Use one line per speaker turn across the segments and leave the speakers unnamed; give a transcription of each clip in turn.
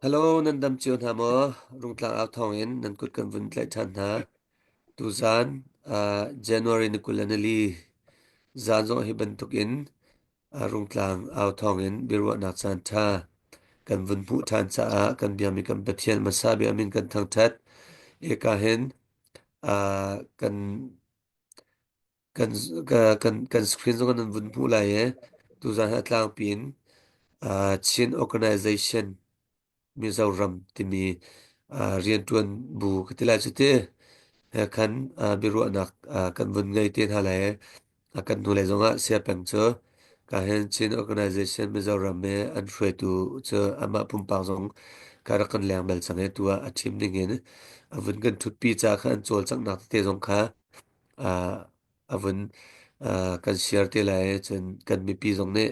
Hello, nan dam cio hna maw? Rungtlang au thawng in nan kut kan vun tlaih ṭhan hna. Tuzaan, uh, January ni 24 zaan zong hi bantuk in uh, Rungtlang au thawng in biaruahnak caan ṭha kan vun hmuh ṭhan caah kan biami kan Pathian hmasa bik a min kan thangṭhat. Eka hin uh, kan kan kan kan screen zong nan vun hmuh lai i tuzaan hi a tlangpi in uh, Chin Organization Mizoram timi uh, rianṭuan bu ka ti lai cu ti he khan uh, biaruahnak uh, kan vun ngei te hna lai i kan hnulei zongah Siapeng cu ka hin Chin Organization Mizoram i an hruaitu cu amah pumpak zong ka rak kan leng bal cang i tu ah a thim ning in a vun kan ṭhutpi ca kha an cawlcanghnak tete zong kha uh, a vun uh, kan share te lai cun kan mipi zong nih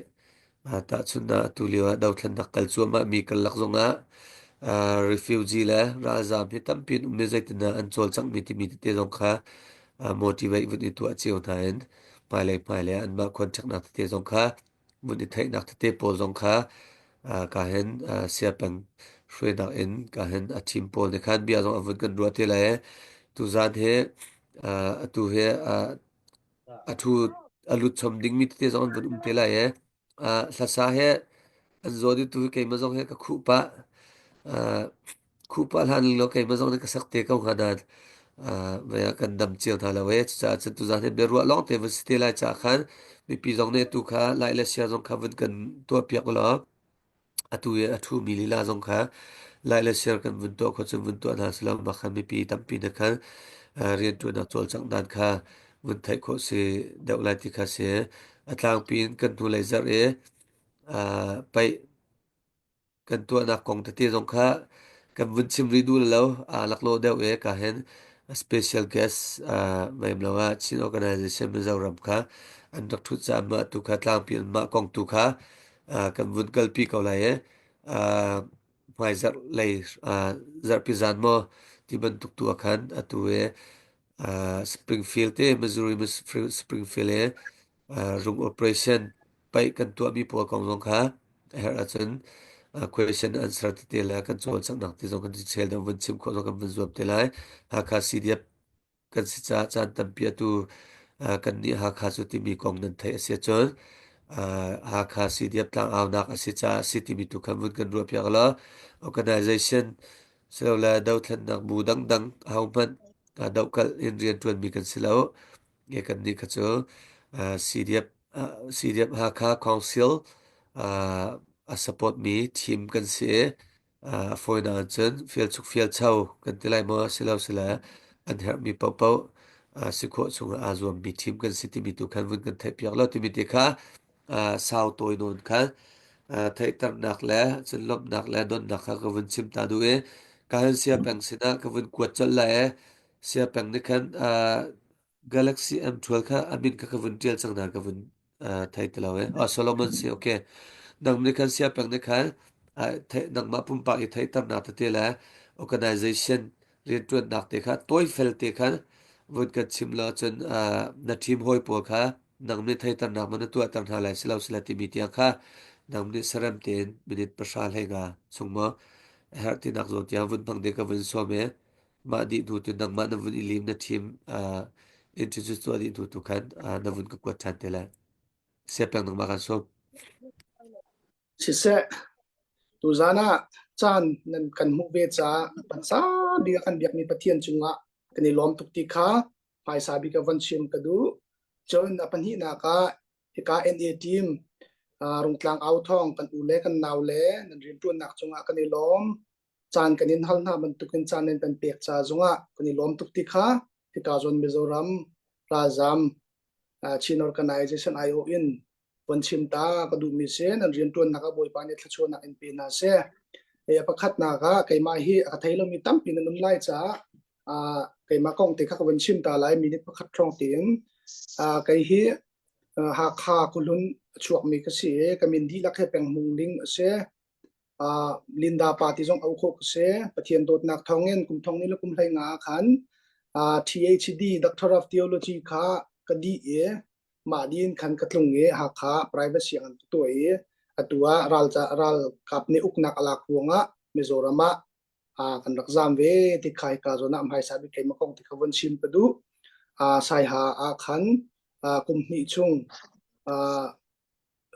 uh, tahchunhnak atu lio ah dothlennak kal cuahmah mi karlak zongah uh, refugee le ralzaam hi tampi an um i zeitindah an cawlcanghmi timi tete zong kha uh, motivate vun i tuah cio hna in hmailei hmailei ah anmah contact tete zong kha vun i theihnak tete pawl zong kha uh, ka hin uh, siapeng hruainak in ka hin a team pawl nih khan bia zong a vun kan ruah te lai tuzan hi uh, atu hi uh, a thu a lut chom dingmi tete zong an vun um te lai i uh, hlasa he an zaw dih tu hi keimah zong he ka khuh pah uh, khuh pah hlan lo keimah zong nih ka sak te ko hnga nain uh, mei ah kan dam cio hna lo e cucaah cun tuzan hi biaruah lawng te vun si te lai caah khan mipi zong nih tu kha lai le sia zong kha vun kan tuah piak law atu i a ṭhumi lila zong kha lai le share kan vun tuah khawh cun vun tuah hna selaw mah khan mipi tampi na khan rianṭuannak cawlcangh dan kha vun theih khawh si deuh lai ti kha si. A tlangpi in kan hnulei zarh i paih kan tuahnak kong tete zong kha kan vun chim rih duh lo aa laklawh deuh i ka hin special guest mei lo ah Chin Organization Mizoram kha an rak ṭhut caah mah tu kha tlangpi in mah kong tu kha kan vun kalpi ko lai i hmaizarh lei zarhpi zan maw ti bantuk tu ah khan atu i Springfield te Missouri Springfield i rung operation paih kan tuahmi pawl kong zong kha a herh ahcun question answer tete le kan cawlcanghnak ti zong kan chel deuh vun chim khawh zong kan vun zuam te lai. Hakha CDF kan si caah caan tampi atu kannih Hakha cu timi kong nan theih a si ahcun Hakha CDF tlangaunak a si caah si timi tu khan vun kan ruahpiak law organization silole dothlennak bu dangdang ahohmanh dohkalh in rianṭuanmi kan si lo. Nge kannih kha cu CDF CDF Hakha Council a support mi team kan si i a fawinak cun fialchuk fialcho kan ti lai maw silo sile an herhmi paohpaoh si khawh chungah aa zuammi team kan si timi tu khan vun kan theihpiak lo timi te kha sau tawi nawn khan theihternak le cun lawmhnak le donnak kha ka vun chim ta duh i ka han sia peng sinah ka vun kuat colh lai i sia peng nih khan Galaxy M12 kha a min kha ka vun ṭial cang nain ka vun uh, thei ti lo e. Oh, Solomon si, okay. Nang nih khan siapeng nih khan uh, thei, nangmah pumpak i theihternak tete le organization rianṭuannak te kha tawifel te khan vun kan chim law cun uh, na team hawi pawl kha nang nih theihternak ma na tuahter hna lai silo sila timi tiang kha nang nih sarem tein minute 10 hlei nga chung maw a herh tinak zawn tiang vun hmang ding ka vun sawm e. Mah dih hnu tu nangmah na vun i lim na ṭhim uh, introduce tuah dih hnu tu khan uh, na vun ka kuat ṭhan te lai. Siapeng nangmah kan sawm.
Siseh, tuzan ah caan nan kan hmuh ve caah patsa bik a kan biakmi Pathian cungah kan i lawm tuk ti kha hmaisa bik ah von chim ka duh. Cun a pahnihnak ah hika NA team uh, Rungtlang au thawng kan u le kan nau le nan rianṭuannak cungah kan i lawm. Caan kan in hal hna bantukin caan nan kan pek ca zongah kan i lawm tuk ti kha hika zawn Mizoram ralzam Chin Organization aiawh in von chim ta ka duhmi si nan rianṭuannak ah Bawipa nih thluachuahnak in pe hna seh. E, pakhatnak ah keimah hi a ka thei lomi tampi nan um lai caah keimah kong te kha ka von chim ta lai minute pakhat hrawng tein kei hi Hakha Kulun a chuakmi ka si i ka min dihlak he Peng Hmung Ling a si. Uh, Linda pa ti zong au khawh ka si. Pathian dawtnak thawngin kum thong ni le kum hlei nga khan uh, THD Doctor of Theology kha ka dih i mah din khan ka tlung i Hakha private sianginn ka tuah i atu ah ral ralkap nih uknak a lak ruangah. Mizoram ah kan rak zam ve ti kha hika zawn ah hmaisa bik keimah kong ti kha von chim ka duh. Saiha ah khan kum hnih chung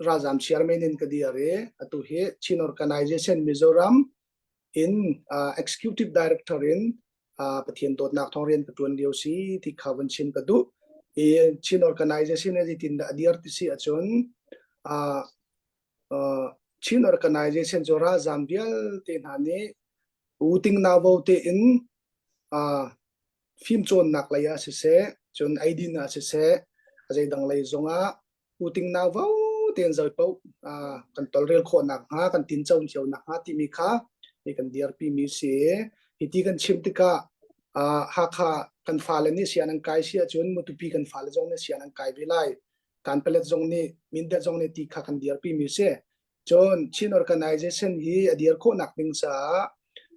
ralzam chairman in ka dir i atu hi Chin Organization Mizoram in executive director in Pathian dawtnak thawng rian ka ṭuan lio si ti kha von chim ka duh. I Chin Organization zeitin dah a dir ti si ahcun Chin Organization cu ralzaam vialte hna nih uting nauvo tein fimcawnnak lei ah siseh, cun eidin ah siseh, a zeidang lei zongah uting nauvo tein zeipaoh kan tolrel khawh nakhnga, kan tinco cio nakhnga timi kha hi kan dirpi mi si. Hiti kan chim tikah Hakha kan fale nih sian an kai si ahcun Matupi kan fale zong nih sian an kai ve lai. Kanpalet zong nih Mindat zong nih ti kha kan dirpi mi si. Cun Chin Organization hi a dir khawhnak ding caah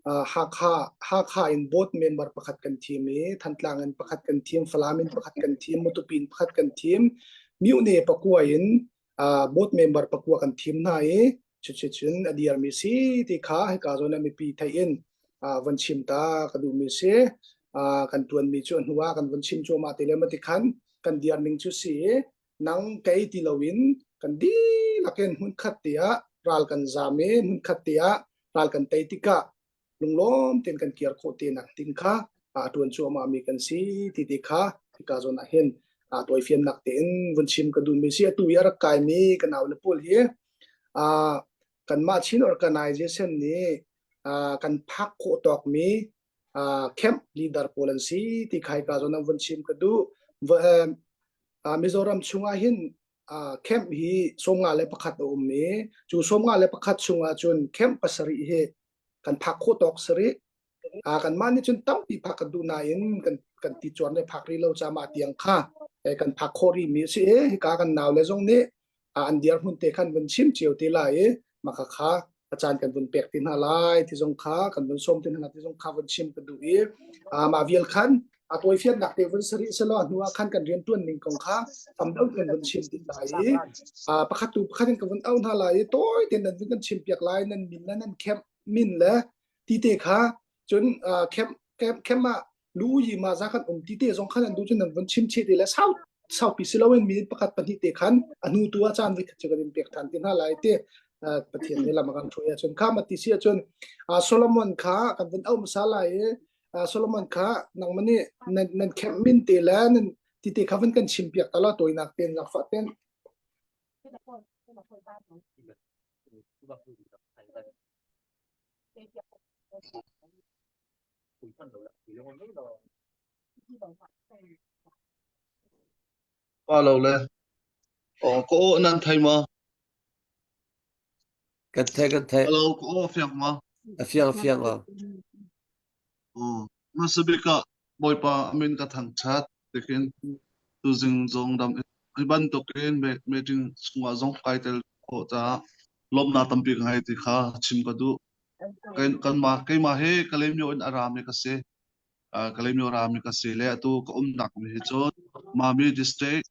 Hakha Hakha in board member pakhat kan thim i Thantlang in pakhat kan thim, Falam in pakhat kan thim, Matupi in pakhat kan thim, Myone pakua in board member pakua kan thim hna i cuticun a dirmi si ti kha hika zawn ah mipi theih in von chim ta ka duhmi si. Kan tuanmi cu a hnu ah kan von chim cuahmah te le ma ti khan kan dir ning cu si i nang kei ti loin kan dihlak in hmunkhat te ah ral kan zam i hmunkhat te ah ral kan tei tikah lunglawm tein kan kir khawh te nak ding kha a tuan cuahmah mi kan si ti ti kha hika zawn ah hin tawifiannak tein vun chim ka duhmi si. Atu i a rak kaimi ka nau le pawl hi kanmah Chin Organization nih kan phak khawh tawkmi camp leader pawl an si ti kha hika zawn ah vun chim ka duh. Mizoram chungah hin camp hi 51 a um i cu 51 chungah cun camp pasarih hi kan phak khawh tawk sarih. Kanmah nih cun tampi phak kan duh nain kan kan ti cuar le phak rih lo ca mah tiang kha kan phak khawh rih mi a si i hika kan nau le zong nih an dirhmun te khan vun chim cio te lai i mah kha a caan kan vun pek te hna lai ti zong kha kan vun sawm te hna ti zong kha vun chim ka duh i mah vial khan a tawifiannak te vun sari selaw a hnu ah khan kan rian tuan ning kong kha tam deuh kan vun chim ti lai i pakhat tu pakhat in ka vun au hna lai i tawi tein nan vun kan chim piak lai nan min le nan camp min le ti te kha cun camp camp camp ah lu yi ma za khan um ti te zong khan an du cun nan vun chim chih ti le sau saupi si loin minute pakhat pahnih te khan a hnu tu ah caan voi khat cu kan in pek than ti hna lai ti Pathian nih lam a kan hruai ahcun kha ma ti si ahcun Solomon kha kan vun au hmasa lai i Solomon kha nangmah nih nan nan kemh min te le nan ti te kha vun kan chim piak ta la tawinak ten lakfah ten.
Pa lo le aw ka aw nan thei maw?
Kan thei kan thei.
Hello, ka aw fiang maw?
A fiang a fiang aw.
Aw, hmasa bik ah Bawipa a min ka thangṭhat tikin tuzing zong dam hi bantukin meeting chungah zong kai tel khawh caah lawmhnak tampi ka ngei ti kha chim ka duh. Kanmah keimah hi Kalaymyo in a rami ka si. Kalaymyo rami ka si le atu ka umnak mi hi cu Mami district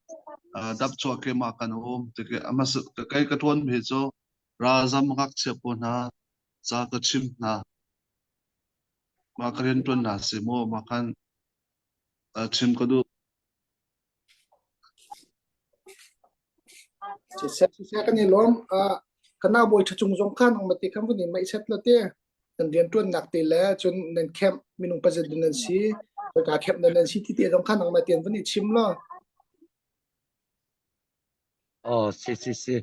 Dapchua kemah kan um. Tiki kei ka ṭuan mi hi cu ralzam ngakchia pawl hna ca ka chim hna. Mah ka rianṭuan hna si maw mah khan chim ka duh.
Siseh siseh kan i lawm. Ka nau bawi ṭha cung zong kha nangmah te khan vun in maih set la te. Kan rianṭuannak te le cun nan camp minung pazat nan si, khoika camp nan si ti te zong kha nangmah tein vun i chim law.
Oh, si si si.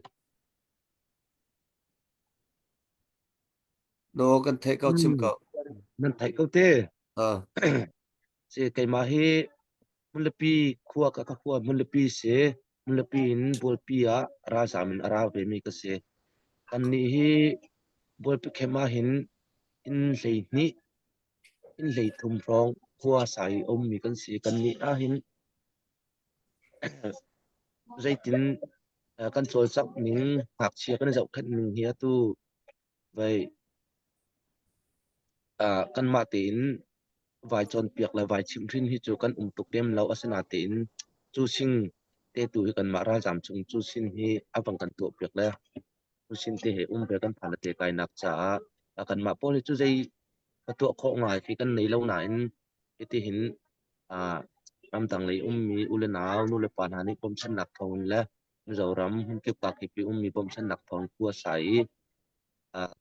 No kan theih ko chim ko.
Nan theih ko te.
Ah.
Si keimah hi Hmunlipi khua ka ka khua Hmunlipi si. Hmunlipi in Bualpi ah ralzam in a ra vemi ka si. Kannih hi Bualpi khem ah hin inn 12 inn 33 hrawng khua sa i a ummi kan si. Kannih ah hin zeitin kan cawlcangh ning, ngakchia kan i zohkhenh ning hi atu vei kanmah tein vai cawnpiak le vai chimhhrin hi cu kan um tuk lem lo. Asinain cu sing te tu hi kanmah ralzaam chung cu sin hi a vang kan tuahpiak le cu sin te he um ve kan phan le te kainak caah. Kanmah pawl hi cu zei ka tuah khawh ngai khi kan nei lo nain hitihin ramdang lei ummi u le nau nu le pa hna nih bawmchannak thawngin le Mizoram hmunkip kakip i ummi bawmchannak thawng khua sa i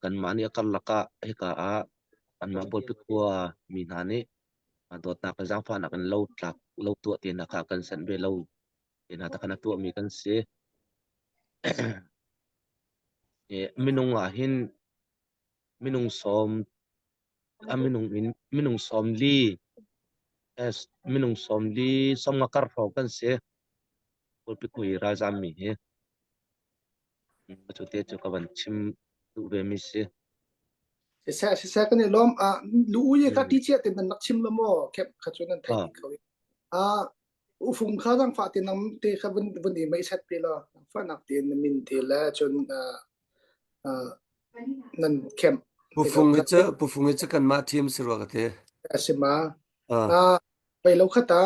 kanmah nih a karlak ah hika ah kanmah Bualpi khua mi hna nih dawtnak le zaangfahnak in lo tlak lo tuah te hna kha kan sanh ve lo te hna takhan a tuahmi kan si. Minung ah hin minung sawm a minung in minung 40 es minung 40 sawmnga kar hrawng kan si. Bualpi khua i ralzaam mi hi. Cu te cu ka van chim duh ve mi si.
Siseh siseh kan i lawm. Ah lu u ye kha ti chia te nan rak chim lo maw? Khep kha cu nan theih dih ko. Ah ufung kha zang fa te nam te kha vun vun i mei set pe lo. Fa nak te na min te le cun nan khem.
Pufung hi cu pufung hi cu kanmah team si rua ka ti.
Asima. Ah pei lo khata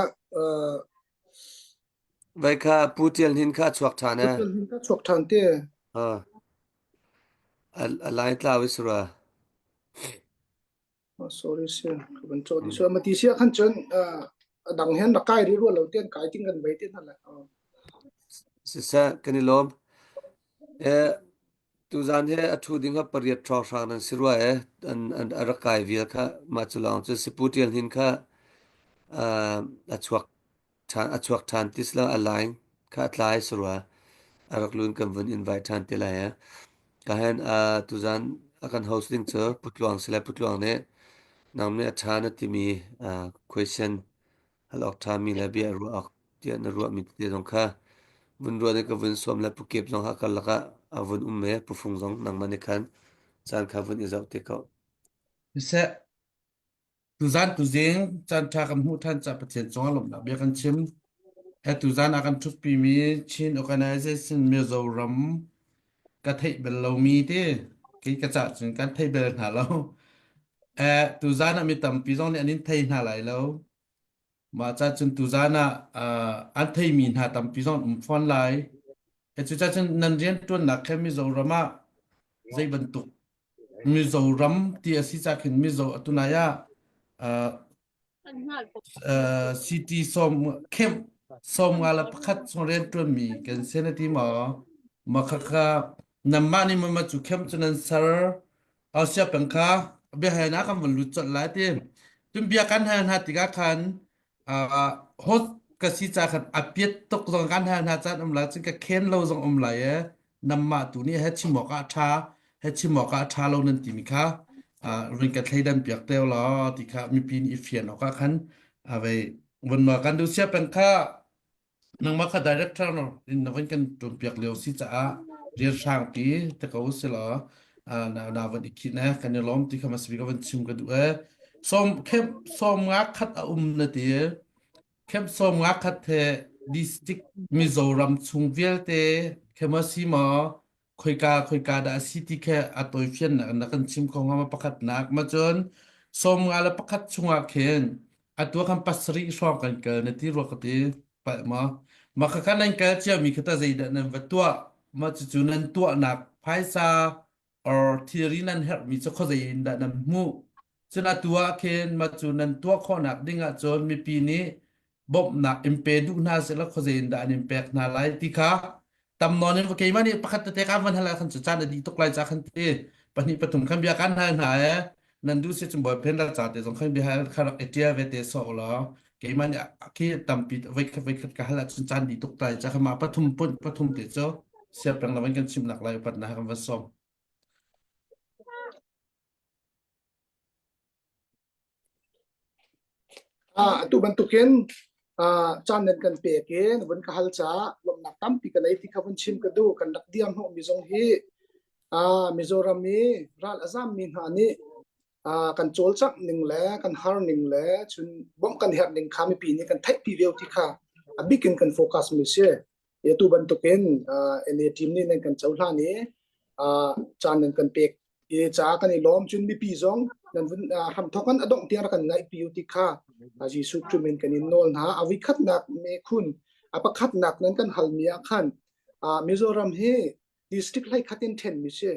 Vai kha Pu Tial Hnin kha a chuak ṭhan
Pu
e.
Tial Hnin kha chuak ṭhan te.
Ah, a, a lai tlau i sura.
Oh, sorry sia, ka van caw di so ma ti sia khan cun a dang hen rak kai ri rua lo ten kai ting kan bai te hna le.
Siseh, kan i lawm. Eh, tuzan he a ṭhu ding ha pariat hrawnghrang nan si rua e. An, an, a rak kai vial kha mah cu lawng cu si Pu Tial Hnin kha uh, a chuak ṭhan a chuak ṭhan ti silo a line kha a tlai sarua a rak lun kan vun invite ṭhan te lai eh. Ka hen uh, tuzan a kan host ding cu Putluang si lai Putluang nih nang nih a ṭha na timi uh, question hal awk ṭhami le bia ruah awk tiah na ruahmi tete zong kha vun ruah nih ka vun sawm le Pukep zong ha karlak ah a vun um me Pufung zong nangmah nih khan caan kha vun i zoh te ko.
Siseh, Tuzan tuzing caanṭha kan hmuh ṭhan caah Pathian cungah lawmhnak bia kan chim. He tuzan ah kan ṭhutpimi Chin Organization Mizoram ka theih bal lomi ti kei ka cah cun kan thei bal hna lo. Eh, tuzan ah mi tampi zong nih an in thei hna lai lo. Mah ca cun tuzan ah uh, an theimi hna tampi zong an um fawn lai. Eh, cucaah cun nan rianṭuannak khe Mizoram ah zei bantuk Mizoram ti a si ca khin Mizo atunai ah uh, uh, city sawm camp 51 chung rianṭuanmi kan si na ti maw? Ma khakha nanmah nih mama cu camp cu nan ser Ausia peng kha biahalnak kan vun lut colh lai ti. Cun bia kan hal hna tikah khan uh, hot ka si ca khan a piat tuk zong kan hal hna caan um lai cun ka khen lo zong um lai e namah tu nih he chim awk ah ṭha he chim awk ah ṭha lo nan timi kha uh, ring ka thleidan piak teo law ti kha mipi nih i fian awk ah khan avei vun ma kan du sia peng kha nangmah kha director in na van kan ṭuan piak lio si caah rian hrang pi te ko si law na na van i khinh eh kan i lawm ti kha masbi ka van chim ka duh eh som camp 51 a um na ti camp 51 he district Mizoram chung vialte khemasi maw khoika khoika dah a si ti khe a tawifiannak na kan chim kho hnga ma pakhatnak ma cun 51 chungah khin atu khan pasarih hrawng kan kal na ti rua ka ti palh ma ma kha khan nan kal cia mi kha ta zeidah nan va tuah ma cucu nan tuahnak phaisa or thilri nan herhmi cu khuazei in dah nan hmuh cun atu ah khin ma cu nan tuah khawhnak ding ah cun mipi nih bawmhnak in pe duh hna sehla khuazei in dah an in pek hna lai ti kha tam nawn in keimah nih pakhat tete kan van hal ah khan cu caan a dih tuk lai ca khan ti pahnih pathum khan bia kan hal hna e nan duh si cun boyfriend la ca te zong khan bia hal kha rak i ṭial ve te sawh law keimah nih khi tampi voi khat voi khat ka hal ahcun caan dih tuk lai ca kha mah pathum pun pathum te cu siap peng lo in kan chimnak lai upat na kan van sawm
Ah, atu bantukin ah, caan nan kan pek i na vun ka hal caah lawmhnak tampi ka nei ti kha vun chim ka duh. Kan rak diam hnawhmi zong hi ah, Mizoram i ral a zammi hna nih ah, kan cawlcangh ning le kan har ning le cun bawmh kan herh ning kha mipi nih kan theihpi ve ti kha a bik in kan focus mi si. Atu bantukin NA team nih nan kan cohlan i caan nan kan pek i ca kan i lawm cun mipi zong nan vun hramthawk in a dongh tiang rak kan ngaihpi u ti kha Jesuh Khrih min kan in nawl hna. A voikhatnak mekhun a pakhatnak nan kan halmi ah khan Mizoram hi district hlei khat in ṭhenmi si.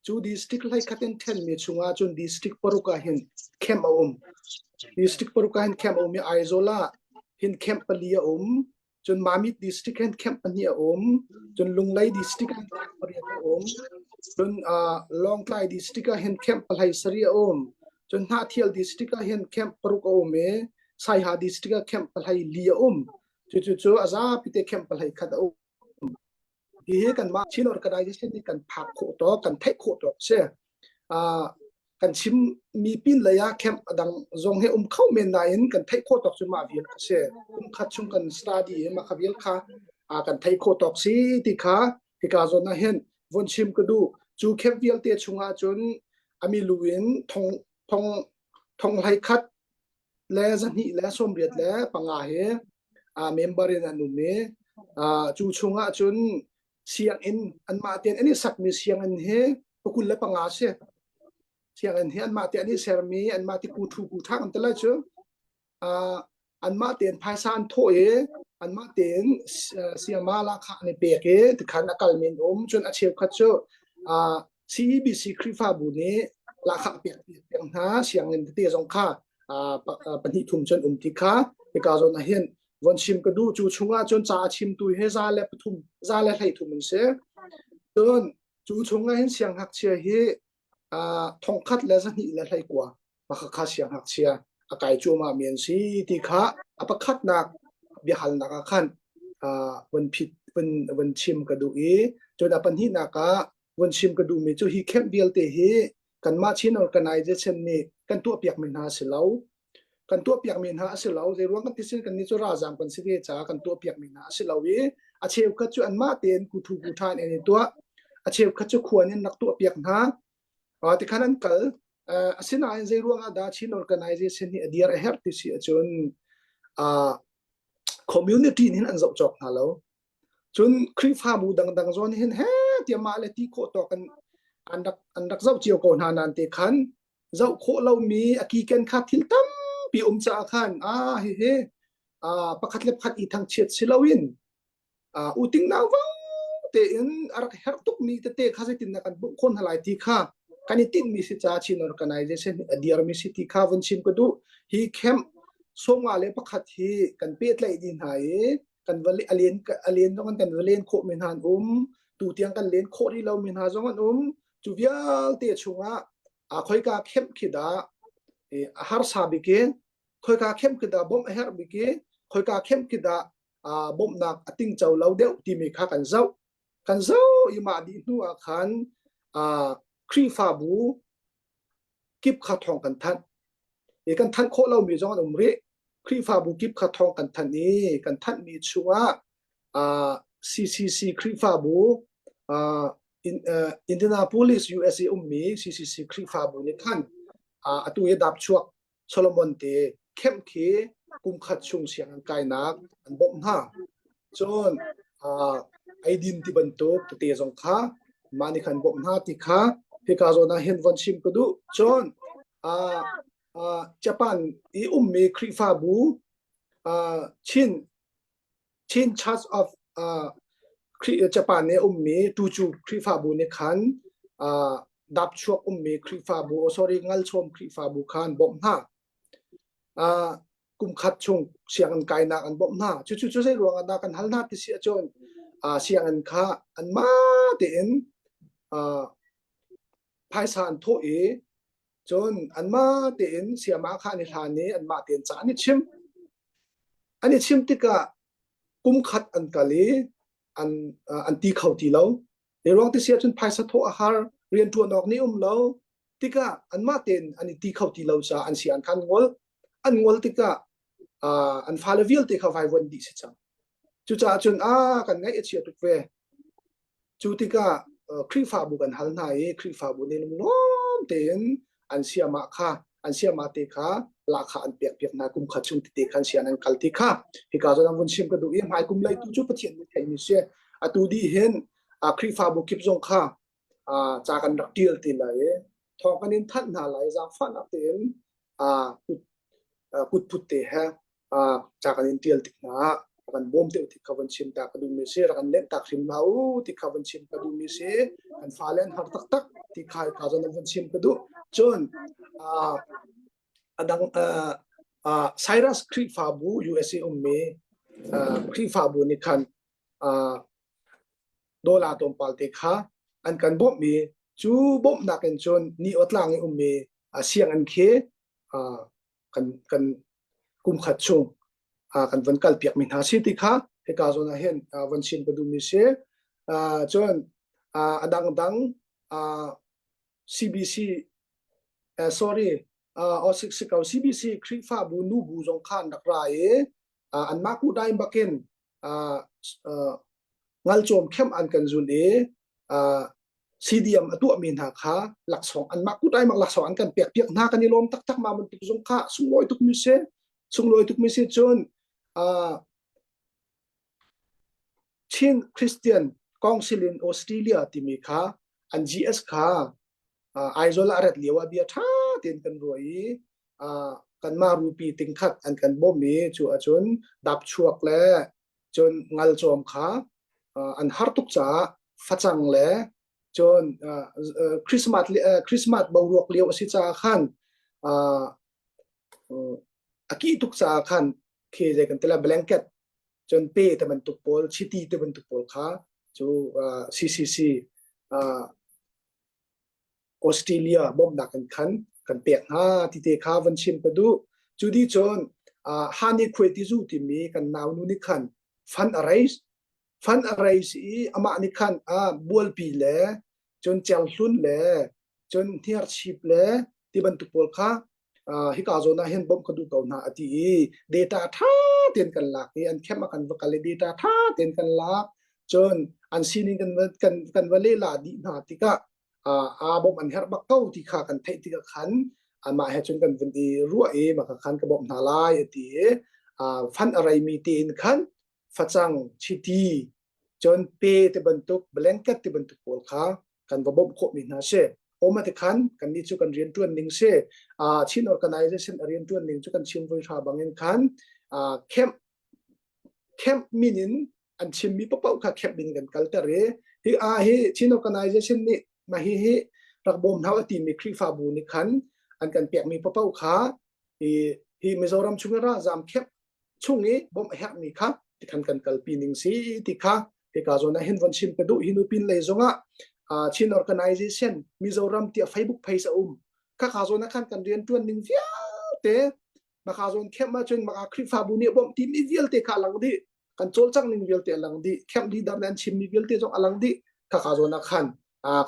Cu district hlei khat in ṭhenmi chungah cun district paruk ah hin camp a um. District paruk ah hin camp a um i Aizawl ah hin camp pali a um. Cun Mamit district hin camp pahnih a um. Cun Lunglei district ah hin camp pariat a um. Cun uh, Lawngtlai district ah hin camp pahlei sarih a um. Cun Hnahthial district ah hin camp paruk a um i Saiha district ah camp pahlei li a um. Cucu cu a zapi te camp pahlei khat a um. Hihi kanmah Chin organization nih kan phak khawh tawk, kan theih khawh tawk si. Uh, kan chim mi pin lei ah camp adang zong he um kho men nain kan theih khawh tawk cu mah vial kha si. Kum khat chung kan study i mah kha vial kha uh, kan theih khawh tawk si ti kha hika zawn ah hin von chim ka duh. Cu camp vialte chungah cun ami lu in thong thong thong hlei khat le zahnih le sawmriat le panga hi uh, member in an um i uh, cu chungah cun sianginn anmah tein an i sakmi sianginn hi pakul le panga si sianginn hi anmah te an i sermi anmah ti ku thu ku thak an ti lai cu uh, anmah tein phaisa an thawh i anmah tein siama la kha an i pek i tikhan a kalmi an um cun a cheukhat cu uh, CEBC Khrihfabu nih lahkhah pek pek hna sianginn tete zong kha pahnih thum cun um ti kha hika zawn ah hin von chim ka duh cu chungah cun ca a chimtu hi za le pathum za le hlei thum an si cun cu chungah hin siangngakchia hi thongkhat le zahnih le hlei kua Hakha siangngakchia a kai cuahmah mi an si ti kha a pakhatnak biahalnak ah khan von phit von von chim ka duh i cun a pahnihnak ah von chim ka duhmi cu hi camp vialte hi kanmah Chin organization nih kan tuahpiakmi hna a si lo. Kan tuahpiakmi hna a si lo. Zei ruang kan ti sin kannih cu ralzaam kan si ve caah kan tuahpiakmi hna a si lo i a cheukhat cu anmah tein kuthu kutha in an i tuah. A cheukhat cu khua nih an rak tuahpiak hna. Tikhan an kal. Asinain zei ruang ah dah Chin organization hi a dir a herh ti si ahcun community nih hin an zoh cawk hna lo. Cun Khrihfabu dangdang zawn hin he tiah mah le ti khawh tawk in an rak an rak zoh cio ko hna nain te khan zoh khawh lomi a kiken kha thil tampi um caah khan ah hihi pakhat le pakhat i thangchiat si loin uting nau vang tein a rak herh tukmi tete kha zeitin dah kan bawmh khawh hna lai ti kha kan i tinhmi si caah Chin organization a dirmi si ti kha vun chim ka duh. Hi camp sawmnga le pakhat hi kan pehtlaih dih hna i kan va a len a len zong kan va len khawh mi hna an um tu tiang kan len khawh rih lo mi hna zong an um cu vialte chungah a khoika kemh khi dah a harsa bik i khoika kemh khi dah bawmh a herh bik i khoika kemh khi dah bawmhnak a tingco lo deuh timi kha kan zoh kan zoh i mah dih hnu ah khan Khrihfabu kip kha thawng kan thanh. I kan thanh khawh lomi zong an um rih. Khrihfabu kip kha thawng kan thanh i kan thanhmi chungah uh, CCC Khrihfabu uh, in, uh, Indianapolis USA ummi CCC Khrihfabu nih khan uh, atu hi dap chuak Solomon te kemh khi kum khat chung sianginn kainak an bawmh hna. Cun uh, eidin ti bantuk tete zong kha mah nih khan bawmh hna ti kha hika zawn ah hin von chim ka duh. Cun uh, uh, Japan i ummi Khrihfabu uh, Chin Chin Church of uh, Japan i ummi Tucu Khrihfabu nih khan uh, dapchuak ummi Khrihfabu, oh, sorry, ngalchawm Khrihfabu kha an bawmh hna. Uh, kum khat chung sianginn kainak an bawmh hna. Cucu cu zei ruang ah dah kan hal hna ti si ahcun uh, sianginn kha anmah tein uh, phaisa an thawh i cun anmah tein sayama kha an i hlan i anmah tein ca an i chim. An i chim tikah kum khat an kal i an, uh, an ti kho ti lo. Zei ruang ti si ahcun phaisa thawh a har, rianṭuan awk nih um lo tikah anmah tein an i ti kho ti lo caah an si an khan ngol. An ngol tikah uh, an fale vialte kha vaivuan dih si cang. Cucaah cun a kan ngaih a chia tuk ve. Cu tikah Khrihfabu kan hal hna i Khrihfabu nih lunglawm tein an siamah kha an siamah te kha lahkhah an pekpiak hna kum khat chung tete khan sian an kal ti kha hika zawn an vun chim ka duh i hmai kum lei tu cu Pathian nih theihmi si atu dih hin Khrihfabu kip zong kha ca kan rak ṭial ti lai i thawng kan in thanh hna lai zaangfahnak tein kut kut put te he ca kan in ṭial tik hna ah. Kan bawm te ti kha van chim ta ka duhmi si. Rak kan lenh tak hrim hlah u ti kha van chim ka duhmi si. Kan fale an har taktak ti kha ka zon van chim ka duh. Cun a dang Cyrus Khrihfabu USA ummi Khrihfabu nih khan dollar tlawmpal te kha an kan bawmhmi cu bawmhnak in cun ni awtlang i ummi sianginn khi kan kan kum khat chung kan van kal piakmi hna si ti kha hika zawn ah hin van chim ka duhmi si. Cun a dangdang CBC sorry si ko CBC Khrihfabu nubu zong kha an rak ra i anmah kuhdai bakin ngalcawm khem an kan zul i CDM a tuahmi hna kha laksawng anmah kutai mak laksawng an kan pek piak hna kan i lawm taktak ma bantuk zong kha sunglawi tuk mi si sunglawi tuk mi si cun Chin Christian Council in Australia timi kha an GS kha Aizawl ah rat lio ah bia ṭha tein kan ruah i kanmah rupi tingkhat an kan bawmh i cu ahcun dapchuak le cun ngalcawm kha an har tuk caah facang le cun Christmas Christmas boruak lio a si caah khan a kih tuk caah khan khi zei kan ti la blanket cun pe te bantuk pawl chiti te bantuk pawl kha cu CCC Australia bawmhnak in khan kan pek hna ti te kha van chim ka duh. Cu di cun Hani Khuai Tizu timi kan naunu nih khan fund a raise fund a raise i amah nih khan bualpi le cun cerhlun le cun hniarchip le ti bantuk pawl kha hika zawn ah hin bawmh ka duh ko hna a ti i data ṭha tein kan lak i an khem a kan va kal i data ṭha tein kan lak cun an sining kan kan kan va lehla dih hna tikah aa bawmh an herh bak ko ti kha kan theih tikah khan amah he cun kan vun i ruah i mah khan ka bawmh hna lai a ti i fund a reimi tein khan facang chiti cun pe te bantuk blanket te bantuk pawl kha kan va bawmh khawhmi hna si oma te khan kan nih cu kan rian tuan ning si Chin organization a rian tuan ning cu kan chim voi hra bangin khan camp camp min in an chimmi paoh kha camp in kan kalter i hi a hi Chin organization nih mah hi hi rak bawm hna a timi Khrihfabu nih khan an kan pekmi paoh kha hi hi Mizoram chung ralzam camp chung i bawmh a herhmi kha tikhan kan kalpi ning si ti kha hika zawn ah hin von chim ka duh hi nu pin lei zongah Chin organization Mizoram tiah Facebook page a um khakha zawn ah khan kan rian tuan ning vialte maka zawn camp ahcun maka Khrihfabu nih bawmh timi vialte kha a lang dih kan cawlcangh ning vialte a lang dih camp leader nih an chimmi vialte zong a lang dih khakha zawn ah khan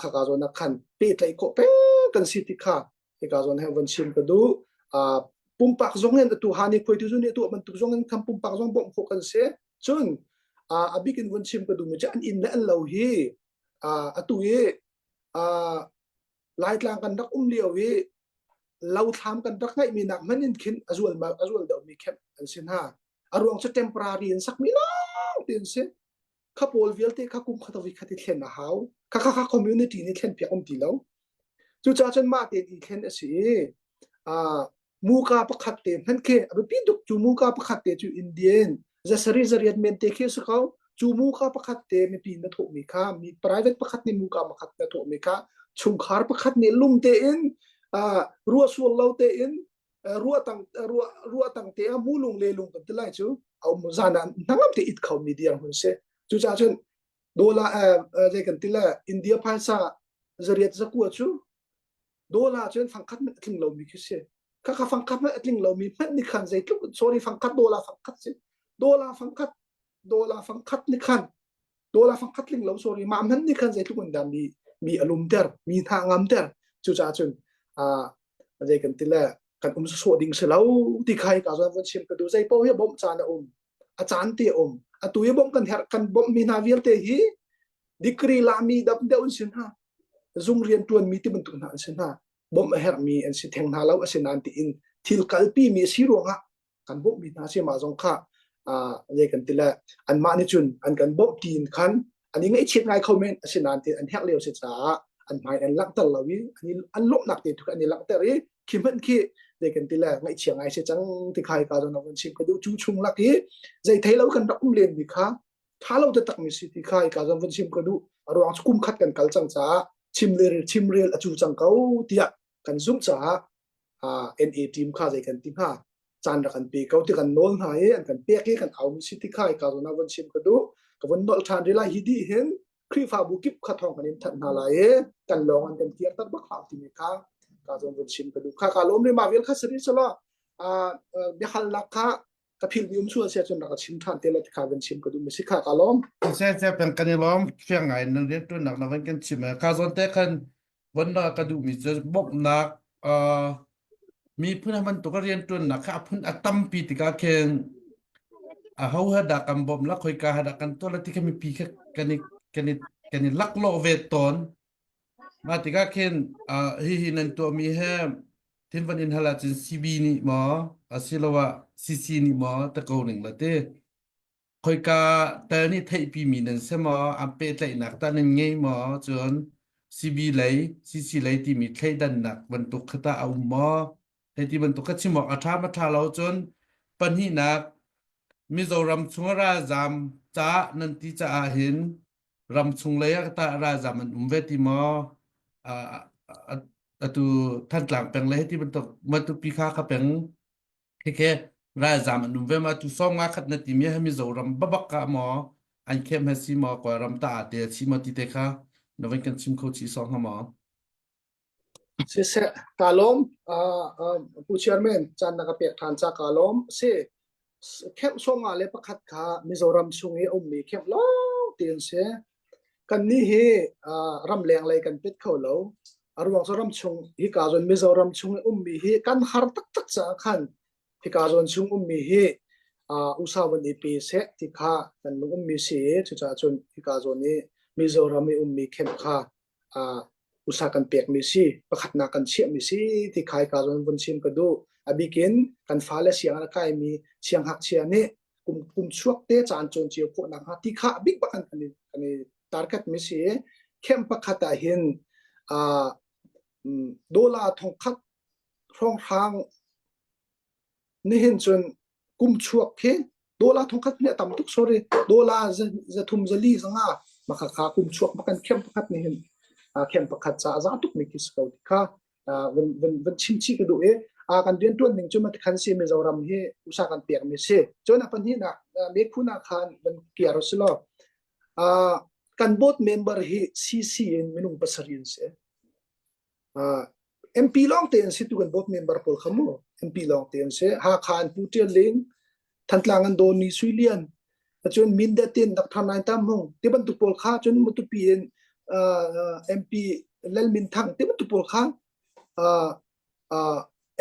khakha zawn ah khan pehtlaih khawh peng kan si ti kha hika zawn he von chim ka duh. Pumpak zong in atu hani khuaitu zu nih tuah bantuk zong in kham pumpak zong bawmh khawh kan si. Cun a bik in von chim ka duhmi cu an inn le an lo hi atu i Laitlang kan rak um lio i lothlam kan rak ngeihmi nak hmanh in khin a zual a zual deuhmi khem an si hna. A ruang cu temporary in sakmi lawng te an si. Kha pawl vialte kha kum khat vi khat i thlen a hau. Kha kha kha community nih thlen piak um ti lo. Cucaah cun mah tein i thlen a si i muka pakhat te hmanh khi a biapi tuk cu muka pakhat te cu Indian zasari zariat men te khi a si ko cu muka pakhat te mipi na thawhmi kha mi private pakhat nih muka pakhat na thawhmi kha chungkhar pakhat nih lum tein ruah sual lo tein ruah tang ruah ruah tang te ah mulung le lung kan ti lai cu a um zan ah hnangam te it kho mi dirhmun si cucaah cun dollar zei kan ti le India phaisa zariat zakua cu dollar cun fangkhat hmanh a tling lomi khi si khakha fangkhat hmanh a tling lomi hmanh nih khan zeitluk sorry fangkhat dollar fangkhat si dollar fangkhat dollar fangkhat nih khan dollar fangkhat tling lo sorry mah hmanh nih khan zeitluk in dah mi mi a lumter mi hna ngamter cucaah cun zei kan ti le kan um sawh ding si lo ti khai ka zawn von chim ka du zei paoh hi bawmh caan a um a caan te um atu hi bawmh kan herh kan bawmh mi hna vialte hi degree la mi dam deuh an si hna zung rian tuan mi ti bantuk hna an si hna bawmh a herh mi an si theng hna lo asinain tiin thil kalpi mi a si ruangah kan bawmh mi hna si mah zong kha zei kan ti le anmah nih cun an kan bawmh tiin khan an i ngaihchiat ngai kho men asinain tiin an herh lio si caah an hmai an langhter lo i an lawmhnak te tu an i langhter i. Khi hmanh khi zei kan ti le ngaihchia ngai si cang ti khai ka zon kan chim ka duh cu chung lak hi zei thei lo kan rak um len mi kha tha lo taktak mi si ti khai ka zon van chim ka duh. A ruang cu kum khat kan kal cang caah chim le chim rel a cu cang ko tiah kan zumh caah NA team kha zei kan ti hnga caan rak kan pe ko ti kan nawl hna i an kan pek i kan au mi si ti kha ka zon ah von chim ka duh. Ka von nolh ṭhan rih lai hi dih hin Khrihfabu kip kha thawng kan in thanh hna lai i kan lawng an kan kir tak bak hlah timi kha ka zon von chim ka duh. Kha ka lawm ri ma vial kha sari sala biahalnak kha ka phil mi um sual sia cun rak ka chim ṭhan te la ti kha van chim ka duh mi si kha ka lawm.
Se se peng kan i lawm fiang ngai nan rian ṭuannak na van kan chim ka zawn te khan von na ka duh mi cu bawmhnak miphun bantuk a rian ṭuannak kha a phun a tampi tikah khin aho he dah kan bawmh la khoika he dah kan tuah la ti kha mipi kha kan i kan i kan i laklawh ve tawn. Mah tikah khin hihi nan tuahmi he thinvan in hal ahcun CB nih maw asiloah CC nih maw ta ko ning la ti. Khoika tal nih theihpimi nan si maw? An pehtlaihnak tah nan ngei maw? Cun CB lei, CC lei timi thleidannak bantuk kha tah a um maw? Hei ti bantuk kha chim awk a ṭha ma ṭha lo cun pahnihnak Mizoram chung ah ralzaam caah nan ti caah hin ram chung lei ah tah ralzaam an um ve ti maw? Atu Thantlang peng le hei ti bantuk Matupi kha kha peng Khikhe ralzaam an um ve ma tu sawm nga khat na timi hi Mizoram babak ka maw an khem he si maw Kawlram ta ate a chi maw ti te kha na van kan chim kho chi song ha maw?
Siseh, ka lawm. Uh, Pu Chairman, caan na ka pek ṭhan ca ka lawm. Si, camp 51 kha Mizoram chung i a ummi camp lawng te an si. Kannih hi uh, ramleng lei kan pet kho lo. A ruang cu ramchung hika zawn Mizoram chung i ummi hi kan har taktak caah khan hika zawn chung ummi hi uh, usa van i pe seh ti kha kan lung ummi si i cucaah cun hika zawn i Mizoram i ummi camp kha uh, usa kan pekmi si pakhatnak kan chiahmi si ti kha hika zawn vun chim ka duh. A bikin kan fale siang a kaimi sianghngakchia nih kum kum chuak te caan cawn cio khawh nakhnga ti kha a bik bak an kan i kan i target mi si camp pakhat ah hin uh, dollar thongkhat hrawnghrang nihin cun kum chuak khi dollar thongkhat nih a tam tuk sorry dollar zathum zali zanga maka kha kum chuak bakan camp pakhat nih hin camp pakhat ca za tuk mi khi si ko ti kha van van van chim chih ka duh i kan rian tuan ning cu ma khan si Mizoram hi usa kan pek mi si cun a pahnihnak mekhuna khan van kiar si lo kan board member hi CC in minung pasarih an si MP lawng te an si tu kan board member pawl kha mu MP lawng te an si Hakha an Pu Tial Ling Thantlang an Dawni Sui Lian cun Mindat in Dr. Nain Tam Hmung ti bantuk pawl kha cun Matupi in MP Lal Min Thang ti bantuk pawl kha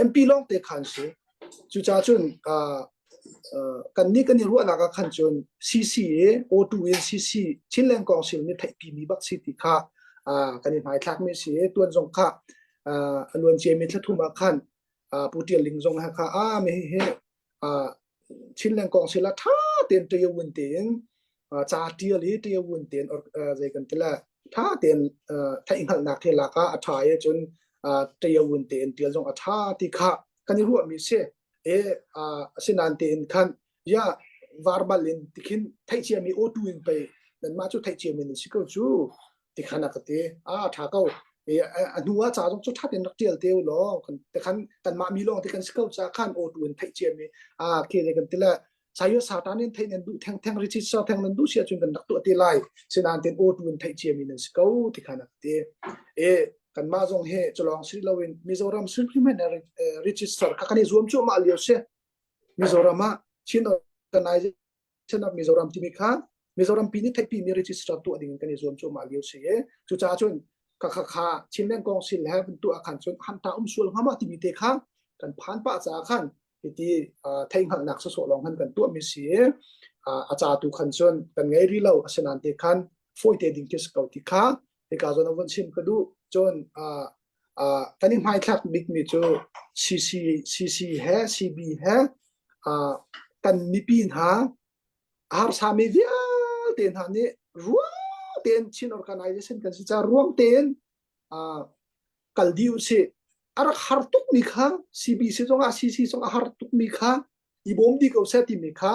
MP lawng te khan si. Cucaah cun kan nih kan i ruahnak ah khan cun CC i O2 in CC Chinland Council nih theihpi mi bak si ti kha kan i hmaithlak mi si i tuan zong kha a luan ciami thla thum ah khan Pu Tial Ling zong kha a mi hi Chinland Council ah ṭha tein ṭayawun tein ca ṭial i ṭayawun tein zei kan ti le ṭha tein theihhngalhnak hi lak ah a ṭha i cun ṭayawun tein ṭial zong a ṭha ti kha kan i ruahmi si. E asinain tein khan ya verbal in tikhin theih ciami auto in pei nanmah cu theih ciami nan si ko cu tikhan a ka ti. A ṭha ko. A hnu ah ca zong cu ṭha tein rak ṭial te u law kan tikhan kanmah mi lawng te kan si ko ca khan auto in theih ciami a ke le kan ti le sayo satan in theih nan duh theng theng richi sa theng nan duh sia cun kan rak tuah te lai sinain ten auto in theih ciami nan si ko tikhan a ka ti. E kanmah zong hi culawng si loin Mizoram hrimhrim in register kha kan i zuam cuahmah lio si. Mizoram ah Chin Organization of Mizoram timi kha Mizoram pi nih theihpi mi register tuah ding in kan i zuam cuahmah lio si i cucaah cun ka kha kha Chinland Council he van tuah khan cun hanta um sual hnga ma timi te kha kan phan pah caah khan hiti theihhngalhnak sawsawh lawng han kan tuah mi si i a ca tu khan cun kan ngei rih lo asinain te khan fawite ding khi si ko ti kha hika zawn ah vun chim ka duh cun kan i hmaithlak bikmi cu CC CC he CB he kan mipi hna harsami vialte hna nih ruang tein Chin organization kan si ca ruang tein kal dih usih. A rak har tukmi kha CBC zongah CC zong a har tukmi kha i bawm dih ko seh timi kha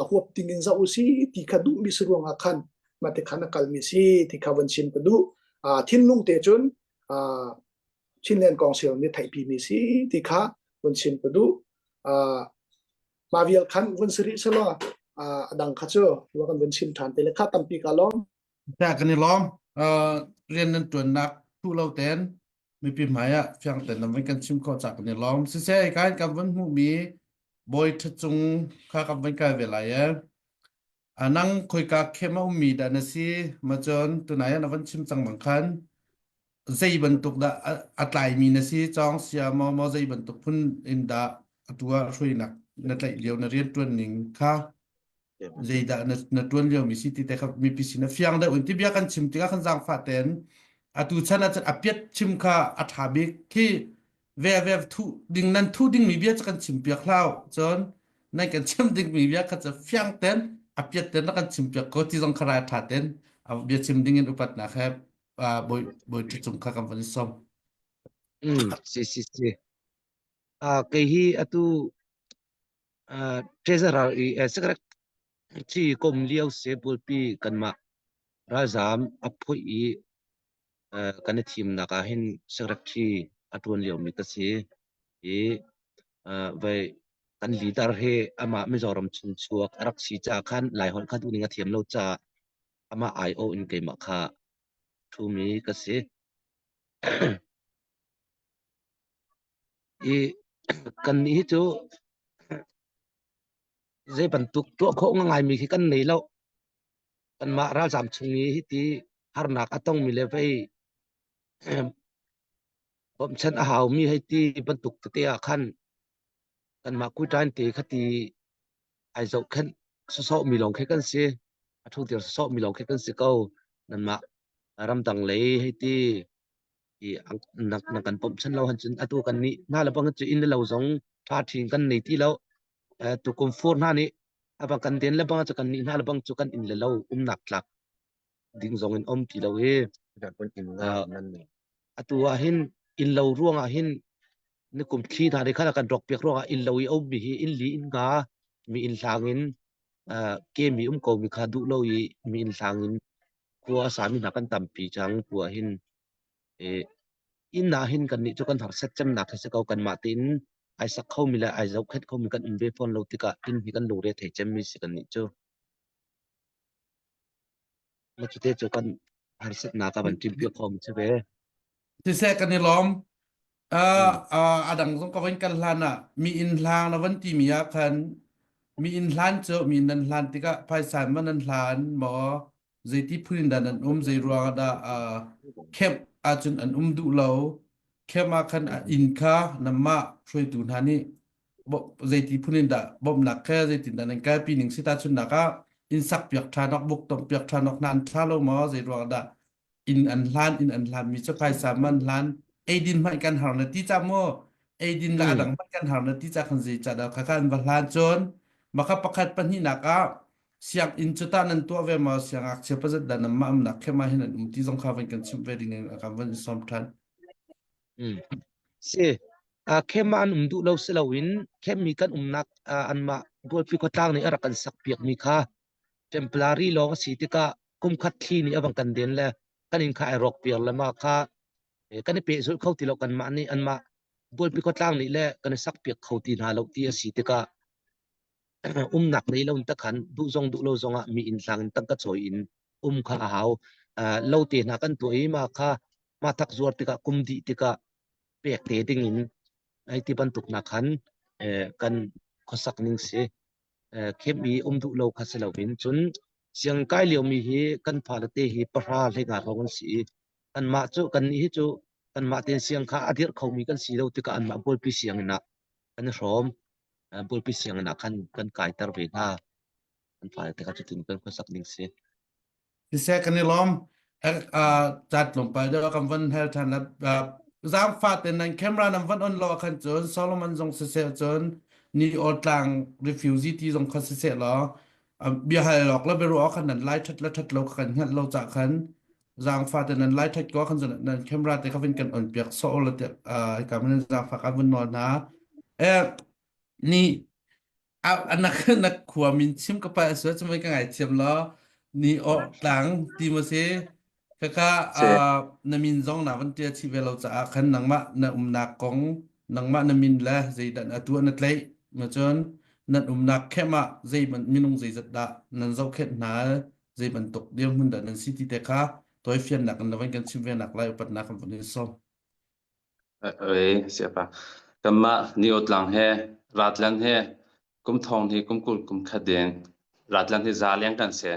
a huap ding in zoh usih ti kha duhmi si ruangah khan mah khan a kalmi si ti kha van chim ka duh. Thinlung te cun Chinland Council nih theihpimi si ti kha vun chim ka duh. Mah vial khan vun si rih selaw a dang kha cu kan vun chim ṭhan te le kha tampi ka lawm.
Ta kan i lawm. Rian nan ṭuannak thu lo ten mipi hmai ah fiang ten nan van kan chim khawh ca kan i lawm. Siseh kan kan van hmuhmi bawi ṭha cung kha kan van kai ve lai e. Nang khoika khem a ummi dah na si? Ma cun tunai ah na van chim cang bang khan zei bantuk dah a tlaimi na si? Cawng sia maw maw zei bantuk phun in dah atu ah hruainak na tlaih lio na rianṭuan ning kha zeidah na, na ṭuan liomi si ti te kha mipi sin a fiang deuh in ti bia kan chim tikah kan zaangfah tein atu chan ah cun a piat chim kha a ṭha bik khi ve ve thu ding nan thu dingmi bia cu kan chim piak hlau cun nan kan chim dingmi bia kha cu fiang ten a piat ten na kan chim piak ko ti zong kha rai ṭha ten a bia chim ding in upatnak he bawi bawi ṭhu cung kha kan van i som.
Mm, si si si. Ah, kei hi atu ah treasurer i eh, secretary kom lio se pulpi kanmah ralzam a phoih i kan i thimnak ah hin secretary a ṭuan liomi ka si i vai kan leader hi amah Mizoram chung chuak a rak si caah khan Laiholh kha duhning a thiam lo caah amah aiawh in keimah kha ṭhumi ka si. I kannih hi cu zei bantuk tuah khawh ngaimi khi kan nei lo. Kanmah ralzaam chung i hiti harnak a tongmi le vei bawmhchanh a haumi hei ti bantuk tete ah khan kanmah kuiṭain te kha ti ai zohkhenh sawsawhmi lawng khi kan si. A ṭhutir sawsawhmi lawng khi kan si ko. Nanmah ramdang lei hei ti i na, na kan bawmhchanh lo han cun atu kan nih hna le bang cu inn le lo zong ṭha ṭhin kan nei ti lo. Tukum fur hna nih a bang kan den le bang cu kan nih hna le bang cu kan inn le lo umnak tlak ding zong in um ti lo i atu ah hin inn lo ruang ah hin nikum thli hna nih khan a kan rawk piak ruang ah inn lo i a ummi hi inn li inn nga mi inn hlang in ke mi um ko mi kha duh lo i mi inn hlang in khua a sami hna kan tampi cang tu ah hin Inn ah hin kannih cu kan harsat cemnak hi si ko. Kanmah tein ai sak khomi le ai zohkhenh khomi kan um ve fawn lo tikah inn hi kan lungre thei cemmi si kannih cu. Mah cute cu kan harsatnak a van ṭimpiak khomi si ve.
Siseh kan i lawm.
Mm.
A dang zong ka van kal hlan ah mi inn hlang na van timi ah khan mi inn hlan cu mi inn nan hlan tikah phaisa man nan hlan maw zeiti phun in dah nan um zei ruangah dah uh, camp ahcun an um duh lo camp ah khan inn kha nanmah hruaitu hna nih zeiti phun in dah bawmhnak khe zeitin dah nan kalpi ning si tahchunhnak ah inn sak piak ṭhan awk buk tong piak ṭhan awk hna an ṭha lo maw zei ruangah dah inn an hlan inn an hlan mi cu phaisa man hlan eidin hmanh kan har na ti ca maw eidin la
Mm.
adang hmanh kan har na ti ca khan zei ca dah kha kan va hlan cun maka pakhat pahnihnak ah sianginn cu tah nan tuah ve maw siangngakchia pazat dah nan mah umnak khem ah hin an um ti zong kha van kan chimh ve ding in kan van i sawm ṭhan
Mm. Si. Uh, khem ah an um duh lo si loin khem mi kan umnak uh, anmah Bualpi khuatlang nih a rak kan sak piak mi kha temporary lawng a si tikah kum khat thli nih a bang kan den le kan inn kha ai rawk piar le ma kha kan i pehzulh kho ti lo kanmah nih anmah Bualpi khuatlang nih le kan i sak piak kho ti hna lo ti a si tikah umnak nei lo in takhan duh zong duh lo zong ah mi inn hlang in tangka chawi in um kha a hau lo te hna kan tuah i ma kha ma thak zuar tikah kum dih tikah pek te ding in ai ti bantuk na khan kan khuasak ning si khem i um duh lo kha si loin cun siang kai liomi hi kan fale te hi pahra hleinga hrawng an si i kanmah cu kannih hi cu kanmah tein siang kha a dirh khomi kan si lo tikah anmah bualpi sianginn ah kan i hrawm bualpi sianginn ah khan kan kaiter ve hna kan fale te kha cutin kan khuasak ning si
Siseh kan i lawm. Caan tlawmpal deuh kan van hal ṭhan la. Zaangfah tein nan camera nan van on lo ahkhan cun Solomon zong siseh cun ni tlang refugee ti zong kha siseh law biahal awk le biaruah awk khan nan lai ṭhat le ṭhat lo kha kan hngalh lo cah khan. Zaangfa te nan lai that ko khan nan camera te kha vin kan on piak so la te ka man zaangfa ka vun nawl hna. Eh ni na na khua min chim ka pa so chumai ka ngai thiam lo ni o tlang ti mo si kaka
Si.
na min zong na van tia chi ve lo caah khan nangmah na umnak kong nangmah na min le zeidah na tuah na tlaih ma cun nan umnak khem ah zei minung zeizat dah nan zohkhenh hna zei bantuk dirhmun dah nan si ti te kha tawifiannak in na van kan chim ve nak lai upatnak kan vun in sawm.
Oi, siapa. Kanmah Niotlang he Ratlan he kum thong hi kum kul kum khat ding Ratlan hi za leng kan si.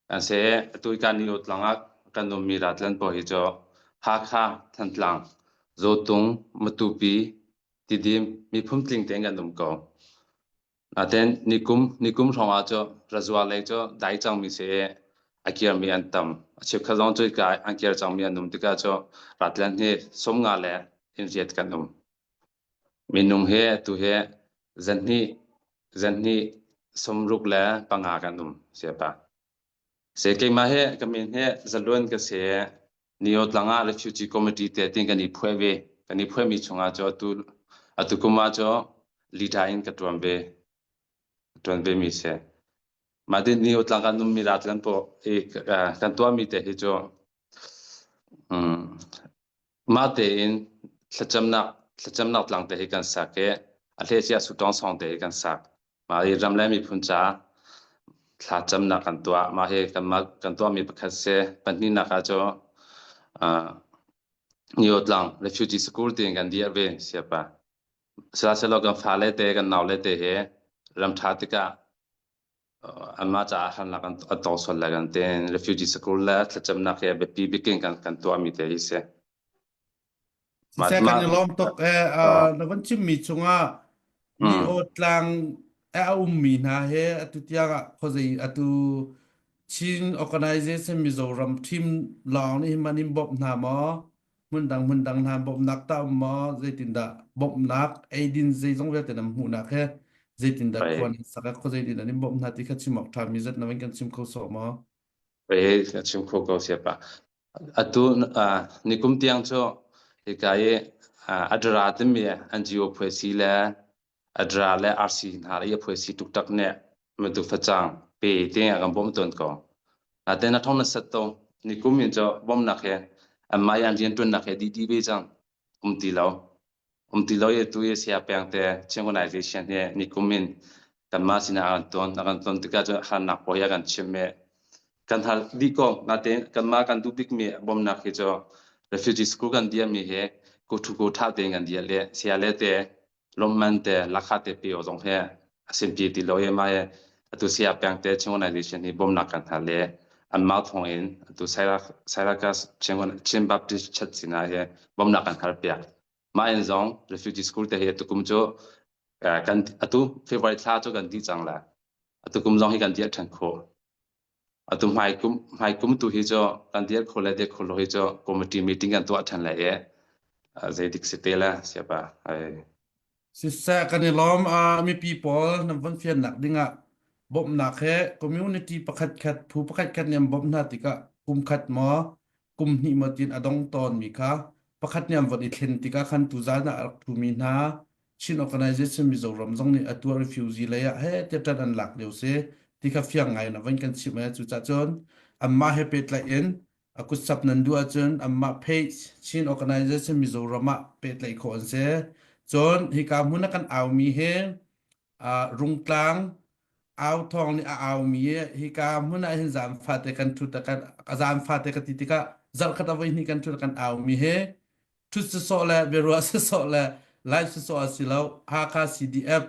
Kan si atu kan Niotlang ah kan ummi Ratlan pawl hi cu Hakha, Thantlang, Zotung, Matupi, Tidim miphun tling tein kan um ko. Natein nikum nikum hrawng ah cu razua lei cu dai cangmi si i a kirmi an tam. A cheukhat zong cu hika an kir cangmi an um tikah cu ratlan hi 50 le in riat kan um. Minung hi atu hi zanhnih zanhnih 65 kan um siapa. Se keimah hi ka min hi Zaluan ka si. Nio tlang ah refugee committee te tin kan i phuai ve. Kan i phuaimi chungah cu atu atu kum ah cu leader in ka tuan ve. Tuan ve mi si. Mah tin Nio tlang kan ummi ratlan po i kan tuahmi te hi cu um, mah tein thlacamnak thlacamnak tlang te hi kan sak i a hlei sutawng song te hi kan sak. Mah hi ram le miphun ca thlacamnak kan tuah. Mah hi kanmah kan tuahmi pakhat si. Pahnihnak ah cu uh, Niotlang Refugee School tiin kan dirh ve siapa. Sihmanhsehlaw kan fale te kan naule te he ram ṭha tikah anmah caah harnak an tong sual lai kan tiin refugee school le thlacamnak hi a biapi bik in kan kan tuahmi te hi si.
Siseh kan i lawm tuk eh na van chimmi chungah ni aw tlang a ummi hna he atu tiang ah khuazei atu Chin Organization Mizoram team lawng nih hin man in bawmh hna maw hmundang hmundang hna bawmhnak ta um maw zeitindah bawmhnak eidin zeizong vialte nan hmuhnak he zeitindah khua nan sak khuazei din an in bawmh hna ti kha chim awk ṭha mi zat na van kan chim kho sawh maw
Eh, chim kho ko siapa. Atu nikum tiang cu hika i ADRA timi NGO phuaisi le ADRA le RC hna i a phuaisi tuktak nih matu facang pe te a kan bawmh tawn ko. Natein a thong na set to nikum in cu bawmhnak he anmah i an rianṭuannak he dih dih ve cang um ti lo. Um ti lo i tu i saya peng te Chin Organization hi nikum in kanmah sinah a kan ton. A kan ton tikah cun harnak pawl hi a kan chimh i kan hal dih ko. Natein kanmah kan duh bikmi bawmhnak hi cu refugee school kan dirmi hi ko thu ko tha tein kan dir le saya le te lawmman te lakha te pe zong he a simpi ti lo i mah atu saya peng te Chin Organization hi bawmhnak kan hal le anmah thawng in atu Sairakas Chin Baptist Church sinah hi bawmhnak kan hal piak. Mah in zong refugee school te hi atukum cu kan atu February thla cu kan dih cang la. Atukum zong hi kan dirh ṭhan khawh. Atu hmai kum hmai kum tu hi cu kan dirh kho le dirh kho lo hi cu committee meeting kan tuah ṭhan lai i zeidik si te la siapa. Ai.
Siseh kan i lawm. Uh, mipi pawl nan von fiannak dingah bawmhnak he community pakhat khat phu pakhat khat nih an bawmh hna tikah kum khat maw kum hnih maw tiin a dong tawnmi kha pakhat nih an von i thlen tikah khan tuzan ah a rak ṭhumi hna Chin Organization Mizoram zong nih atu refugee lei ah he tiah ṭan an lak lio si ti kha fiang ngai in a von kan chimh e cucaah cun anmah he pehtlaih in a kutsap nan duh ahcun anmah page Chin Organization Mizoram ah pehtlaih khawh an si. Cun hika hmun a kan aumi hi uh, Rungtlang au thawng nih a aumi hika hmun ah hin zaanfate kan thut kan zaanfate ka ti tikah zarhkhat a voi hnih kan thut kan aumi hi thut sawsawh le biaruah sawsawh le live sawsawh a si lo Hakha CDF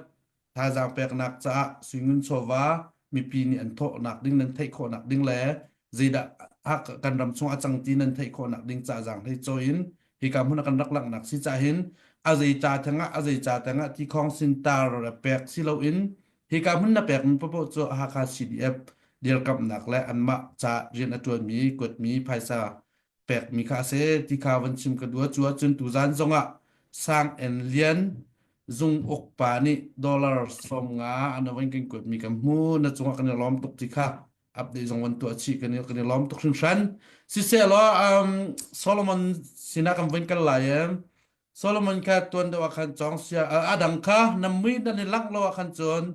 thazaang peknak caah suingun chawva mipi nih an thawhnak ding nan theih khawhnak ding le zeidah kan ram chung a cang ti nan theih khawhnak ding ca zaang hlei cawi in hika hmun ah kan rak langhnak si ca hin a zei ca thengah a zei ca tengah ti khong sin tar le pek si loin hika hmun na pek mi paoh cu Hakha CDF dirkamhnak le anmah ca rian a ṭuanmi kuatmi phaisa pekmi kha a si ti kha van chim ka duh. Cu ahcun tuzan zongah Sang En Lian zung uk pa nih dollar 50 an van kan kuatmi kan hmu na cungah kan i lawm tuk ti kha. Update zong van tuah chih kan i kan i lawm tuk hringhran. Siseh law um, Solomon sinah kan van kal lai em. Solomon kha tuan deuh ah khan cawng sia a dang kha na mui nan i langh lo ah khan cun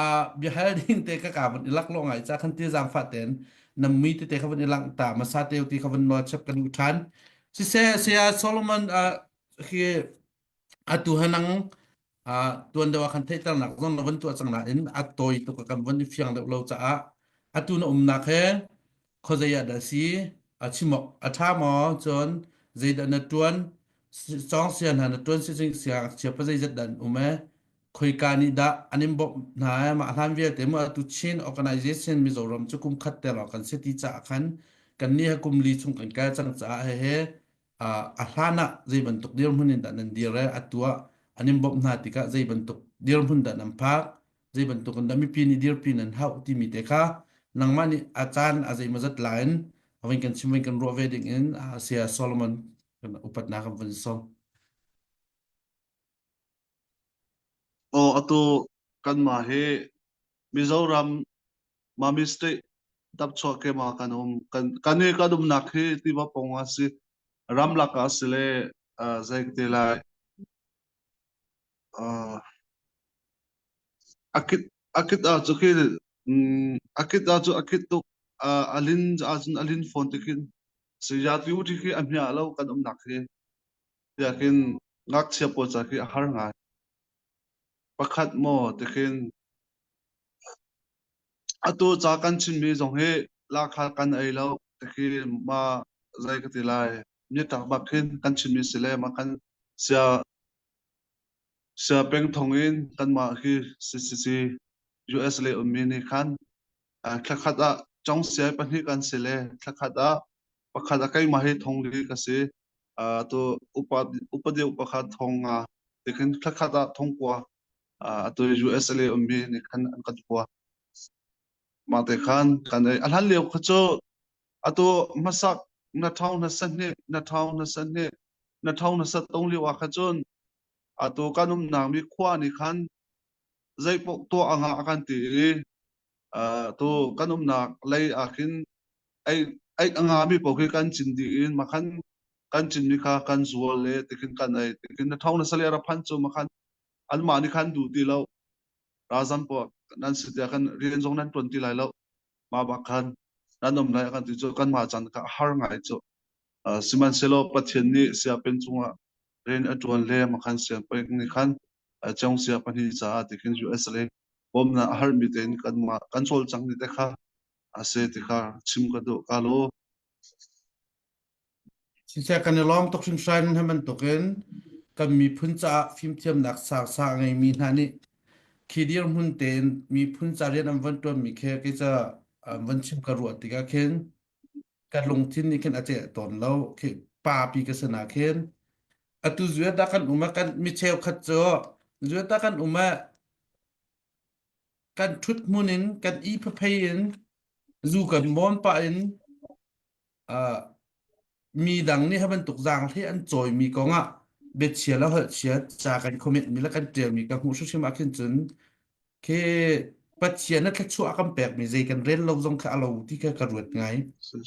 a biahal ding te ka ka van i lak lo ngai ca khan ti zaangfah ten na mui tete kha van i langh ta masa te ti kha van nawl chap kan u than. Siseh saya Solomon khi atu hanang tuan deuh ah khan theihternak zong na van tuah cang nain a tawi tuk kan van i fiang deuh lo caah atu na umnak he khuazei ah dah si a chimok a ṭha maw cun zeidah na ṭuan cawng sia hna na ṭuan si siangngakchia pa zeizat dah an um e khoika nih dah an in bawmh hna e mah hlan vialte mu atu Chin Organization Mizoram cu kum khat te lawng kan si ti caah khan kan nih he kum li chung kan kal cang caah hehe a hlan ah zei bantuk dirhmun in dah nan dir e atu ah an in bawmh hna tikah zei bantuk dirhmun dah nan phak zei bantuk in dah mipi nih dirpi nan hauh timi te kha nangmah nih a caan a zeimawzat la in a vun kan chim vun kan ruah ve ding in Saya Solomon kan upatnak kan vun sawm.
Aw atu kanmah hi Mizoram Mami State Dapchuah kema kan um kan kan i kan umnak hi tiva pong a si ramlak ah si le uh, zei ka ti lai uh, akit akit ah cu khi mm, akit ah cu akit tuk uh, alin ahcun alin phone ti khin saya ti u ti khi a hmia lo kan umnak hi tiah khin ngakchia pawl ca khi a har ngai pakhat maw ti khin atu ca kan chimmi zong hi lakha kan ei lo ti khi ma zei ka ti lai mi tak bak khin kan chimmi si le ma kan sia sia peng thong in kanmah hi CCC US le ummi nih khan thlakhat ah cong siai pahnih kan si le thlakhat ah pakhat a keimah hi thong li ka si tu upa upa deuh pakhat thong nga tikhin thlakhat ah thong kua atu US le ummi nih khan an kan kua mah te khan kan ei a hlan lio kha cu atu hmasak na thong na san hnih na thong na san hnih na thong na sat tong lio ah kha cun atu kan umnak mi khua nih khan zeipaoh tuah a ngah kan ti i tu kan umnak lei ah khin ei ei a ngami paoh khi kan cin dih in makhan kan cinmi kha kan zual le tikhin kan ei tikhin na thong na sale ra phan cu makhan anmah nih khan duh ti lo ralzam paoh nan si tiah kan rian zong nan tuan ti lai lo mah bak khan nan um lai kan ti cu kanmah caan kha a har ngai cu sihmanhsehlaw Pathian nih siapin cungah rian a tuan le makhan siangpaing nih khan cong sia pahnih caah tikhin US le bawmnak a harmi tein kanmah kan cawlcang ni te kha a si ti kha chim ka duh ka lo.
Siseh kan i lawm tuk hringhran hi bantukin kan miphun caah fimthiamnak sangsang a ngeimi hna nih khi dirhmun tein miphun ca rian an van ṭuanmi khi kei ca an van chim ka ruah tikah khin ka lungthin nih khin a celh tawn lo khi papi ka si na khin atu zuat ah kan um ah kan mi cheukhat cu zuat ah kan um ah kan ṭhut hmun in kan i phaphei in zu kan mawn pah in uh, mi dang nih hi bantuk zaanghlei an cawimi kongah biachia le holhchia ca kan comment mi le kan ṭialmi ka hmuh hrimhrim ah khin cun khi Pathian na thluachuah a kan pekmi zei kan rel lo zong kha a lo ti kha ka ruat ngai.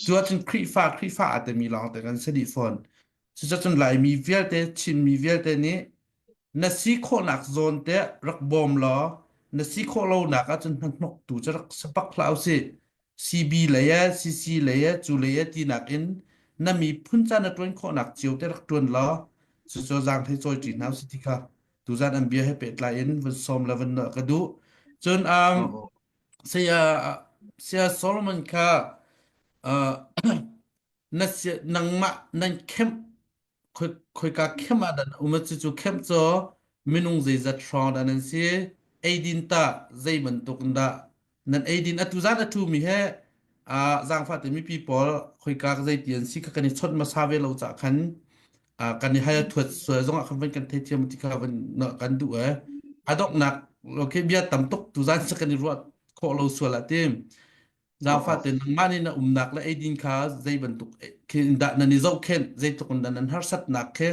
Cu ahcun Khrihfa Khrihfa aa timi lawng te kan si dih fawn. Cucacun Laimi vialte Chinmi vialte nih na si khawhnak zawn te rak bawm law na si khawh lonak ahcun hnahnawktu cu rak si bak hlah usih. CB lei eh, CC lei eh, cu lei eh tinak in na miphun ca na ṭuan khawhnak cio te rak ṭuan law cucu zaanghlei cawi ṭi hna usih ti kha tuzan an bia he pehtlai in vun sawm le vun nawh ka duh. Cun um, saya saya Solomon kha uh, na nangmah nan kemh khoika kemh ah dah na um cucu kemh cu minung zeizat hrawng dah nan si eidin tah zei bantuk in dah nan eidin atu zan a ṭhumi he uh, zaangfah te mipi pawl khoika zeiti an si kha kan i chawnh hmasa ve lo cah khan uh, kan i hal thuat sual zongah khan van kan theithiam ti kha van kan duh e a donghnak okay bia tam tuk tu zan sa kan i ruah khawh lo sual ah tim Zaangfah tein nangmah nih na umnak le eidin kha zei bantuk khin dah nan i zohkhenh, zeitluk in dah nan harsatnak khi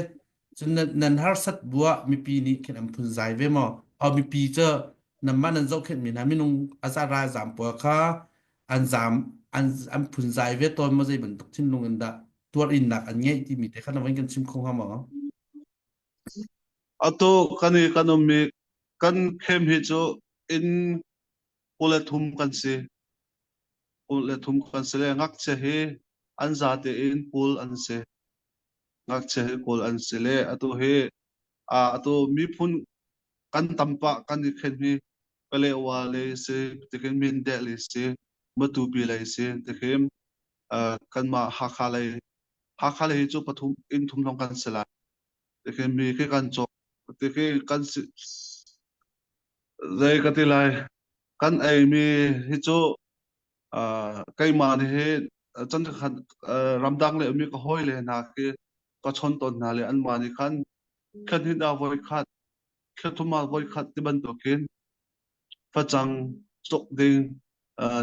cun nan, nan harsat bu ah mipi nih khin an phunzai ve maw? Aw mipi cu nanmah nan zohkhenhmi hna minung a za ralzaam pawl kha an zaam an an phunzai ve tawn maw zei bantuk thinlung in dah tuar innak an ngeih timi te kha na van kan chim kho hnga maw?
Atu kan i kan ummi kan khem hi cu inn 23 kan si. 23 kan si le ngakchia hi an zate in pul an si. Ngakchia hi kawl an si le atu hi atu miphun kan tam pah kan i khen hi Palewa lei si tikhin Mindat lei si Matupi lei si tikhin kanmah Hakha lei Hakha lei hi cu pathum inn thum lawng kan si lai. Tikhin mi khi kan cawk tikhi kan si zei ka ti lai kan ei mi hi cu keimah nih hi chan khat ramdang le mi ka hawi le hna khi ka chon tawn hna le anmah nih khan khat hin ah voi khat thla ah voi khat ti bantukin facang cawk ding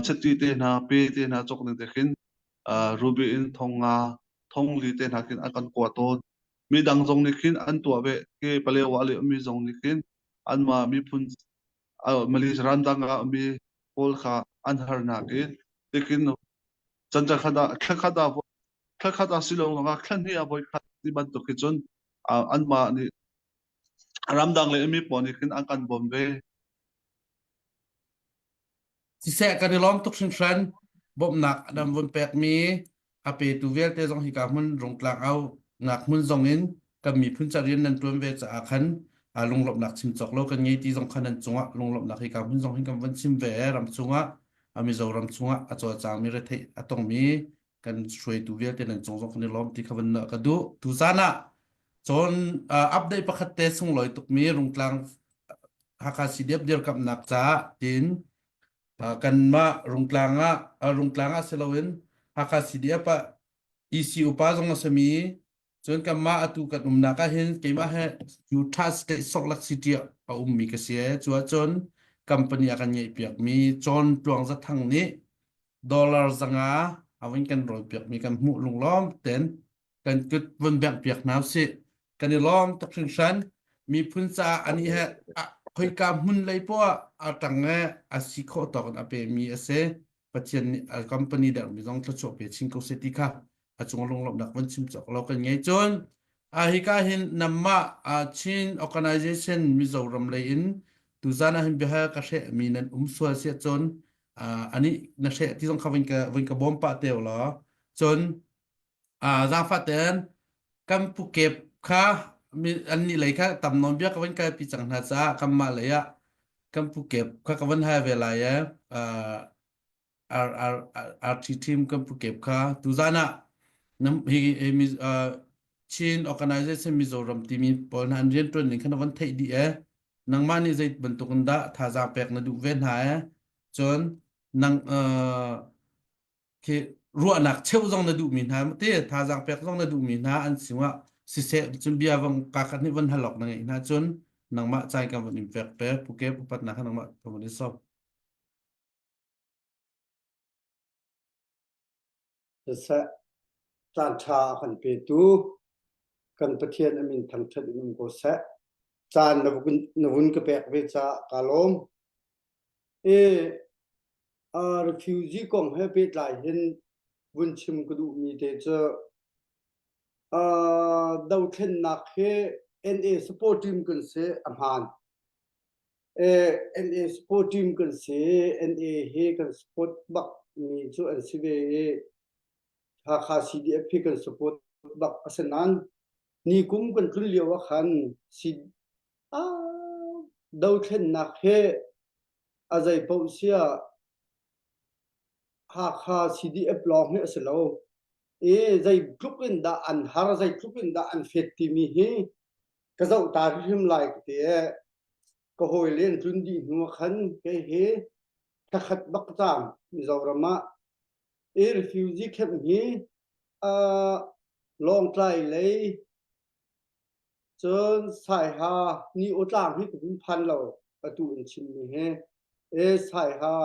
chiti te hna pe te hna cawk ding te khin ruby in thong nga thong li te hna khin an kan kua tawn mi dang zong nih khin an tuah ve ke palewa le mi zong nih khin anmah miphun Malaysia ramdang ah mi pawl kha an harnak in tikin chan khat ah thla khat ah thla khat ah si lo ah thla hnih ah voi khat ti bantuk hi cun anmah nih ramdang le mi pawl nih khin an kan bawm ve.
Siseh kan i lawm tuk hringhran. Bawmhnak nan vun pekmi a petu vialte zong hika hmun Rungtlang au nak hmun zong in kan miphun ca rian nan tuan ve caah khan lunglawmhnak chim cawk lo kan ngei ti zong khan nan cungah lunglawmhnak hika hmun zong hin kan vun chim ve ram chungah a Mizoram chungah a cawlcangmi retheih a tongmi kan hruaitu vialte nan cung zong kan i lawm ti kha van ka duh. Tuzan ah cun update pakhat te sunglawi tukmi Rungtlang Hakha CDF dirkamhnak caah tiin kanmah Rungtlang ah Rungtlang ah si loin Hakha CDF ah EC upa zong a sami cun kanmah atu kan umnak ah hin keimah he Utah State Salt Lake City ah a ummi ka si ee. Cu ahcun company a kan ngeihpiakmi John Tluang Zathang nih dollar 500 a vun kan rawlpiakmi kan hmuh lunglawm ten kan kut vun bengh piak hna usih. Kan i lawm tuk hringhran. Miphun caah ani he khoika hmun lei poah a tang e a si khawh tawk in a pemi a si. Pathian nih a company dermi zong thluachuah pe chin ko seh ti kha a cung lunglawmhnak von chim cawk lo kan ngei. Cun a hika hin namah Chin Organization Mizoram lei in tuzan ah hin biahal ka hreh mi nan um sual siah cun ani na hreh ti zong kha vun ka vun ka bawm pah te law cun zaangfah tein kan pukep kha an nih lei kha tam nawn bia ka van kalpi cang hna caah kanmah lei ah kan pukep kha ka van hal ve lai e R R RT team kan pukep kha tuzan ah hi hi Chin Organization Mizoram timi pawl hna an rianṭuan ning kha na van theih dih e nangmah nih zei bantuk in dah thazaang pek na duh ve hna e cun nang khi ruahnak cheuh zong na duhmi hna te thazaang pek zong na duhmi hna an singah siseh cun bia vang ka khat nih van halok na ngeih hna cun nangmah cai kan van in pek pe puke upatnak kha nangmah kan van i sawm.
Siseh caan ṭha a kan petu kan Pathian a min thangṭhat in um ko seh. Caan na vun, na vun ka pek ve caah kaa lawm. I uh, refugee kong he pehtlai hin vun chim ka duhmi te cu uh, dothlennak hi NA support team kan si a hmaan. Eh, NA support team kan si NA hi kan support bak mi cu an si ve i Hakha CDF hi kan support bak a si nain ni kum kan tlun lio ah khan si ah dothlennak hi a zei paoh siah Hakha CDF lawng hi a si lo. I zeitluk in dah an har, zeitluk in dah an fet timi hi ka zoh ta hrimhrim lai ka ti i ka hawile an tlun dih hnu ah khan kei hi thlakhat bak ka caam Mizoram ah. I refugee camp hi uh, Lawngtlai lei Cun Saiha ni awtlang hi ka hun phan lo atu in chimmi hi. E Saiha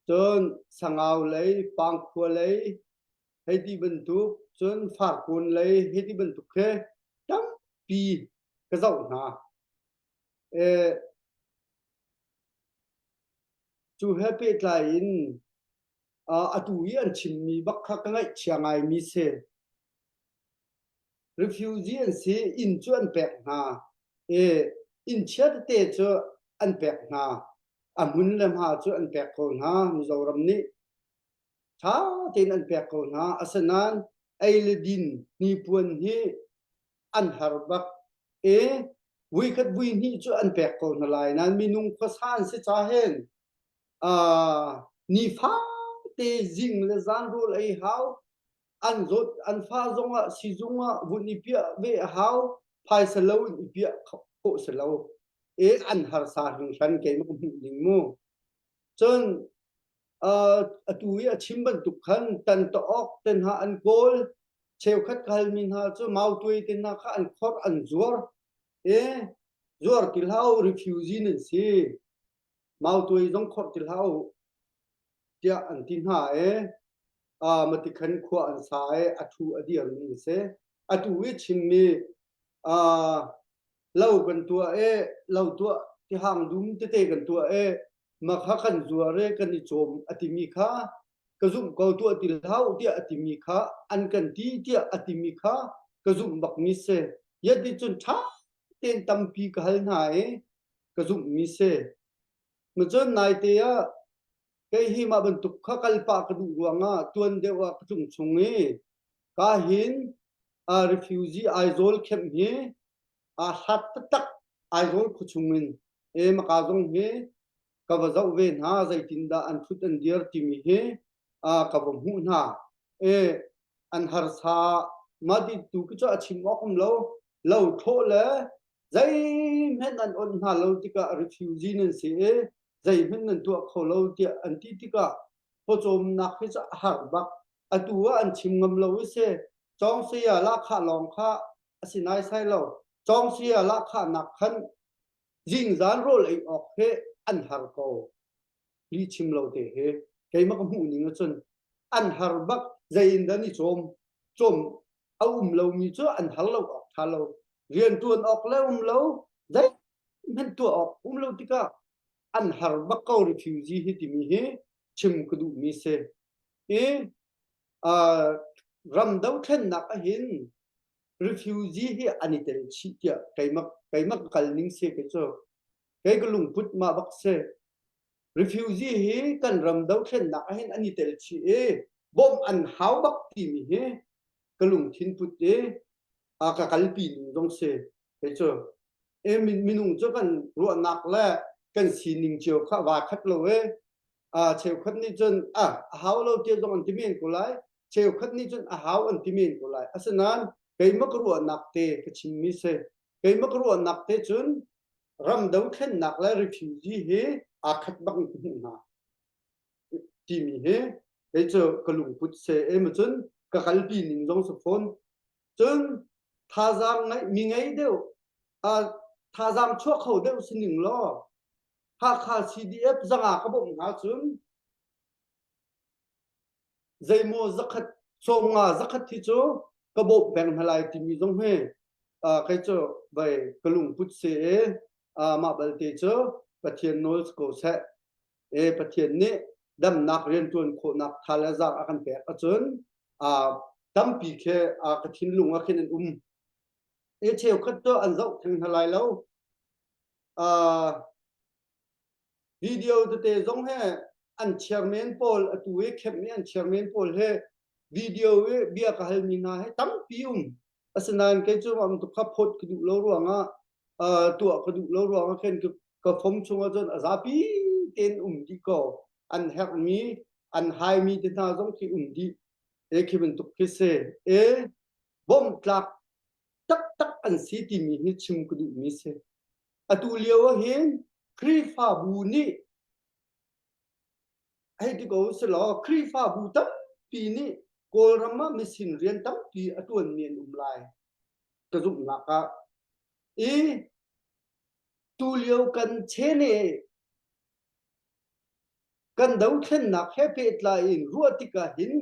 cun Sangau lei Pangkhua lei hei ti bantuk cun Farkawn lei hei ti bantuk khi tampi ka zoh hna. E, cu he pehtlai in. Atu i an chimmi bak kha ka ngaihchia ngaimi si. Refugee an si, inn cu an pek hna. I inn chia tete cu an pek hna. A hmun le hma cu an pek ko hna Mizoram nih. Ṭha tein an pek ko hna. Asinain ei le din hnipuan hi an har bak. I vuikhat vuihnih cu an pek ko hna lai nain minung khuasa an si ca hin uh, nifate zing le zan rawl ei hau an zawt an fa zongah sizung ah vun i piah ve a hau phaisa lo in i piah khawh si lo e an harsa hringhran keimah ka hmuh ning mu cun uh, atu i a chim bantuk khan tan ta awk ten ha an kawl cheukhat ka halmi hna cu mautuai te hna kha an khor an zuar e zuar ti hlah refugee nan si mautuai zong khorh ti hlah u tiah an ti hna i uh, matikhan khua an sa i a thu a dirmi a si. Atu i chimmi uh, lo kan tuah i lo tuah tihang dum tete kan tuah i makha kan zuar i kan i cawm a timi kha ka zumh ko tuah ti hlah tiah a timi kha an kan ti tiah a timi kha ka zumh bakmi si. Yet cun ṭha tein tampi ka hal hna i ka zumhmi si. Cun naite ah kei hi mah bantuk kha kal pah ka duh ruangah tuan deuh ah ka tlung chung i ka hin uh, refugee Aizawl camp hi aa hlat taktak Aizawl khuachung in e maka zong hi ka va zoh ve hna zeitindah an thut an dir timi hi uh, ka va hmuh hna e an harsa ma ti tu cu a chim awk um lo lo thlawh le zeihmanh an onh hna lo tikah refugee nan si i zeihmanh nan tuah kho lo tiah an ti tikah pawcawmnak hi cu a har bak atu ah an chim ngam lo i si cawngsia lahkhah lawng kha a si naisai lo cawngsia lahkhahnak khan zingzan rawl ei awk hi an har ko lih chim lo te hi keimah ka hmuh ning ahcun an har bak zei in dah ni cawm cawm a um lomi cu an har lo awk ṭha lo rianṭuan awk le um lo zeihmanh tuah awk um lo tikah an har bak ko refugee hi timi hi chim ka duhmi si i uh, ram dothlennak ahhin refugee hi an i tel chih tiah keimah keimah ka kal ning si kei cu kei ka lungput mah bak si refugee hi kan ram dothlennak ahhin an i tel chih i bawmh an hau bak timi hi ka lungthin put i a ka kalpi ning zong si kei cu e minung cu kan ruahnak le kan sining cio kha vaa khat lo e a cheukhat nih cun a a hau lo tiah zong an ti men ko lai cheukhat nih cun a hau an ti men ko lai asinain keimah ka ruahnak te ka chimmi si keimah ka ruahnak te cun ram dothlennak le refugee hi aa khat bak in ka hmuh hna timi hi kei cu ka lungput se em cun ka kalpi ning zong si fawn cun thazaang ngeih mi ngei deuh thazaang chuah kho deuh si ning law Hakha CDF zanga ka bawmh hna cun zeimaw zakhat 50 zakhat hi cu ka bawmh peng hna lai timi zong hi kei cu vai ka lungput si i mah balte cu Pathian nawl si ko seh e Pathian nih damnak rianṭuan khawhnak tha le zaang a kan pek ahcun tampi khi ka thinlung ah khin an um e cheukhat cu an zoh theng hna lai lo video tete zong he an chairman pawl atu i camp i an chairman pawl he video i bia ka halmi hna he tampi um asinain kei cu am tuk kha phawt ka duh lo ruangah tuah ka duh lo ruangah khin ka fom chungah cun a zapi tein um dih ko an herhmi an haimi te hna zong khi um dih e khi bantuk khi si e bawmh tlak taktak an si timi hi chim ka duhmi si atu lio ah hin Khrihfabu nih hei ti ko selaw Khrihfabu tampi nih Kawlram ah misin rian tampi a ṭuanmi an um lai ka zumhnak ah i tulio kan chene kan dothlennak he pehtlai in ruah tikah hin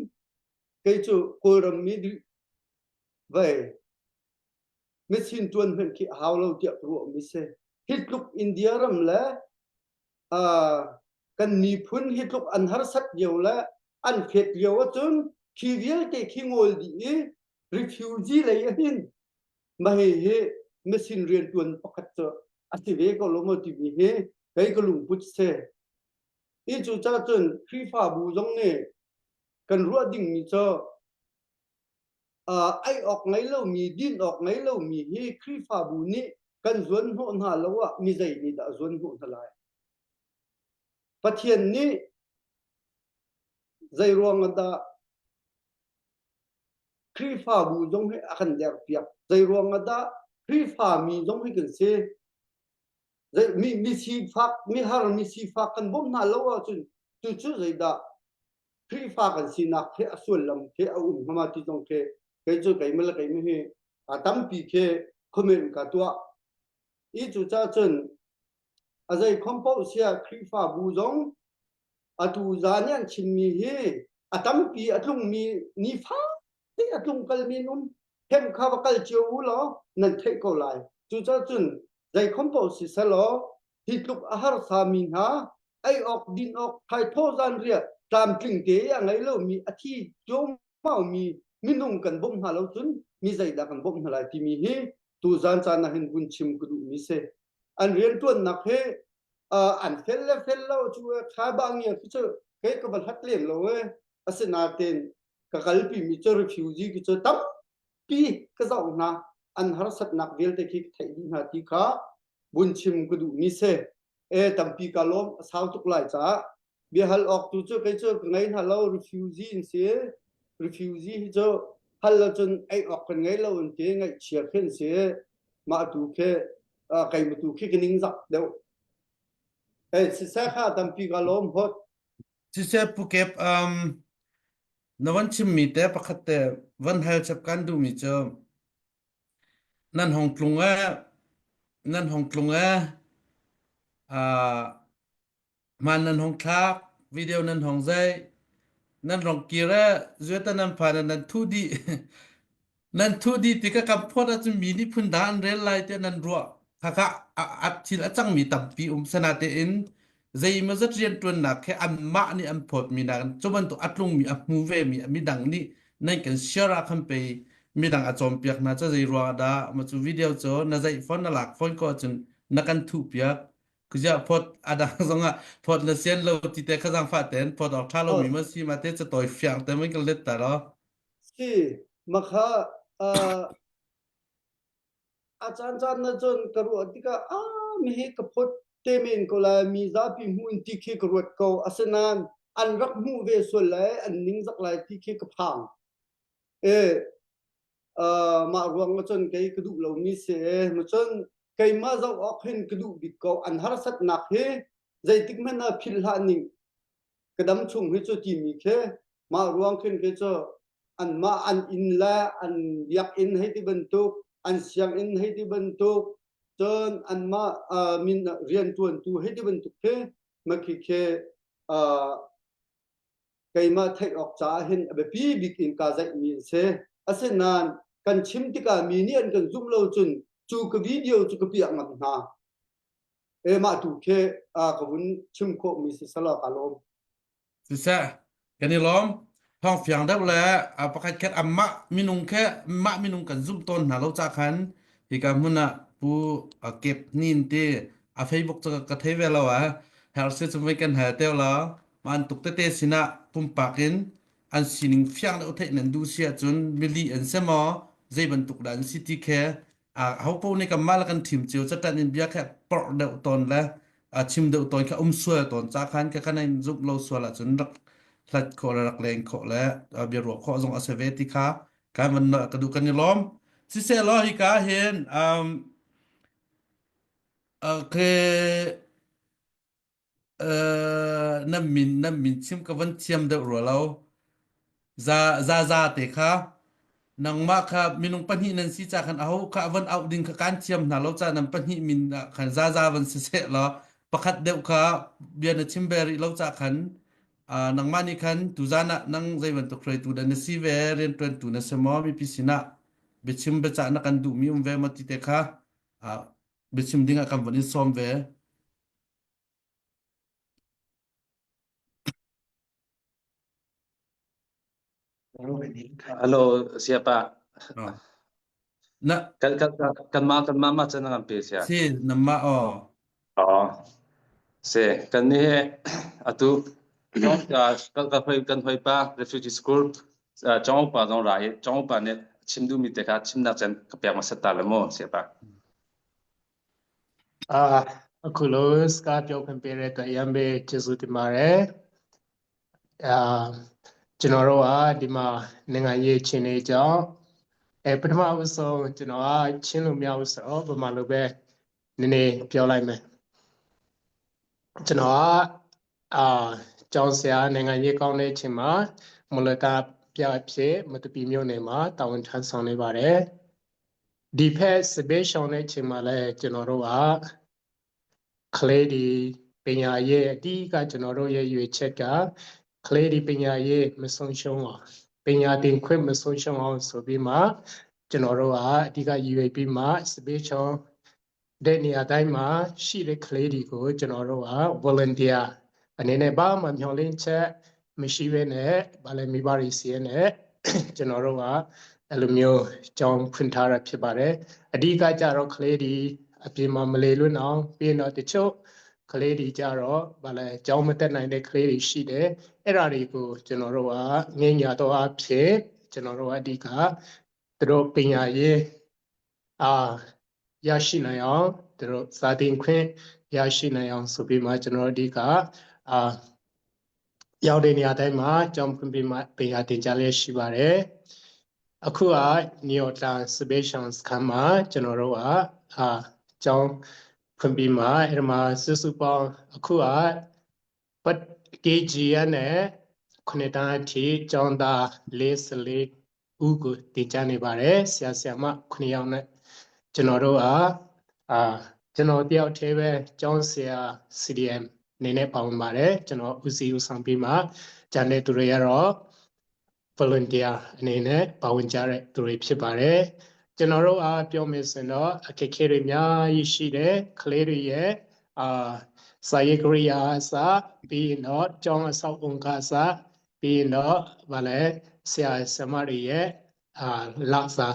kei cu Kawlram mi vei misin ṭuan hmanh khi a hau lo tiah ka ruahmi si. Hi tluk India ram le uh, kan miphun hi tluk an harsat lio le. An fet lio ahcun khi vialte khi ngawl dih i refugee lei ahhin mah hihi machine riantuan pakhat cu a si ve ko lo maw timi hi kei ka lungput si. I cucaah cun Khrihfabu zong nih kan ruah dingmi cu uh, ei awk ngei lomi, din awk ngei lomi hi Khrihfabu nih kan zuan hnawh hna lo ah mi zei nih dah zuan hnawh hna lai? Pathian nih zei ruang ah dah Khrihfabu zong hi a kan derpiak? Zei ruang ah dah Khrihfami zong hi kan si? Zei mi mi sifak, mi har, mi sifak kan bawmh hna lo ahcun cucu zeidah Khrihfa kan sinak khi a sullam khi a um hngama ti zong khi kei cu keimah le keimah hi a tampi khi comment ka tuah. I cucaah cun a zei khom paoh siah Khrihfabu zong atu zan i an chimmi hi a tampi a tlungmi nifa te a tlung kalmi an um. Hem kha va kal cio u law nan theih ko lai. Cucaah cun zei khom paoh si selaw hi tluk a harsa mi hna ei awk din awk thaithaw zanriah tlamtling te i a ngei lomi a thi ciammau minung kan bawmh hna lo cun mi zeidah kan bawmh hna lai timi hi tuzan caan ah hin vun chim ka duhmi si. An rianṭuannak hi uh, an fel le fel lo cu tha ba ngia khi cu kei ka va hlat lem lo e asinain ka kalpi mi cu refugee ki cu tampi ka zoh hna an harsatnak vialte khi ka theih dih hna ti kha vun chim ka duhmi si e tampi ka lawm a sau tuk lai caah biahal awk tu cu kei cu ka ngei hna lo refugee in si refugee hi cu hal lo cun ei awk kan ngei lo an ti ngaihchia khin si mah tu khi kei tu khi ka ning zak deuh eh siseh kha tampi ka lawm hot
Siseh Pukep um na van chimmi te pakhat te van hal chap kan duhmi cu Nan hong tlung ee, nan hong tlung ee. Uh, hmaan nan hong thlak, video nan hong zei, nan rong kir ee, zueta nan phan ah nan thuh dih. Nan thuh dih ti ka kam phawt ahcun mi nih phun dang an rel lai tiah nan ruah. Khakha a, a thil a cangmi tampi um sana tein zeimawzat rianṭuannak he anmah nih an phawtmi nakin cu bantuk a tlungmi a hmu vemi midang nih nan kan share ah khan pei midang a cawnpiak hna cu zei ruangah dah ma cu video cu na zeih phone na lak phone ko ahcun na kan thuhpiak kuziah phawt a dang zongah phawt na sian lo ti te kha zaangfah ten phawt awk ṭha lomi ma si ma te catawi fiang te man kan let ta lo
Si makha uh, A caancaan na cun ka ruah tikah ah mihi ka phawt te men ko lai mi zapi hmuh in ti khi ka ruat ko asinain an rak hmuh ve sual lai an ningzak lai ti khi ka phang e uh, mah ruang ah cun kei ka duh lomi si ma cun keimah zoh awk hin ka duh bik ko an harsatnak hi zeitik hmanh ah philh hlah ning ka dam chung hi cu timi khi mah ruang khin khi cu anmah an inn le an biakinn hei ti bantuk an sianginn hei ti bantuk cun anmah uh, min rianṭuantu hei ti bantuk khi makhi khi uh, keimah theih awk caah hin a biapi bik in kaa zaihmi an si. Asinain kan chim tikah mi nih an kan zumh lo cun cu ka video cu ka piah ngam hna. E mah tu khi uh, ka vun chim khawhmi si sala ka lawm.
Siseh, kan i lawm. Thawng fiang deuh le pakhat khat anmah minung khe mah minung kan zumh tawn hna lo ca khan hika hmun ah Pu Kep Hnin ti a Facebook cu ka thei ve lo ah her si cu mei kan hal teo la man tuk tete sinah pumpak in an sining fiang deuh theih nan duh si ahcun mili an si maw zei bantuk dah an si ti khe ho paoh nih kanmah le kan thim cio catan in bia kha porh deuh tawn le chim deuh tawn kha um sual tawn ca khan ka kan in zumh lo sual ahcun rak hlat khawh le rak leng khawh le bia ruah khawh zong a si ve ti kha kan van ka duh kan i lawm siseh law hika hin um okay Uh, nan min nan min chim ka van thiam deuh rua lo. Za za za te kha nangmah kha minung pahnih nan si ca khan aho kha van auh ding kha kan thiam hna lo ca nan pahnih min ah khan za za van si seh law pakhat deuh kha bia na chim ve rih lo ca khan uh, nangmah nih khan tuzan ah nang zei bantuk hruaitu dah na si ve rianṭuantu na si maw mipi sinah biachim biacah na kan duhmi um ve maw ti te kha uh, biachim ding ah kan von in sawm ve.
Hello, siapa.
Oh. Na
Kan kan kan ma kan ma ma chan ngan pe sia.
Si nama oh.
Oh. Se kan ni he atu chong kan kan hoi kan hoi pa refugee school chong pa zong rai chong pa ne chim du mi te kha chim nak chan ka pek ma sat ta le mo siapa.
အာအခုလိုစကားပြောခွင့်ပေးတဲ့အတွက်အရန်ပဲကျေးဇူးတင်ပါတယ်အာကျွန်တော်တို့ကဒီမှာနိုင်ငံရေးချင်းနေကြောင်းအဲပထမဦးဆုံးကျွန်တော်ကချင်းလို့မရဘူးဆိုတော့ဗမာလိုပဲနည်းနည်းပြောလိုက်မယ်ကျွန်တော်ကအာကျောင်းဆရာနိုင်ငံရေးကောင်းတဲ့အချိန်မှာမလတာပြဖြစ်မတပီမြို့နယ်မှာတာဝန်ထမ်းဆောင်နေပါတယ် ဒီဖက်စပေးရှောင်းတဲ့အချိန်မှာလည်းကျွန်တော်တို့ကကလေးဒီပညာရေးအဓိကကျွန်တော်တို့ရဲ့ရွေချက်ကကလေးဒီပညာရေးမဆုံးရှုံးအောင်ပညာသင်ခွင့်မဆုံးရှုံးအောင်ဆိုပြီးမှကျွန်တော်တို့ကအဓိကရည်ရွယ်ပြီးမှစပေးရှောင်းတဲ့နေရာတိုင်းမှာရှိတဲ့ကလေးတွေကိုကျွန်တော်တို့က volunteer အနေနဲ့ဘာမှမျှော်လင့်ချက်မရှိဘဲနဲ့ဗာလဲမိဘတွေစီရင်နဲ့ကျွန်တော်တို့က အဲ့လိုမျိုးကြောင်းဖွင့်ထားတာဖြစ်ပါတယ်အဓိကကြတော့ကလေးဒီအပြင်မှာမလေလွတ်အောင်ပြီးတော့တချို့ကလေးတွေကြတော့ဗာလဲကြောင်းမတက်နိုင်တဲ့ကလေးတွေရှိတယ်အဲ့ဒါတွေကိုကျွန်တော်တို့ကငင်ညာတော့အဖြစ်ကျွန်တော်တို့ကအဓိကသူတို့ပညာရေးအာရရှိနိုင်အောင်သူတို့စာသင်ခွင့်ရရှိနိုင်အောင်ဆိုပြီးမှကျွန်တော်တို့အဓိကအာရောက်တဲ့နေရာတိုင်းမှာကြောင်းဖွင့်ပြီးမှပညာသင်ကြားလျက်ရှိပါတယ် အခုကနယူးတန်စပေရှန်စခန်းမှာကျွန်တော်တို့ကအာကျောင်းဖွင့်ပြီးမှအဲ့ဒီမှာစုစုပေါင်းအခုကပတ် KG ရနဲ့ခုနှစ်တန်းအထိကျောင်းသား44ဦးကိုတည်ကြနေပါတယ်ဆရာဆရာမ9ယောက်နဲ့ကျွန်တော်တို့ကအာကျွန်တော်တယောက်တည်းပဲကျောင်းဆရာ CDM အနေနဲ့ပါဝင်ပါတယ်ကျွန်တော်ဦးစီးဦးဆောင်ပြီးမှကျန်တဲ့သူတွေကတော့ volunteer အနေနဲ့ပါဝင်ကြတဲ့သူတွေဖြစ်ပါတယ်ကျွန်တော်တို့အားပြောမယ်ဆိုရင်တော့အခက်အခဲတွေအများကြီးရှိတယ်ကလေးတွေရဲ့အာစာရေးကရိယာအစပြီးရင်တော့ကျောင်းအဆောက်အုံကအစပြီးရင်တော့ဗာလဲဆရာဆရာမတွေရဲ့အာလစာ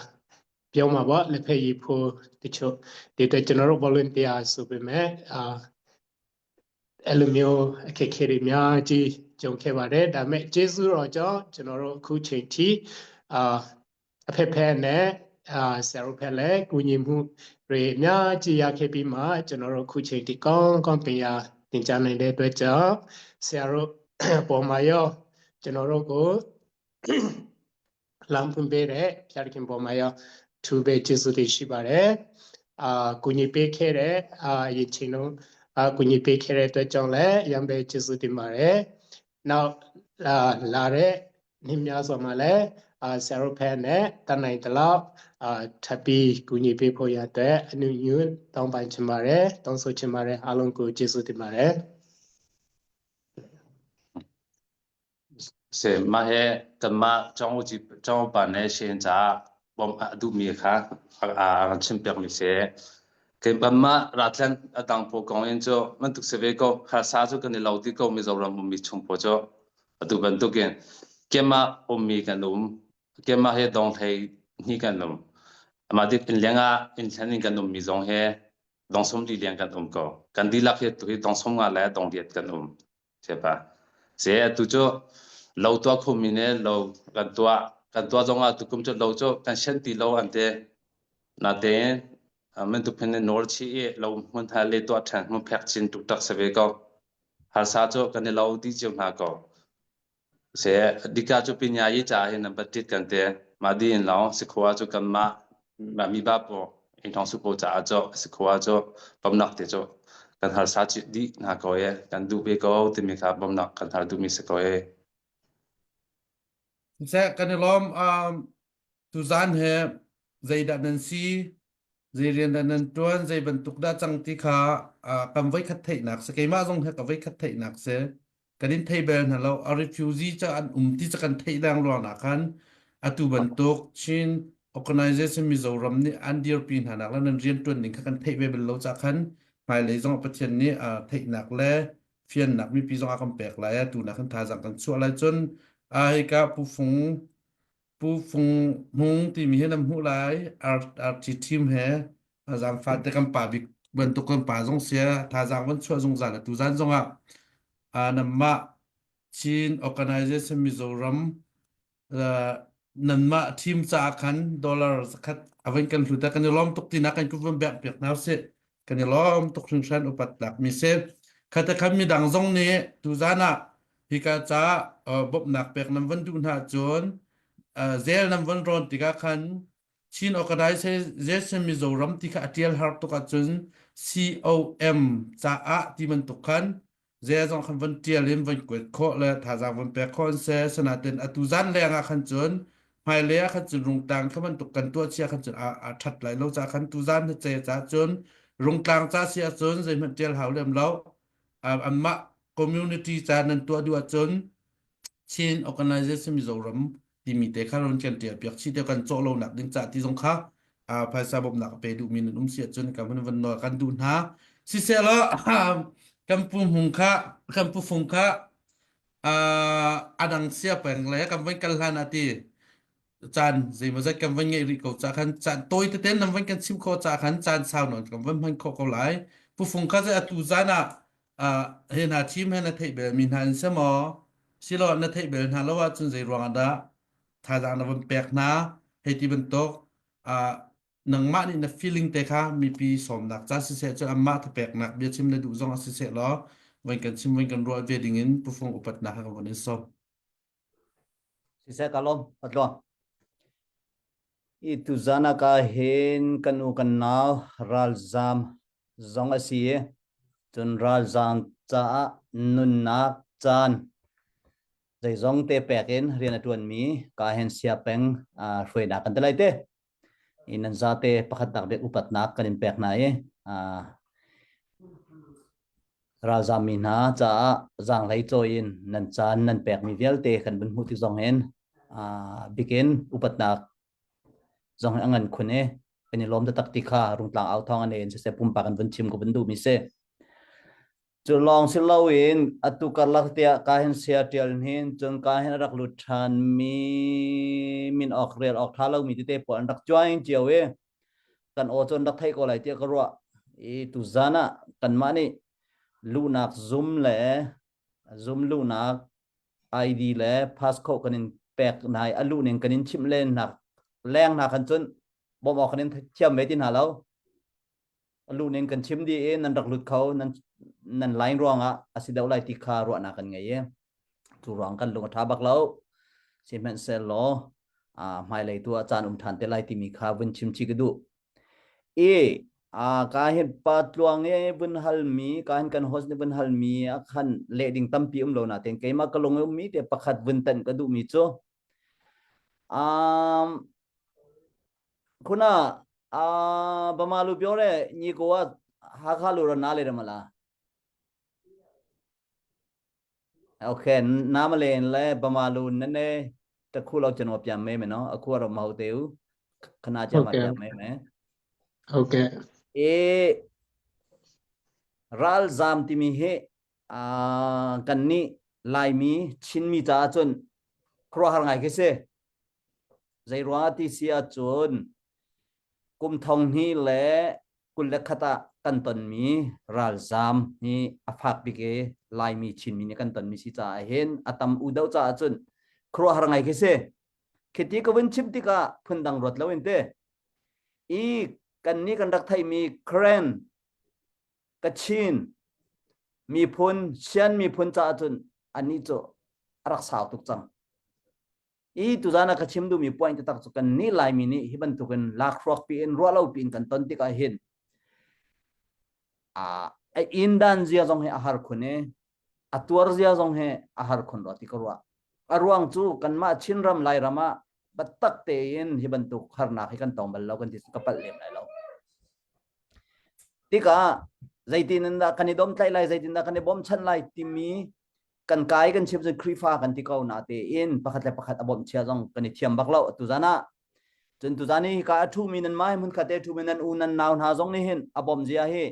ပြောမှာပေါ့လက်ဖက်ရည်ဖို့တချို့ဒီတော့ကျွန်တော်တို့ volunteer ဆိုပေမဲ့အာအဲ့လိုမျိုးအခက်အခဲတွေအများကြီး ကြုံခဲ့ပါတယ်ဒါပေမဲ့ကျေးဇူးတော်ကြောင့်ကျွန်တော်တို့အခုချိန်ထိအာအဖက်ဖက်နဲ့အာဆရာတို့ဖက်လည်းကူညီမှုတွေအများကြီးရခဲ့ပြီးမှကျွန်တော်တို့အခုချိန်ထိကောင်းကောင်းပညာသင်ကြားနိုင်တဲ့အတွက်ကြောင့်ဆရာတို့ပေါ်မှာရောကျွန်တော်တို့ကိုလမ်းဖွင့်ပေးတဲ့ဖျားခင်ပေါ်မှာရောသူပဲကျေးဇူးတင်ရှိပါတယ်အာကူညီပေးခဲ့တဲ့အာအရင်ချိန်တော့အာကူညီပေးခဲ့တဲ့အတွက်ကြောင့်လည်းအရန်ပဲကျေးဇူးတင်ပါတယ် နောက်လာလာတဲ့နေ့များစွာမှာလည်းအာဆရာတို့ဖက်နဲ့တတ်နိုင်တလောက်အာထပ်ပြီးကူညီပေးဖို့ရတဲ့အနုညွတ်တောင်းပန်ချင်ပါတယ်တောင်းဆိုချင်ပါတယ်အားလုံးကိုကျေးဇူးတင်ပါတယ်
Se ma he kanmah chong ci chong pa ne shen cha bom a du mi kha a a chim piak mi se ke kanmah ratlan atang po kong in chu man tuk se ve ko kha sa chu kan ni lo ti ko Mizoram um mi chung po chu atu bantukin kema um mi kan um kema he dong thei ni kan um ama dik in lenga in thlan in kan um mi zong he dong som li liang kan um ko kan dilak he tu hi dong som nga le dong liet kan um pa se tu chu lo tua khum mi ne lo kan tua kan tua zong ah tukum chu lo chu kan shen ti lo an te na te men tu phen nor chi e lo mun tha le tua than mun phek chin tuk tak se ve ko har sa chu kan lo ti chiu na ko se dika chu pinya yi cha hin number tit kan te ma di in lo sikhwa chu kan ma ma mi ba po in thong su po cha cho sikhwa chu pam nak te chu kan har sa chi di na ko ye kan du be ko ti mi kha bom nak kan har du mi se ko ye
Siseh kan i lawm um, tuzan he zeidah nan si zei rian dah nan ṭuan zei bantuk dah cang ti kha uh, kan voikhat theihnak si keimah zong he ka voikhat theihnak si kan in thei bel hna lo a refugee ca an um ti ca kan theih leng ruang ah khan atu bantuk Chin organization Mizoram nih an dirpi hna nak le nan rian ṭuan ning kha kan theih ve bel lo ca khan hmailei zong ah Pathian nih uh, theihnak le fiannak mipi zong a kan pek lai atu nak kan thazaang kan chuah lai cun a hika pufung. Pu Fung Hmung timi hi nan hmuh lai. RT team he zaangfah te kan pa bik bantuk kan pa zong sia thazaang van chuah zungzal atu zan zongah nanmah Chin Organization Mizoram nanmah team caah khan dollar zakhat a van kan hlut kan i lawm tuk tinak kan kut van bek piak hna usih. Kan i lawm tuk hringhran upat tlak mi si. Khate khan midang zong nih tuzan ah hika ca bawmhnak pek nan van duh hna ahcun zel nan van rawn tikah khan Chin Organization Mizoram ti kha a tial har tuk ahcun COM caah ti bantuk khan zeizong khan van tial in van kuat khawh le thazaang van pek khawh an si. Sinain atu zan leng ah khan cun hmailei ah khan cun rungtlang kha bantuk kan tuah chia khan cun a, a ṭhat lai lo caah khan tuzan na ce caah cun rungtlang ca si ahcun zeihmanh ṭial hau lem lo. Anmah community ca nan tuah duh ahcun Chin Organization Mizoram timi te kha ron kan ṭial piak chih te kan cawh lonak ding ca ti zong kha phaisa bawmhnak a pe duhmi nan um si ahcun kan hun van nawl kan duh hna. Sisehlaw kan pu hmung kha kan pu fung kha a dang sia peng le kan van kal hlan ah ti caan zeimawzat kan van ngeih rih ko ca khan caan tawi tete nan van kan chim khawh ca khan caan sau nawn kan van hman khawh ko lai. Pu Fung kha atu zan ah he hna thim he na theih bel mi hna in si maw? Silo na theih bel hna lo ahcun zei ruang ah dah thazaang na van pek hna hei ti bantuk nangmah nih na feeling te kha mipi sawmnak ca siseh cun anmah thapeknak biachim na duh zong ah siseh law van kan chim van kan ruah ve ding in pufung upatnak kan von in sawm.
Siseh ka lawm patluang. I tuzan ah ka hin kan u kan nau ralzam zong a si i cun ralzam caah nunnak caan zeizong te pek in rian a ṭuanmi ka hen sia peng hruainak kan ti lai te. I nan zate pakhatnak bik upatnak kan in pek hna i ralzammi hna caah zaanghlei cawi in nan caan nan pekmi vialte kan vun hmuh tik zong hin bikin upatnak zong hi a ngan khun i kan i lawm taktak ti kha rungtlang au thawng an in siseh pumpak an vun chim ko vun duhmi si. Cu lawng si loin atu karlak tiah ka hin sia ṭial hin cun ka hin a rak lut ṭhan mi min awk rel awk ṭha lomi tete pawl an rak join cio i kan aw cu an rak theih ko lai tiah ka ruah. I tuzan ah kanmah nih luhnak zum le zum luhnak ID le passcode kan in pek hna i a luh ning kan in chimh len hna leng hna khan cun bawmh awk kan in thiam ve ti hna lo. A luh ning kan chim dih i nan rak lut kho nan nan line ruangah a si deuh lai ti kha ruahnak kan ngei i cu ruang kan lung a ṭha bak lo. Sihmanhsehlaw hmailei tu ah caan um ṭhan te lai timi kha vun chim chih ka duh. I ka hin pa tluang i vun halmi ka hin kan host nih vun halmi ah khan leh ding tampi um lo nain keimah ka lung i ummi te pakhat vun tanh ka duhmi cu um, ခုနအာဗမာလူပြောတဲ့ညီကိုကဟာခါလူတော့နားလေတယ်မလား Okay နားမလည်ရင်လည်းဗမာလူနည်းနည်းတစ်ခုလောက်ကျွန်တော်ပြန်မေးမယ်နော်အခုကတော့မဟုတ်သေးဘူးခဏကြာ
ဟုတ်ကဲ့
မှပြန်မေးမယ်
ဟုတ်ကဲ့
အေးရာလ်ဇမ်တီမီဟေအာကန်နိလိုက်မီချင်းမီတာချွန်ခရဟာငိုင်ခေစေ Zei ruangah ti si ahcun kum thong hnih le 21 ah kan tonmi ralzaam hi a fak bik i Laimi Chinmi nih kan tonmi si caah hin a tam u deuh caah cun khuaruahhar ngai khi si. Khiti ka vun chim tikah phundang ruat loin te i kan nih kan rak theihmi Karen, Kachin miphun, Shan miphun caah cun anih cu a rak sau tuk cang. I tuzan ah ka chim duhmi point taktak cu kan nih Laimi nih hi bantukin lakhruak piin ruah lo piin kan ton tikah hin a in dan zia zong hi a har khun i a tuar zia zong hi a har khun rua ti ka ruah. A ruang cu kanmah Chinram Lairam ah biatak tein hi bantuk harnak hi kan tong bal lo kan ti ka palh lem lai lo. Tikah zeitin in dah kan i domtlaih lai zeitin dah kan i bawmchan lai timi kan kai kan chim cun Khrihfa kan ti ko na tein pakhat le pakhat a bawmh chia zong kan i thiam bak lo tuzan ah cun tuzan hi hika a ṭhumi nan mai hmun khat te ṭhumi nan u nan nau hna zong nih hin a bawmh zia hi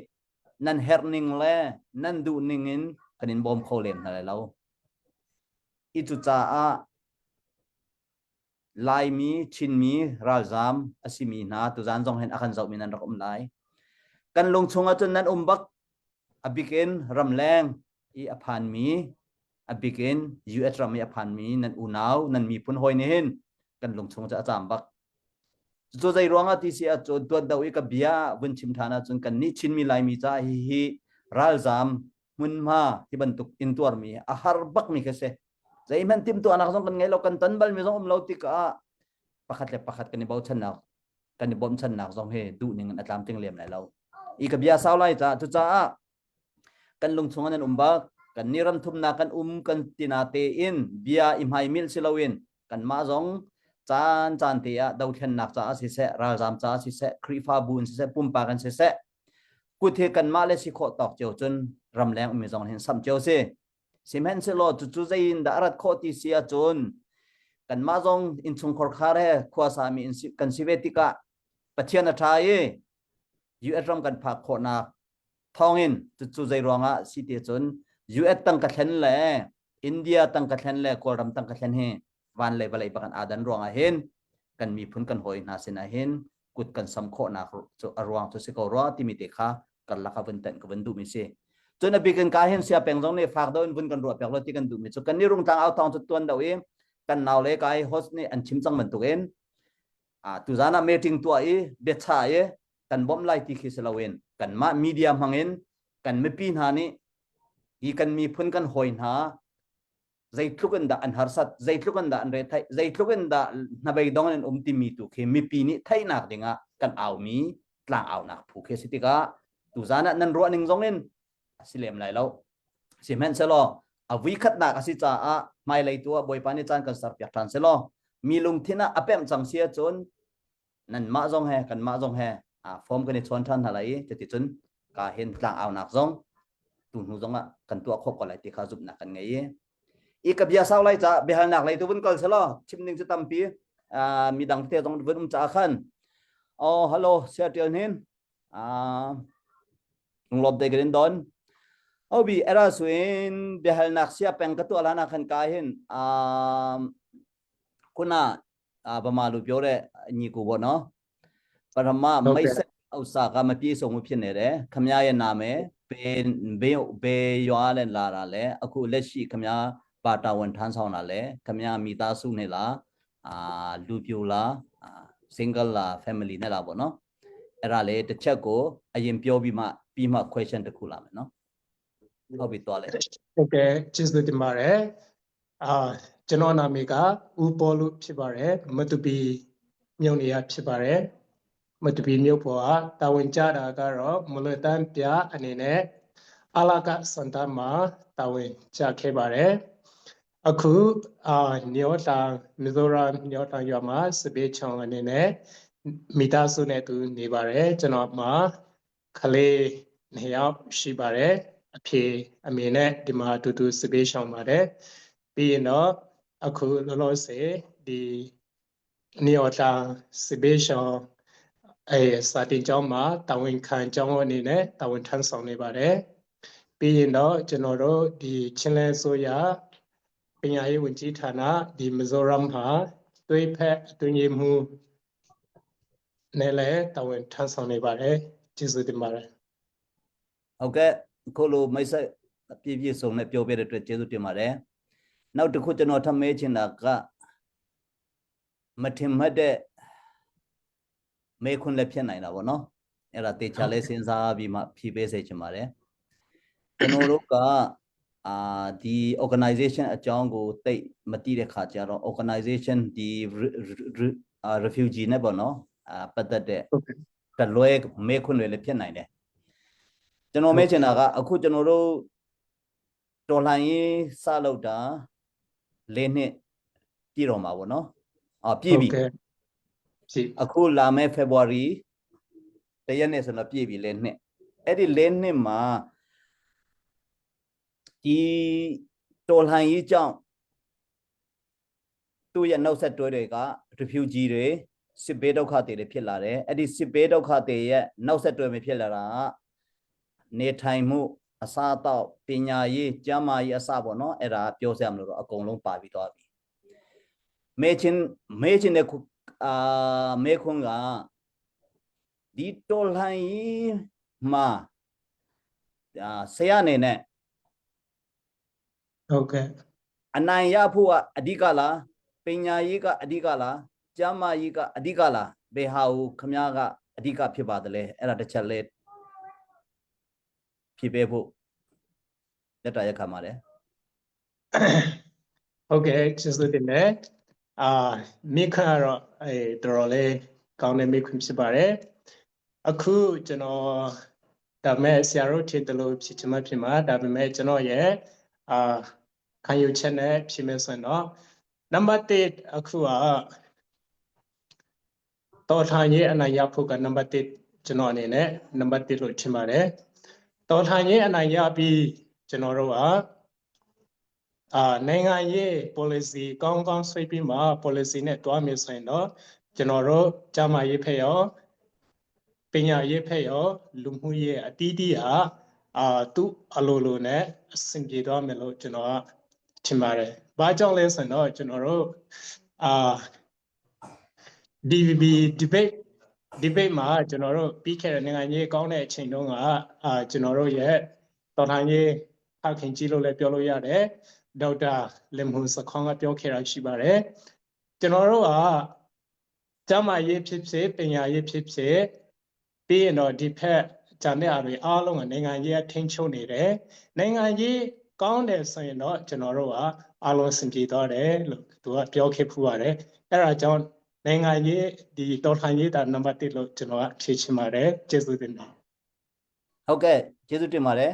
nan herh ning le nan duh ning in kan in bawm kho lem hna lai lo i cucaah. Laimi, Chinmi, ralzam a simi hna tuzan zong hin a kan zohmi nan rak um lai. Kan lung chung ahcun nan um bak a bik in ramleng i a phanmi a bik in US ram i a phanmi nan unau nan miphun hawi nih hin kan lung chung cu a caam bak. Cu zei ruangah ti si ahcun tuan do i ka bia vun chim ṭhan ahcun kan nih Chinmi Laimi caah hihi ralzam hmunhma hi bantuk intuarmi a har bakmi khi si. Zeihmanh timhtuahnak zong kan ngei lo, kan ton balmi zong um lo tikah pakhat le pakhat kan i bochannak kan i bawmchannak zong hi duh ning in a tlamtling lem lai lo. I ka bia sau lai caah cucaah kan lung chung ah nan um bak kan ni ram thumnak kan um kan tina tein bia i hmaimil si loin kanmah zong caan caan te ah dothlennak caah siseh ralzam caah siseh Khrihfabu in siseh pumpak in siseh kut hi kanmah le si khawh tawk cio cun ramleng ummi zong hin samh cio si sihmanhsehlaw cucu zei in dah a rat khawh ti si ahcun kanmah zong innchungkhar khar he khuasami kan si ve tikah Pathian a ṭha i US ram kan phak khawhnak thawngin cucu zei ruangah si ti cun US tangka thlen le India tangka thlen le Kawlram tangka thlen hi van le vawlei bakan aa dan ruangah hin kan miphun kan hawi hna sinah hin kut kan sam khawhnak cu a ruang cu si ko rua timi te kha karlak ah vun tenh ka vun duhmi si. Cun a bik in ka hin sia peng zong nih fak do in vun kan ruah piak lo ti kan duhmi cu kan ni rungtlang au thawng cu tuan do i kan nau le kai host nih an chim cang bantukin a tuzan ah meeting tuah i biacha i kan bawmh lai ti khi si loin kanmah media hmangin kan mipi hna nih hi kan miphun kan hawi hna zeitluk in dah an harsat zeitluk in dah an retheih zeitluk in dah hnabeidong in um timi tu khi mipi nih theihnak dingah kan aumi tlang aunak phu khi si tikah tuzan ah nan ruah ning zong in a si lem lai lo sihmanhsehlaw a vui khatnak a si caah hmailei tu ah Bawipa nih caan kan serpiak ṭhan selaw mi lungthin ah a pemh cang si ahcun nanmah zong he kanmah zong he form kan i chawn ṭhan hna lai i cuticun ka hin tlang aunak zong tu hnu zong ah kan tuah khawh ko lai ti kha zumhnak kan ngei i i ka bia sau lai ca biahalnak lei tu vun kal selaw chim ning cu tampi midang te zong vun um caah khan oh hello sia tial hin lunglawm te kan in don obi era suin biahalnak sia peng ka tuah lana khan ka hin kuna ဗမာလိုပြောတဲ့ညီကိုပေါ့နော်ပထမမိတ်ဆက်ဥစ္စာကမပြည့်စုံမှုဖြစ်နေတယ်ခမရရဲ့နာမည်ဘယ်ဘယ်ဘယ်ရွာလဲလာတာလဲအခုလက်ရှိခမရပါတာဝန်ထမ်းဆောင်တာလဲခမရမိသားစုနဲ့လားအာလူပြိုလားအာ single လား family နဲ့လားပေါ့နော်အဲ့ဒါလေတစ်ချက်ကိုအရင်ပြောပြီးမှပြီးမှ question တစ်ခုလာမယ်နော်ဟုတ်ပြီသွားလဲ
ဟုတ်ကဲ့ကျေးဇူးတင်ပါတယ် အာကျွန်တော်နာမည်ကဦးပေါ်လူဖြစ်ပါတယ်မတူပီမြို့နေရဖြစ်ပါတယ်မတူပီမြို့ပေါ်ကတာဝန်ကျတာကတော့မလွယ်တန်းပြအနေနဲ့အလာကစန္ဒမှာတာဝန်ကျခဲ့ပါတယ်အခုအာညောတန်မီဇိုရမ်ညောတန်ရွာမှာစပေးချောင်းအနေနဲ့မိသားစုနဲ့သူနေပါတယ်ကျွန်တော်မှာ ကလေးနှစ်ယောက်ရှိပါတယ်အဖေအမေနဲ့ဒီမှာအတူတူစပေးရှောင်ပါတယ်ပြီးရင်တော့အခုလောလောဆယ်ဒီနေော်တာစပေးရှောင်အဲစာတင်ကျောင်းမှာတာဝန်ခံကျောင်းအနေနဲ့တာဝန်ထမ်းဆောင်နေပါတယ်ပြီးရင်တော့ကျွန်တော်တို့ဒီချင်းလဲဆိုရပညာရေးဝန်ကြီးဌာနဒီမီဇိုရမ်မှာတွဲဖက်အတွင်းရေးမှူး နဲ့လည်းတာဝန်ထမ်းဆောင်နေပါတယ်ကျေးဇူးတင်ပါတယ်
ဟုတ်ကဲ့အခုလိုမိတ်ဆက်အပြည့်ပြည့်စုံနဲ့ပြောပြတဲ့အတွက်ကျေးဇူးတင်ပါတယ်နောက်တစ်ခုကျွန်တော်ထပ်မေးချင်တာကမထင်မှတ်တဲ့မေးခွန်းလည်းဖြစ်နိုင်တာပေါ့နော်အဲ့ဒါတေချာလေးစဉ်းစားပြီးမှဖြေပေးစေချင်ပါတယ်ကျွန်တော်တို့က အာဒီ organization အကြောင်းကိုတိတ်မသိတဲ့ခါကျတော့ organization ဒီ refugee နဲ့ပေါ့နော်အာပတ်သက်တဲ့တလွဲမေးခွန်းတွေလည်းဖြစ်နိုင်တယ်ကျွန်တော်မေးချင်တာကအခုကျွန်တော်တို့တော်လှန်ရေးစလုပ်တာ၄နှစ်ပြည့်တော့မှာပေါ့နော်အာပြည့်ပြီအခုလာမယ့် February တရက်နဲ့ဆိုတော့ပြည့်ပြီ၄နှစ်အဲ့ဒီ၄နှစ်မှာ ဒီတော်လှန်ရေးကြောင့်သူ့ရဲ့နောက်ဆက်တွဲတွေက refugee တွေစစ်ဘေးဒုက္ခတွေတွေဖြစ်လာတယ်အဲ့ဒီစစ်ဘေးဒုက္ခတွေရဲ့နောက်ဆက်တွဲမဖြစ်လာတာကနေထိုင်မှုအစားအသောက်ပညာရေးကျန်းမာရေးအစပေါ့နော်အဲ့ဒါပြောစရာမလိုတော့အကုန်လုံးပါပြီးသွားပြီ။ မေချင်းမေချင်းတဲ့အာမေခွန်းကဒီတော်လှန်ရေးမှာဆရာအနေနဲ့
ဟုတ်ကဲ့
အနိုင်ရဖို့ကအဓိကလားပညာရေးကအဓိကလားကျန်းမာရေးကအဓိကလားဘယ်ဟာကိုခမရကအဓိကဖြစ်ပါတယ်လဲအဲ့ဒါတစ်ချက်လဲဖြေပေးဖို့လက်တာရက်ခံပါတယ်
ဟုတ်ကဲ့ကျေးဇူးတင်တယ်အာမိခကတော့အဲတော်တော်လေးကောင်းတဲ့မိခွင့်ဖြစ်ပါတယ်အခုကျွန်တော်ဒါမဲ့ဆရာတို့ထင်တယ်လို့ဖြစ်ချင်မှဖြစ်မှာဒါပေမဲ့ကျွန်တော်ရဲ့အာခံယူချက်နဲ့ဖြစ်မယ်ဆိုရင်တော့နံပါတ်1အခုကတော်ထိုင်ရေးအနိုင်ရဖို့ကနံပါတ်1ကျွန်တော်အနေနဲ့နံပါတ်1လို့ထင်ပါတယ်တော်ထိုင်ရေးအနိုင်ရပြီးကျွန်တော်တို့ကအာနိုင်ငံရေး policy ကောင်းကောင်းဆွေးပြီးမှ policy နဲ့တွားမယ်ဆိုရင်တော့ကျွန်တော်တို့ကျန်းမာရေးဖက်ရောပညာရေးဖက်ရောလူမှုရေးအတီးတီးဟာအာသူ့အလိုလိုနဲ့အဆင်ပြေသွားမယ်လို့ကျွန်တော်ကထင်ပါတယ်။ဘာကြောင့်လဲဆိုတော့ကျွန်တော်တို့အာ DVB debate debate မှာကျွန်တော်တို့ပြီးခဲ့တဲ့နိုင်ငံရေးကောင်းတဲ့အချိန်တုန်းကအာကျွန်တော်တို့ရဲ့တော်လှန်ရေးဖခင်ကြီးလို့လည်းပြောလို့ရတယ်ဒေါက်တာလင်မွန်စခေါင်းကပြောခဲ့တာရှိပါတယ်ကျွန်တော်တို့ကကျန်းမာရေးဖြစ်ဖြစ်ပညာရေးဖြစ်ဖြစ်ပြီးရင်တော့ဒီဖက်ဂျာနယ်အတွေအားလုံးကနိုင်ငံရေးအထင်းချုပ်နေတယ်နိုင်ငံရေးကောင်းတယ်ဆိုရင်တော့ကျွန်တော်တို့ကအားလုံးအဆင်ပြေသွားတယ်လို့သူကပြောခဲ့ဖူးပါတယ်အဲ့ဒါကြောင့်နိုင်ငံရေးဒီတော်လှန်ရေးတာနံပါတ်1လို့ကျွန်တော်ကဖြေချင်ပါတယ်ကျေးဇူးတင်ပါတယ်
ဟုတ်ကဲ့ကျေးဇူးတင်ပါတယ်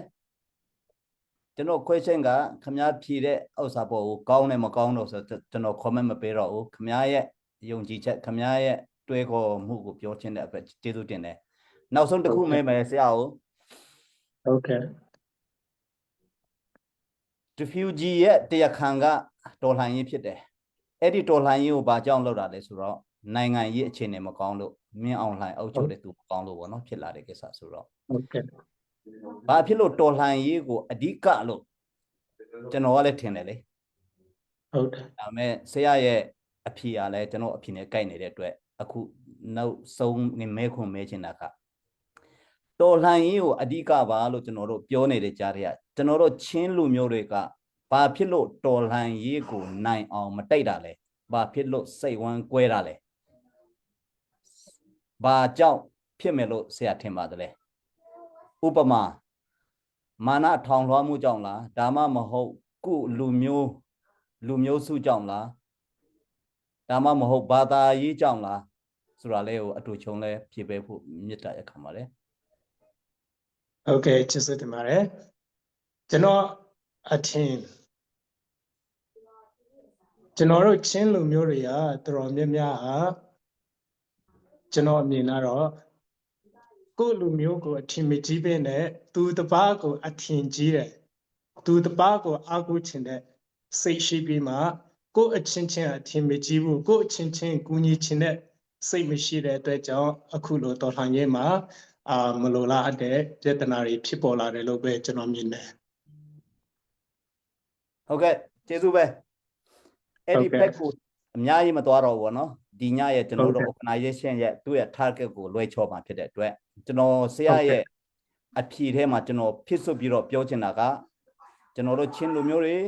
ကျွန်တော် question ကခမည်းဖြေတဲ့ဥစ္စာပေါ်ကိုကောင်းတယ်မကောင်းတော့ဆိုတော့ကျွန်တော် comment မပေးတော့ဘူးခမည်းရဲ့ယုံကြည်ချက်ခမည်းရဲ့တွေးခေါ်မှုကိုပြောချင်တဲ့အတွက်ကျေးဇူးတင်တယ်နောက်ဆုံးတစ်ခုမေးမယ်ဆရာကို
ဟုတ်ကဲ့
refugee ရဲ့တရားခံကတော်လှန်ရေးဖြစ်တယ်အဲ့ဒီတော်လှန်ရေးကိုဘာကြောင့်လုပ်တာလဲဆိုတော့နိုင်ငံရေးအခြေအနေမကောင်းလို့မင်းအောင်လှိုင်အုပ်ချုပ်တဲ့သူမကောင်းလို့ပေါ့နော်ဖြစ်လာတဲ့ကိစ္စဆိုတော့
ဟုတ်ကဲ့
ဘာဖြစ်လို့တော်လှန်ရေးကိုအဓိကလို့ကျွန်တော်ကလည်းထင်တယ်လေ
ဟုတ်တယ်
ဒါပေမဲ့ဆရာရဲ့အဖြေကလည်းကျွန်တော်အဖြေနဲ့ကိုက်နေတဲ့အတွက်အခုနောက်ဆုံးမဲခွန်မဲချင်တာကတော်လှန်ရေးကိုအဓိကပါလို့ကျွန်တော်တို့ပြောနေတဲ့ကြားတွေကကျွန်တော်တို့ချင်းလူမျိုးတွေကဘာဖြစ်လို့တော်လှန်ရေးကိုနိုင်အောင်မတိုက်တာလဲဘာဖြစ်လို့စိတ်ဝမ်းကွဲတာလဲဘာကြောင့်ဖြစ်မယ်လို့ဆရာထင်ပါတယ်လဲဥပမာမာနထောင်လွှားမှုကြောင့်လားဒါမှမဟုတ်ကုလူမျိုးလူမျိုးစုကြောင့်လားဒါမှမဟုတ်ဘာသာရေးကြောင့်လားဆိုတာလေးကိုအတူချုံလဲဖြေပေးဖို့မေတ္တာရက်ခံပါတယ်
ဟုတ်ကဲ့ကျေးဇူးတင်ပါတယ်ကျွန်တော်အထင်ကျွန်တော်တို့ချင်းလူမျိုးတွေကတော်တော်များများဟာကျွန်တော်အမြင်ကတော့ကိုယ့်လူမျိုးကိုအထင်မကြီးပဲနဲ့သူတစ်ပါးကိုအထင်ကြီးတယ်သူတစ်ပါးကိုအားကိုးချင်တဲ့စိတ်ရှိပြီးမှကိုယ့်အချင်းချင်းအထင်မကြီးဘူးကိုယ့်အချင်းချင်းကူညီချင်တဲ့စိတ်မရှိတဲ့အတွက်ကြောင့်အခုလိုတော်လှန်ရေးမှာအာမလိုလားအပ်တဲ့ပြဿနာတွေဖြစ်ပေါ်လာတယ်လို့ပဲကျွန်တော်မြင်တယ်
ဟုတ်ကဲ့ကျေးဇူးပဲအဲ့ဒီ
ဟုတ်ကဲ့
ဘက်ကိုအများကြီးမသွားတော့ဘူးပေါ့နော်ဒီညရဲ့ကျွန်တော်တို့
ဟုတ်ကဲ့
organization ရဲ့သူ့ရဲ့ target ကိုလွှဲချော်မှာဖြစ်တဲ့အတွက်ကျွန်တော်ဆရာ
ဟုတ်ကဲ့
ရဲ့အဖြေထဲမှာကျွန်တော်ဖြစ်စွပြီးတော့ပြောချင်တာကကျွန်တော်တို့ချင်းလူမျိုးတွေ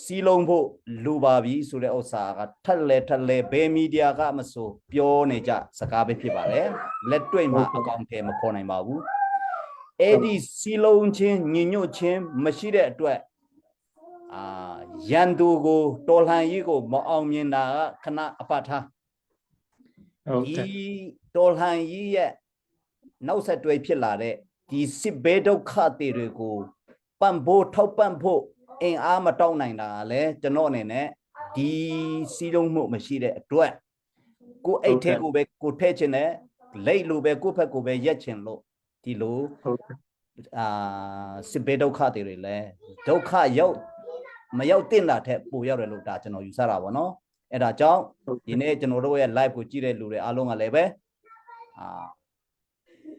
စီလုံးဖို့လူပါပြီဆိုတဲ့ဥစ္စာကထက်လဲထက်လဲဘယ်မီဒီယာကမဆိုပြောနေကြစကားပဲဖြစ်ပါတယ်လက်တွေ့မှာအကောင့်ထဲမပေါ်နိုင်ပါဘူးအဲ့ဒီစီလုံးချင်းညီညွတ်ချင်းမရှိတဲ့အတွက်အာရန်သူကိုတော်လှန်ရေးကိုမအောင်မြင်တာကခဏအပတ်ထား ဒီ
ဟုတ်ကဲ့
တော်လှန်ရေးရဲ့နောက်ဆက်တွဲဖြစ်လာတဲ့ဒီစစ်ဘေးဒုက္ခတွေတွေကိုပံ့ဖို့ထောက်ပံ့ဖို့အင်အားမတောင်းနိုင်တာလည်းကျွန်တော်အနေနဲ့ဒီစီးလုံးမှုမရှိတဲ့အတွက်ကိုယ်အိတ်ထဲကိုပဲကိုထည့်ချင်တယ်လိတ်လိုပဲကိုယ့်ဖက်ကိုပဲရက်ချင်လို့ဒီလို
ဟုတ်ကဲ့
အာစစ်ဘေးဒုက္ခတွေတွေလည်းဒုက္ခရောက်မရောက်တင်တာထက်ပိုရောက်တယ်လို့ဒါကျွန်တော်ယူဆတာပေါ့နော်အဲ့ဒါကြောင့်
ဟုတ်
ဒီနေ့ကျွန်တော်တို့ရဲ့ live ကိုကြည့်တဲ့လူတွေအားလုံးကလည်းပဲအာ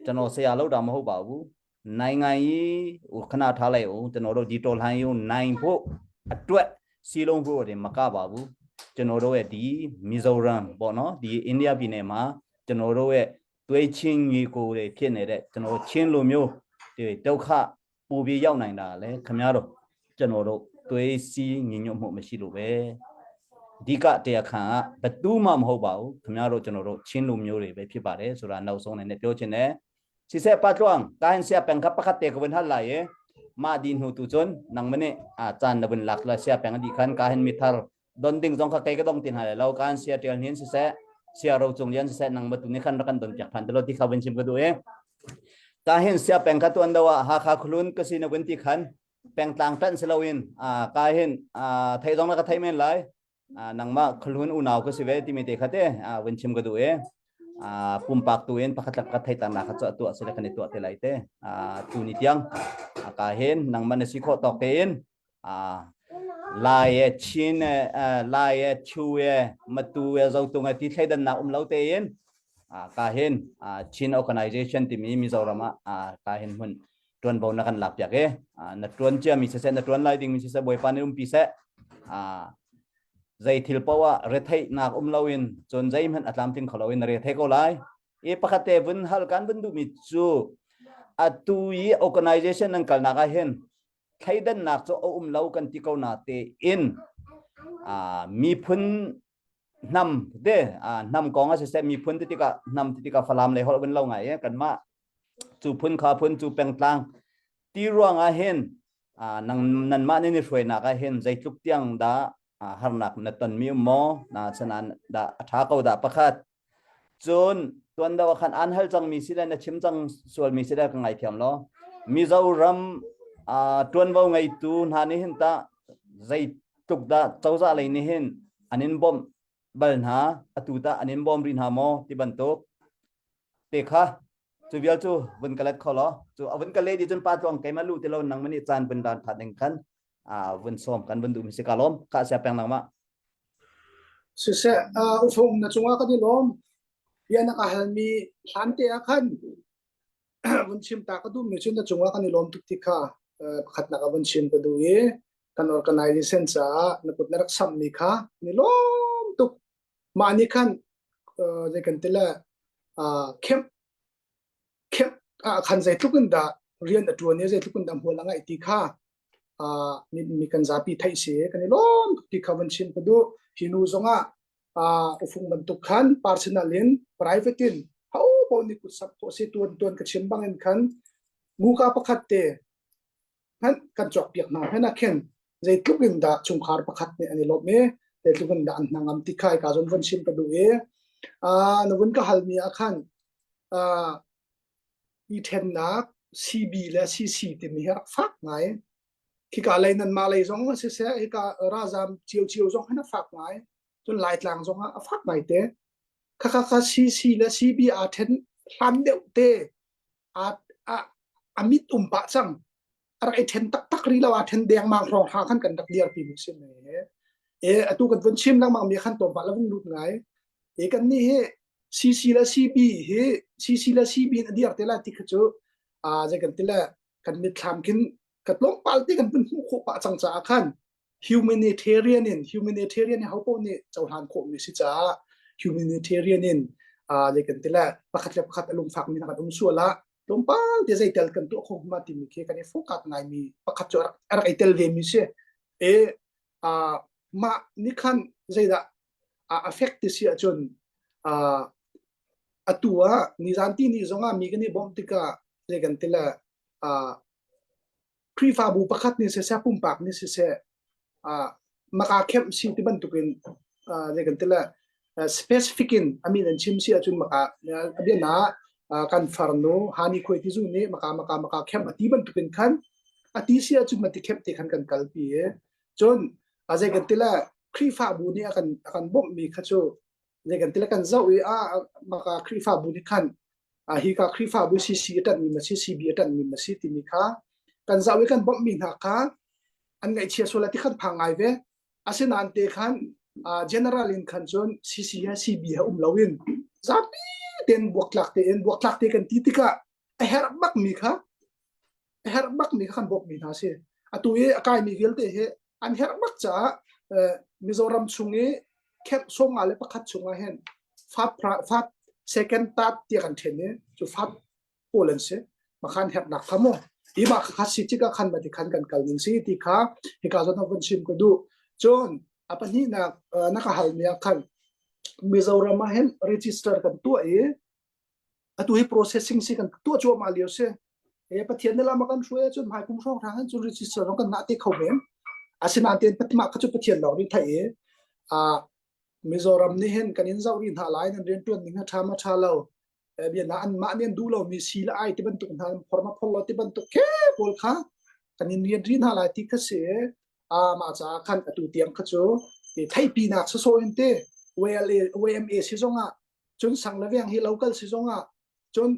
ကျွန်တော်ဆရာလောက်တာမဟုတ်ပါဘူးနိုင်ငံရေးဟိုခဏထားလိုက်အောင်ကျွန်တော်တို့ဒီတော်လှန်ရေးကိုနိုင်ဖို့အတွက် စည်းလုံးမှုတွေမကပါဘူးကျွန်တော်တို့ရဲ့ဒီမီဇိုရမ်ပေါ့နော်ဒီအိန္ဒိယပြည်နယ်မှာကျွန်တော်တို့ရဲ့သွေးချင်းညီကိုတွေဖြစ်နေတဲ့ကျွန်တော်ချင်းလိုမျိုးဒီဒုက္ခပိုပြီးရောက်နိုင်တာလေခင်ဗျားတို့ကျွန်တော်တို့သွေးစည်းညီညွတ်မှုမရှိလို့ပဲအဓိကတရားခံကဘသူမှမဟုတ်ပါဘူးခင်ဗျားတို့ကျွန်တော်တို့ချင်းလူမျိုးတွေပဲဖြစ်ပါတယ်ဆိုတာနောက်ဆုံးအနေနဲ့ပြောချင်တယ် Si se patluang kain sia peng kha pakhat te ka vun hal lai e ma din hu tu chun nang mane a chan na vun lak la sia peng di khan ka hen mi thar don ding zong kha kai ka dong tin hal lo kan sia tial hin si se sia ro chung lian si se nang ma tu ni khan rakan don piak than te lo ti kha vun chim ka du e ka hen sia peng kha tuan dawa ha kha khulun ka si na vun ti khan peng tlang tan si lo in a ka hen a thei zong na ka thei men lai nangmah khualhun unau ka si ve timi te kha te vun chim ka duh e pumpak tu in pakhat le pakhat theitan kha cu tuah sile kan i tuah te lai te tu ni tiang ka hin nangmah na si khawh tawk tein Lai e Chin e Lai e Chu e Matu e Zotung e ti thleidannak um lo tein ka hin Chin Organization timi Mizoram ah ka hin hmun tuanvo na kan lak piak e na tuan cia mi siseh na tuan lai ding mi siseh bawipa nih umpi seh zei thil poah retheihnak um loin cun zeihmanh a tlamtling kho loin na re thei ko lai i pakhat te vun hal kan vun duhmi cu atu i organization nan kalnak ah hin thleidannak cu a um lo kan ti ko na te in miphun hnam te hnam kong a siseh miphun ti tikah hnam ti tikah falam lei holh vun lo ngai e kanmah cu phun kha phun cu pengtlang ti ruang ah hin nang nanmah nan i hruainak ah hin zeitluk tiang dah harnak na tonmi um maw na sanan dah a ṭha ko dah pakhat cun tuan do khan an hal cangmi si le na chim cang sualmi si le ka ngaithiam law Mizoram ṭuanvo ngeitu hna nih hin tah zeitluk dah cozah lei nih hin an in bawmh bal hna atu tah an in bawm rih hna maw ti bantuk te kha cu vial cu vun ka let kho law cu a vun ka le di cun pa tluang keimah lu ti lo nang mani caan vun dan tha ding khan a vun som kan vun duh mi si ka lom ka sia peng nang ma
Siseh, ufung na cungah kan i lawm. Bia na ka halmi hlan te ah khan vun chim ta ka duhmi cu na cungah kan i lawm tuk ti kha pakhatnak ah vun chim ka duh i kan organization caah na kut na rak samhmi kha kan i lawm tuk. Mah nih khan zei kan ti le kemh kemh ah khan zeitluk in dah rian a ṭuan i zeitluk in dah hmual a ngeih ti kha mi, mi kan zapi theih si kan i lawm tuk ti kha van chim ka duh. Hi nu zongah ufung bantuk khan personal in private in ho paoh nih kut sak khawh si tuan tuan ka chim bangin khan muka pakhat te hmanh kan cawkpiak hna hmanh ah khin zeitluk in dah chungkhar pakhat nih an i lawmh i zeitluk in dah an hnangam ti kha ka zon von chim ka duh i na vun ka halmi ah khan i ṭhennak CB le CC timi hi rak fak ngai khika lei nanmah lei zong siseh hika ralzam ciocio zong hin a fak ngai cun Laitlang zong ah a fak ngai te khakha kha CC le CB aa ṭhen hlan deuh te a a a mit um pah cang a rak i ṭhen taktak rih lo aa ṭhen dengmang hrawng hra khan kan rak dirpi mi si me e atu kan vun chim lengmang mi khan tlawmpal a vung lut ngai e kan nih hi CC le CB hi CC le CB in a dir te lai ti kha cu a zei kan ti le kan mitthlam khin ka tlawmpal te kan vun hmuh khawh pah cang caah khan humanitarian in humanitarian ho paoh nih cohlan khawhmi si caah humanitarian in zei kan ti le pakhat le pakhat a lungfak mi kan um sual ah tlawmpal te zeitel kan tuah kho ma timi khi kan i focus ngaimi pakhat cu a rak i tel ve mi si e mah nih khan zeidah a affect ti si ahcun atu ah nizan ti ni zongah mi kan i bawmh tikah zei kan ti le Khrihfabu pakhat nih siseh, pumpak nih siseh, uh, maka kemh si ti bantukin uh, zei kan ti le specific in a min an chim si ahcun maka a biana uh, kan farnu hani khuai ti zu nih maka maka maka kemh a ti bantukin khan a ti si ahcun mati kemh te khan kan kalpi i cun a zei kan ti le Khrihfabu nih a kan a kan bawmhmi kha cu zei kan ti le kan zoh i a maka Khrihfabu nih khan ah hika Khrihfabu CC a ṭanhmi ma si CB a ṭanhmi ma si timi kha kan zoh i kan bawmhmi hna kha an ngaihchia sual ti khan phang ngai ve asinain te khan general in khan cun CC he CB he um loin zapi tein buaktlak tein buaktlak te kan ti tikah a herh bakmi kha a herh bakmi kha kan bawmhmi hna si atu i a kaimi vialte hi an herh bak caah. Mizoram chung i camp 51 chung ah hin fat fat second third tiah kan then i cu fat pawl an si makhan herhnak kha mu i mah kha si tikah khan mati khan kan kal ning si ti kha hika zawn ah von chim ka duh cun a pahnihnak na ka hal mi ah khan Mizoram ah hin register kan tuah i atu hi processing si kan tuah cuahmah lio si e pathian ne lama kan hruai ahcun hmai kum hrawng hrang cun register zong kan ngah te kho men asinain ten mah kha cu pathian lawng nih theih i a Mizoram nih hin kan in zoh rih hna lai nan rian tuan ning a tha ma tha lo biana an mah nih an duh lomi si le ai ti bantuk hna phor ma phor lo ti bantuk khe pawl kha kan in rian ri hna lai ti kha si a mah caah khan atu tiang kha cu theihpi nak sawsawh in te YMA si zong ah cun sang le veng hi local si zong ah cun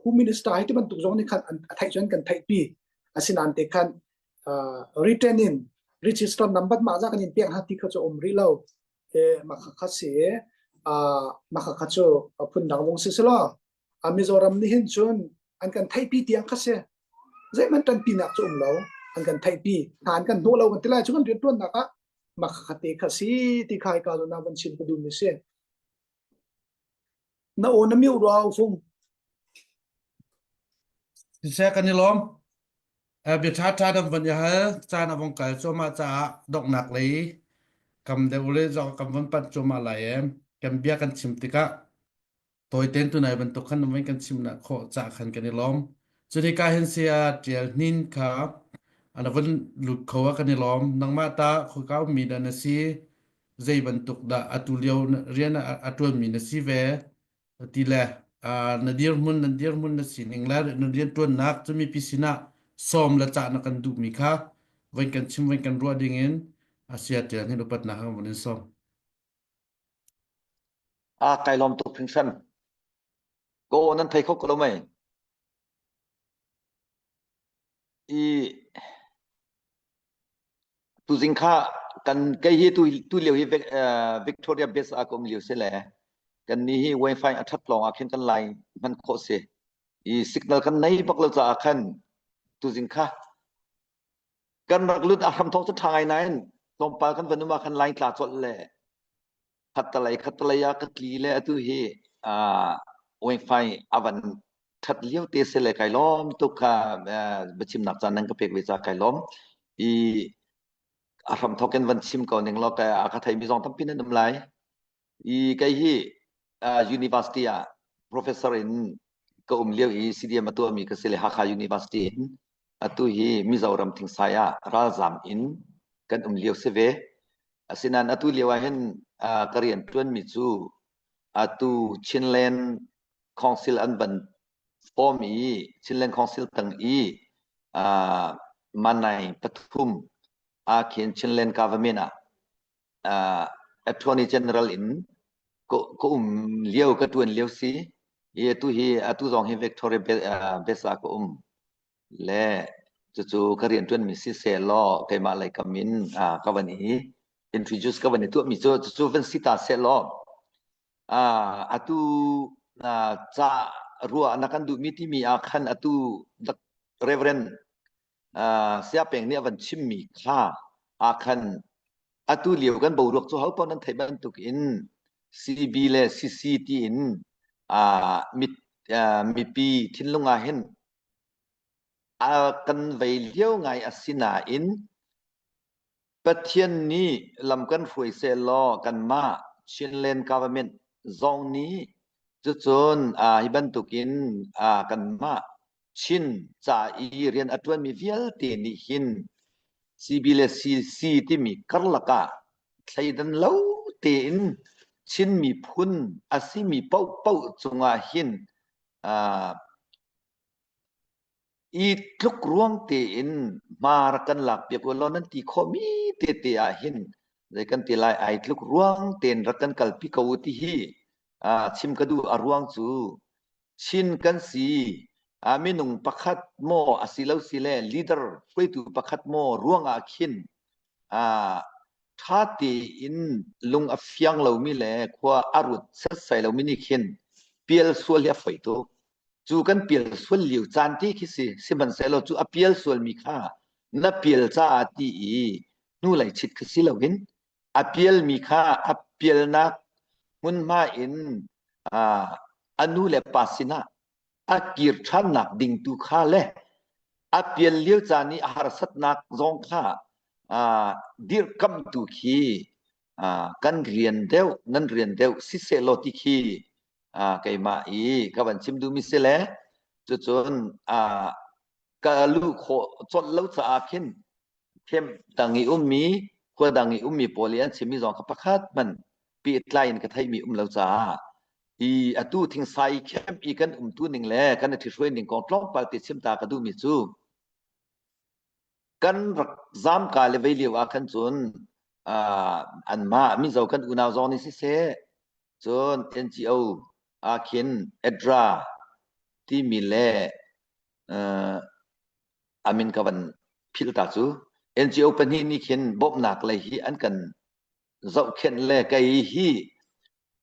home minister hi ti bantuk zong nih khan a theih cun kan theihpi asinain te khan written in register number mah za kan in pek hna ti kha cu um rih lo mah kha si mah kha cu phundang vung si selaw Mizoram nih hin cun an kan theihpi tiang kha si zeihmanh ṭanpinak cu um lo an kan theihpi hna an kan hnawh lo kan ti lai cu kan rianṭuannak ah mah kha te kha si ti kha hika zawn ah van chim ka duhmi si na aw na miu rua fung
Siseh kan i lawm. Bia ṭhaṭha dam van i hal caan a vong kal cuahmah caah donghnak lei kam deuh le zong kan von panh cuahmah lai e. Kan bia kan chim tikah tawitein tunai bantuk khan van kan chimnak khawh cah khan kan i lawm. Cunika hin saya Ṭial Hnin kha ana von lut kho ah kan i lawm. Nangmah ta khoika ummi dah na si? Zei bantuk dah atu lio rian a ṭuanmi na si ve? Ti le na dirhmun nan dirhmun na sining le na rianṭuannak cu mipi sinah sawm le cah na kan duhmi kha voi kan chim voi kan ruah dingin Asia tiang hin upatnak kan vun in sawm.
A kai lawm tuk hringhran. Ko nan thei kho ko lo mei. I Tuzing kha kan kei hi tu tu lio hi Victoria Base ah ka um lio si le kan ni hi wifi a that lawng ah khin kan line hman khawh si. I signal kan nei bak lo caah khan tuzing kha kan rak lut a hram thawk cu tha ngai nain tlawmpal kan van um ah khan line tla colh le khattalei khattalei ah ka tli le atu hi wifi a van that lio te se le kai lawm tuk kha biachimnak caan nan ka pek ve ca kai lawm i a hram thawk in van chim ko ning law ka a ka thei mi zong tampi nan um lai i kei hi university ah professor in ka um lio i CDM a tuahmi ka si le Hakha University in atu hi Mizoram Thingsai ah ralzam in kan um lio si ve Asinain atu lio ah hin ka rian ṭuanmi cu atu Chinland Council an van form i Chinland Council tang i Manai pathum ah khin Chinland government ah Attorney General in ka um lio ka ṭuan lio si. I atu hi atu zong hi Victoria Base ah ka um. Le cucu ka rianṭuanmi siseh law keimah lei kam in ka van i introduce ka van i tuahmi cu cucu van si ta seh law atu ca ruah na kan duhmi timi ah khan atu Reverend Saya Peng nih a van chimmi kha ah khan atu lio kan boruak cu ho paoh nan theih bantuk in CB le CC tiin mipi thinlung ah hin A kan vei lio ngai a si nain Pathian nih lam kan hruai sehlaw kanmah Chinland government zong nih cucun hi bantukin kanmah Chin ca i rian a ṭuanmi vialte nih hin CB le CC timi karlak ah thleidan lo tein Chin miphun a simi paohpaoh cungah hin I tluk ruang tein hma rak kan lakpiak u law nan ti khawhmi tete ah hin zei kan ti lai ai tluk ruang tein rak kan kalpi ko u ti hi chim ka duh a ruang cu Chin kan si minung pakhat maw a si lo si le leader hruaitu pakhat maw ruang ah khin ṭha tein lung a fiang lomi le khua a ruat setsai lomi nih khin pial sual hi a fawi tuk. Cu kan pial sual lio caan ti khi si. Sihmanhsehlaw cu a pial sualmi kha na pial caah ti i hnulei chit kha si loin a pialmi kha a pialnak hmunhma in a nu le pa sinah a kir ṭhannak ding tu kha le a pial lio caan i a harsatnak zong kha dirhkamhtu khi kan rian deuh nan rian deuh siseh law ti khi keimah i ka van chim duhmi si le cucun ka luh khawh colh lo caah khin camp dang i ummi khua dang i ummi pawl i an chimmi zong kha pakhat hmanh pehtlai in ka theihmi um lo caah i atu thingsai camp i kan umtu ning le kan i ṭhihruai ning kong tlawmpal te chim ta ka duhmi cu kan rak zamka le vei lio ah khan cun anmah Mizo kan unau zong nih siseh cun NGO ah khin ADRA timi le amin ka van philh ta cu NGO pahnih nih khin bawmhnak lei hi an kan zohkhenh le kei hi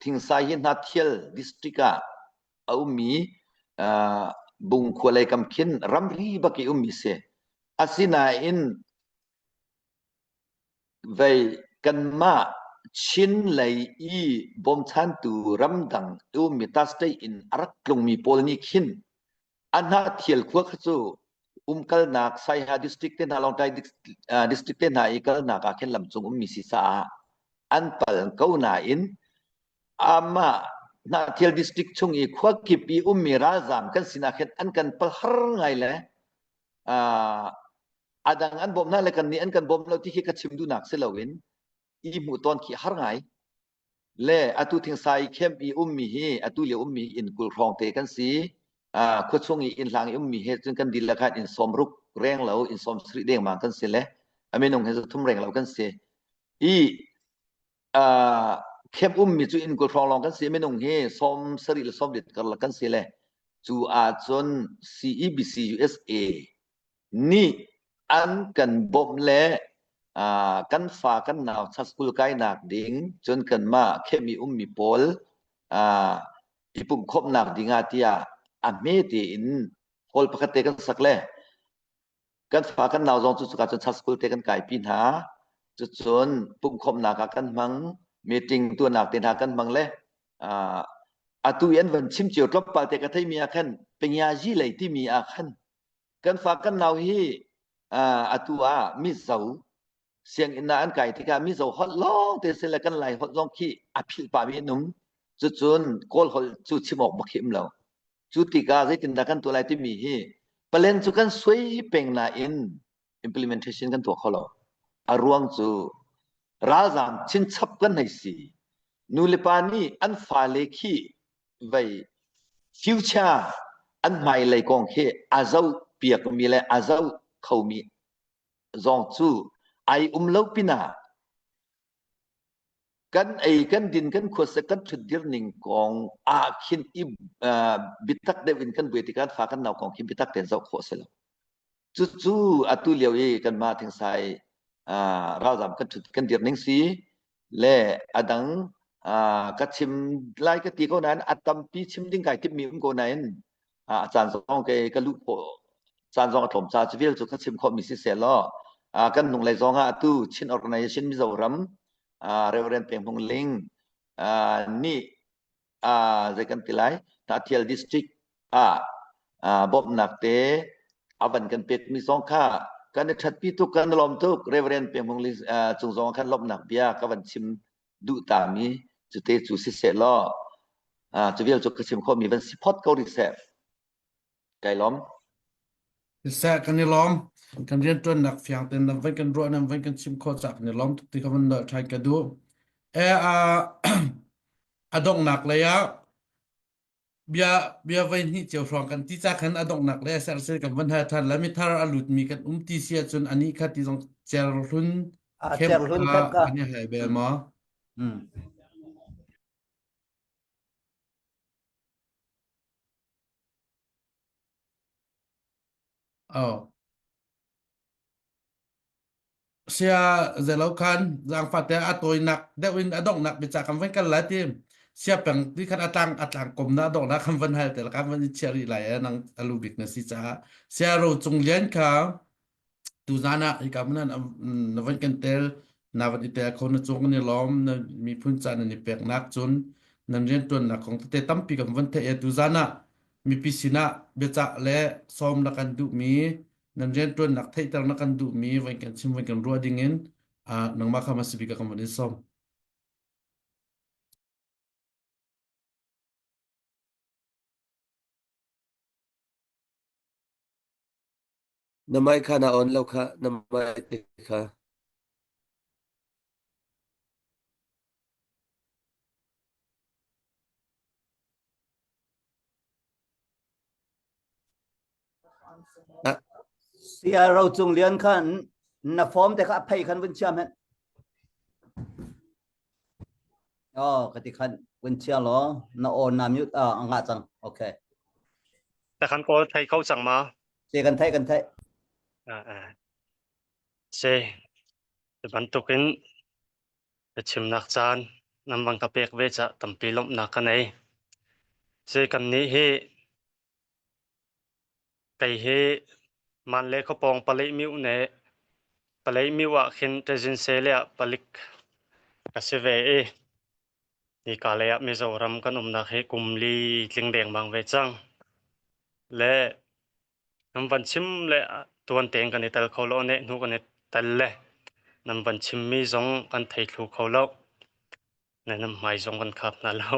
Thingsai hi Hnathial district ah a ummi Bungkhua lei kam khin ramri bak i ummi si. Asinain vei kanmah Chin lei i bawmchantu ramdang ummi ta state in a rak tlungmi pawl nih khin a hnathial khua kha cu umkalnak Saiha district te hna Lawngtlai district te hna i kalnak ah khin lamcung ummi si caah an pal ko nain amah hnathial district chung i khua kip i ummi ralzam kan sinah khin an kan pal har ngai le a dang an bawm hna le kan nih an kan bawm lo ti khi ka chim duhnak si loin i hmuh tawn khi har ngai Le atu thingsai camp i ummi hi atu lio ummi inn 20 hrawng te kan si. Uh, khuachung i inn hlang i ummi he cun kan dihlak khan inn 60 reng lo inn 70 dengmang kan si le a minung he 300 reng lo kan si. I uh, camp ummi cu inn 20 hrawng lawng kan si minung hi 70 le 80 karlak kan si le cu ahcun CEBC USA nih an kan bawmh le kan fa kan nau school kainak ding cun kanmah khemi ummi pawl i pumhkhawmhnak ding ah tiah a hme tein hall pakhat te kan sak le kan fa kan nau zong cu cuka cun school te kan kaipi hna cucun pumhkhawmhnak ah kan hmang meeting tuahnak te hna kan hmang le atu i an van chim cio tlawmpal te ka theimi ah khan pengyazi lei timi ah khan Kan fa kan nau hi atu ah Mizo sianginn ah an kai tikah Mizo holh lawng te si le kan Lai holh zong khi a philh pahmi an um. Cucun Kawl holh cu chim awk bak hi um lo. Cu tikah zeitindah kan tuah lai timi hi palen cu kan suai peng nain implementation kan tuah kho lo. A ruang cu ralzaam chinchap kan hei si. Nu le pa nih an fale khi vei future an hmailei kong khi a zoh piakmi le a zoh khomi zong cu ai um lo pinah kan ei kan din kan khuasa kan thutdir ning kong ah khin i biatak deuh in kan buai tikah fa kan nau kong khi biatak tein zoh khawh si lo. Cucu atu lio i kanmah thingsai ralzam kan thut kan dir ning si le a dang ka chim lai ka ti ko nain a tampi chim ding kai timmi um ko nain a caan zong ke ka luh khawh caan zong a tlawm ca cu vial cu ka chim khawh mi si seh law kan hnung lei zong ah atu Chin Organization Mizoram Reverend Peng Hmung Ling nih zei kan ti lai Hnathial district ah bawmhnak te a van kan pekmi zong kha kan i ṭhatpi tuk kan lawm tuk Reverend Peng Hmung Ling cung zong khan lawmhnak bia ka van chim duh tami cute cu siseh law cu vial cu ka chim khawhmi van si phot ko rih seh kai lawm
Siseh kan i lawm kan rianṭuannak fiang tein nan van kan ruah nan van kan chim khawh cah kan i lawm tuk ti kha van nolh ṭhan ka duh e a a donghnak lei ah bia bia voi hnih cio hrawng kan ti ca khan a donghnak lei ah sersil kan van hal ṭhan la mithar a lutmi kan um ti si ahcun anih kha ti zong cerhlun
A
camp
cerhlun
kha
camp kha.
an i hal bel maw
Mm.
Oh. Sia zelo khan zaangfah te a tawinak deuh in a donghnak bica kan van kal lai ti sia peng ti khan atlang atlang kom na donghnak kan van hal te kan van i chiah rih lai e nang alu bik na si caah sia ro cung lian kha Tuzan ah hika hmun ah na van kan tel na van i tel kho na cung kan i lawm na miphun ca nan i peknak cun nan rianṭuannak kong tete tampi kan van theih i tuzan ah mipi sinah biacah le sawm na kan duhmi nan rianṭuannak theihter na kan duhmi van kan chim van kan ruah dingin uh, nangmah kha hmasa bik ah kan van in sawm.
Na mic kha na on lo kha na mic te kha. Ah,
Sia ro cung lian khan na form te kha a phei khan vun chiam hen. Oh, ka ti khan vun chia law na on na mute ah a ngah cang. Okay.
Ta khan kawl thei kho cang ma?
Se kan thei kan thei.
Ah ah. Se bantukin biachimnak caan nan van ka pek ve ca tampi lawmhnak ka nei. Se kan nih hi kei hi man le khuapawng palei miu ne palei miu ah khin ṭezin se le ah palik ka si ve i Nika lei ah Mizoram kan umnak hi kum li tling dengmang ve cang. Le nan van chim le tuan tein kan i tel kho lo ne hnu kan i tel le nan van chimmi zong kan thei thlu kho lo. Ne nan hmai zong kan khap hna lo.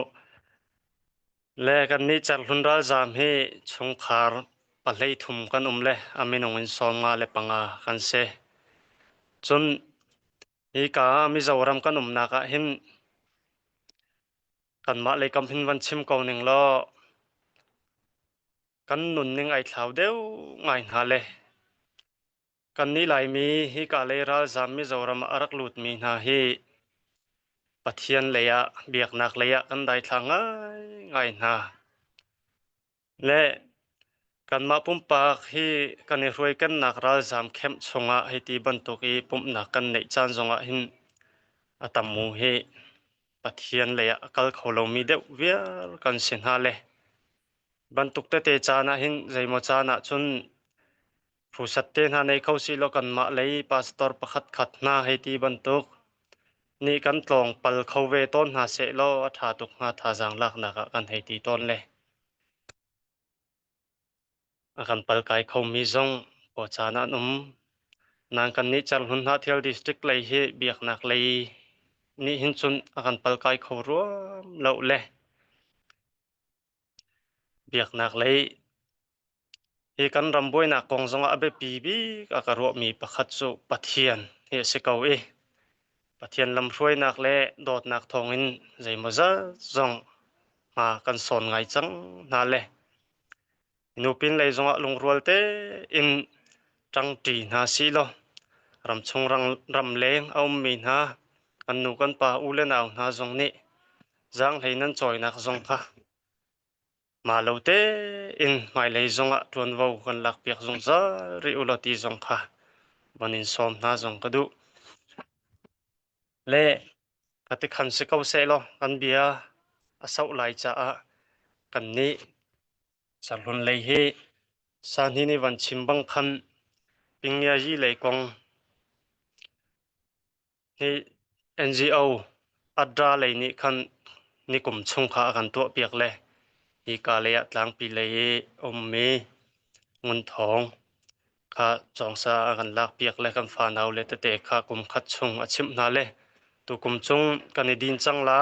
Le kan nih Cerhlun ralzaam hi chungkhar pahlei thum kan um le a minung in 55 kan si. Cun Hika Mizoram kan umnak ah hin kanmah lei kam hin van chim ko ning law kan nunning ai thlau deuh ngai hna le kannih Laimi hika lei ralzaam Mizoram ah a rak lutmi hna hi Pathian lei ah biaknak lei ah kan daithla ngaingai hna. Le kanmah pumpak hi kan i hruaikennak ralzaam camp chungah hiti bantuk i pumhnak kan neih caan zongah hin a tam u hi Pathian lei ah a kal kho lomi deuh viar kan si hna le bantuk tete caan ah hin zeimaw caan ah cun Phusat te hna nei kho sihlaw kanmah lei pastor pakhat khat hna hei ti bantuk nih kan tlawng pal kho ve tawn hna sehlaw a ṭha tuk hnga thazaang laknak ah kan hei ti tawn le. A kan palkai khomi zong pawcaan an um. Nain kannih Cerhlun Hnahthial District lei hi biaknak lei nih hin cun a kan palkai kho ruam lo le. Biaknak lei hi kan ram buainak kong zongah a biapi bik a ka ruahmi pakhat cu Pathian hi a si ko i Pathian lamhruainak le dawtnak thawngin zeimawzat zong hma kan sawn ngai cang hna le nupin lei zongah lungrual tein ṭangṭi hna sihlaw ramchung ramleng a ummi hna kan nu kan pa u le nau hna zong nih zaanghlei nan cawinak zong kha mah lo tein hmailei zongah ṭuanvo kan lakpiak zungzal rih u law ti zong kha van in sawm hna zong ka duh. Le ka tikhan si ko sehlaw kan bia a sauh lai caah kannih Sarhlun lei hi sahni nih van chim bang khan Pingiayi lei kong Hi NGO ADRA lei nih khan nikum chung kha a kan tuahpiak le hika lei ah tlangpi lei i ummi Ngunthawng kha cawngsa a kan lakpiak le kan fanau le tete kha kum khat chung a chimh hna le tukum chung kan i din cang la.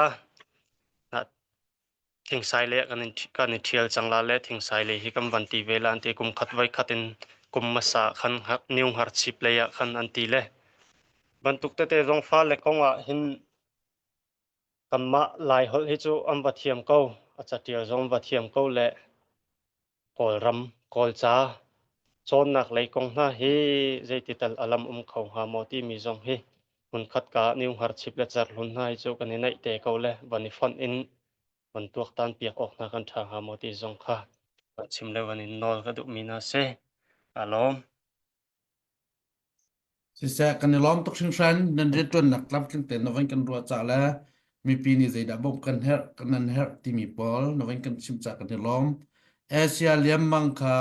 Thingsai le kan in kan i ṭhial cang la le thingsai lei hi kan van ti ve la an ti. Kum khat voi khat in kum hmasa khan new hngarchip lei ah khan an ti le bantuk tete zong fale kong ah hin kanmah Laiholh hi cu an va thiam ko. A catial zong va thiam ko le Kawlram, Kawlca cawnnak lei kong hna hi zeiti tal a lam um kho hnga maw timi zong hi hmunkhat ka new hngarchip le cerhlun hna hi cu kan i naih te ko le van i fonh in van tuaktan piak awk hna kan ṭha hnga maw ti zong kha van chim le van in nawl ka duhmi hna si. Kaa lawm.
Siseh, kan i lawm tuk hringhran. Nan rianṭuannak tlamtling tein na van kan ruah cah le mipi nih zeidah bawmh kan herh, kan nan herh timi pawl na van kan chimh cah kan i lawm. Asia liammang kha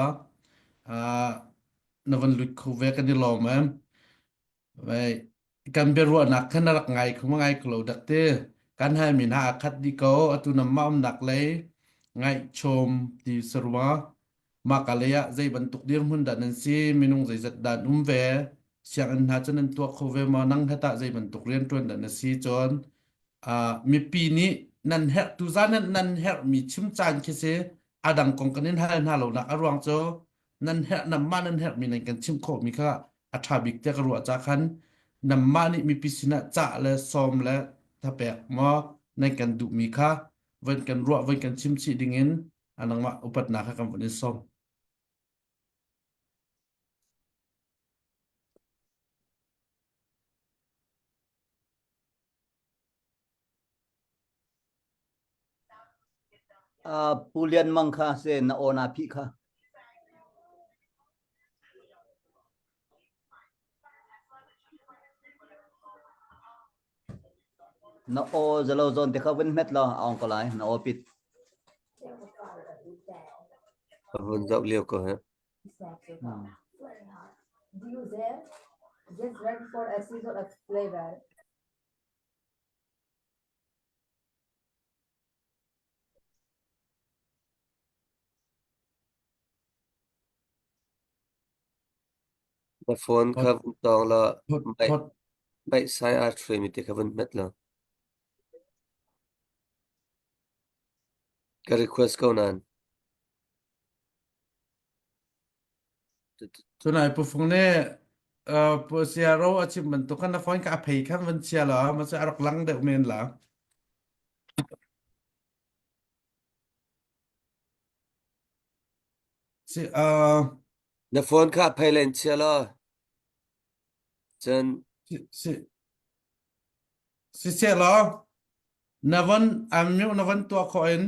uh, na van lut kho ve kan i lawm em. Vai kan biaruahnak khan na rak ngai kho ma ngai kho lo dak ti. Kan hai min ha a khat di ko atu na ma umnak lei ngaihchom ti sarwa mah ka lei ah zei bantuk dirhmun dah nan si minung zeizat dah an um ve sianginn hna cu nan tuah kho ve maw nang hetah zei bantuk rianṭuan dah na si cun uh, mipi nih nan herh tuzan nan nan herhmi chim caan khi si a dang kong kan in hal hna lo nak a ruang cu nan herh nanmah nan herhmi nan kan chimh khawhmi kha a ṭha bik tiah ka ruah ca khan nanmah nih mipi sinah cah le sawm le thapek maw nan kan duhmi kha van kan ruah van kan chim chih dingin a nangmah upatnak kha kan vun in sawm.
Uh, Pu Lian Mang kha se na aw na phih kha. Na aw zalo zawn te kha vun hmet law a ong ko lai na aw pit.
Ka vun zoh lio ko he.
Hmm.
Na phone
Hot
kha vun tawng law
hot
mei
hot
mei sai aa ṭhuaimi te kha vun hmet law. Ka request ko nain.
Tunai pufung nih uh, pu siaro a chim bantuk khan na phone ka a phei khan van chia la ma cu a rak lang deuh men la. Si uh,
Na phone kha phei len chia law. Cun
si si si se law na von unmute na von tuah khawh in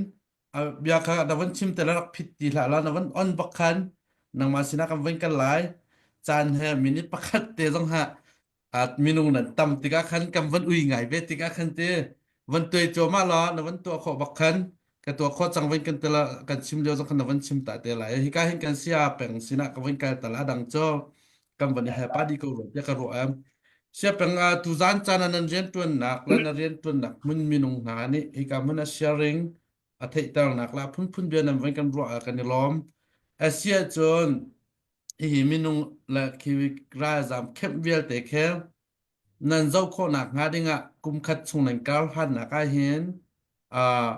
bia kha na von chim te la rak phit ti hlah la na von on bak khan nangmah sinah kan von kal lai caan he minute pakhat te zong ha minung nan tam tikah khan kan von ui ngai ve tikah khan te von tuai cuahmah la na von tuah khawh bak khan ka tuah khawh cang von kan tela kan chim lio zong khan na von chim ta te lai hika hin kan sia peng sinah ka von kal tal adang cho kan von i helpa di ko ro tia ka ruah am sia peng a tu zan caan ah nan rian tuannak le na rian tuannak hmun minung hna nih hika hmun a sharing a theihternak la phunphun bia nan von kan ruah ah kan i lawm asia cun hihi minung le khi ralzam kemh vialte khi nan zoh khawhnak hnga dingah kum khat chung nan kar hlannak ah hin uh,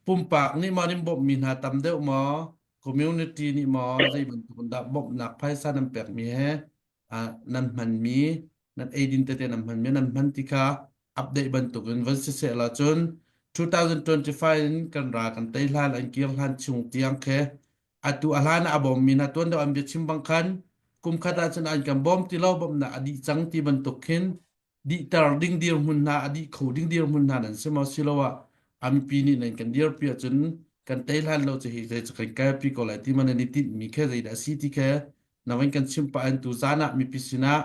pumpak nih maw nan bawmhmi hna tam deuh maw community nih maw zei bantuk in dah bawmhnak phaisa nan pekmi he uh, nan hmanmi nan eidin tete nan hmanmi nan hman ti kha update bantukin van si seh la cun 2025 in kan ra kan tei hlan an kir hlan chung tiang khe atu a hlan ah a bawmmi hna tuan deuh an biachim bang khan kum khat ahcun an kan bawm ti lo bawmhnak a dih cang ti bantuk khin dihter ding dirhmun hna a dih kho ding dirhmun hna nan si maw siloah a mipi nih nan kan dirpi ahcun kan tei hlan lo cu hi zei cu kan kalpi ko lai ti man nan i tinhmi khe zeidah a si ti khe na van kan chim pah in tu zan ah mipi sinah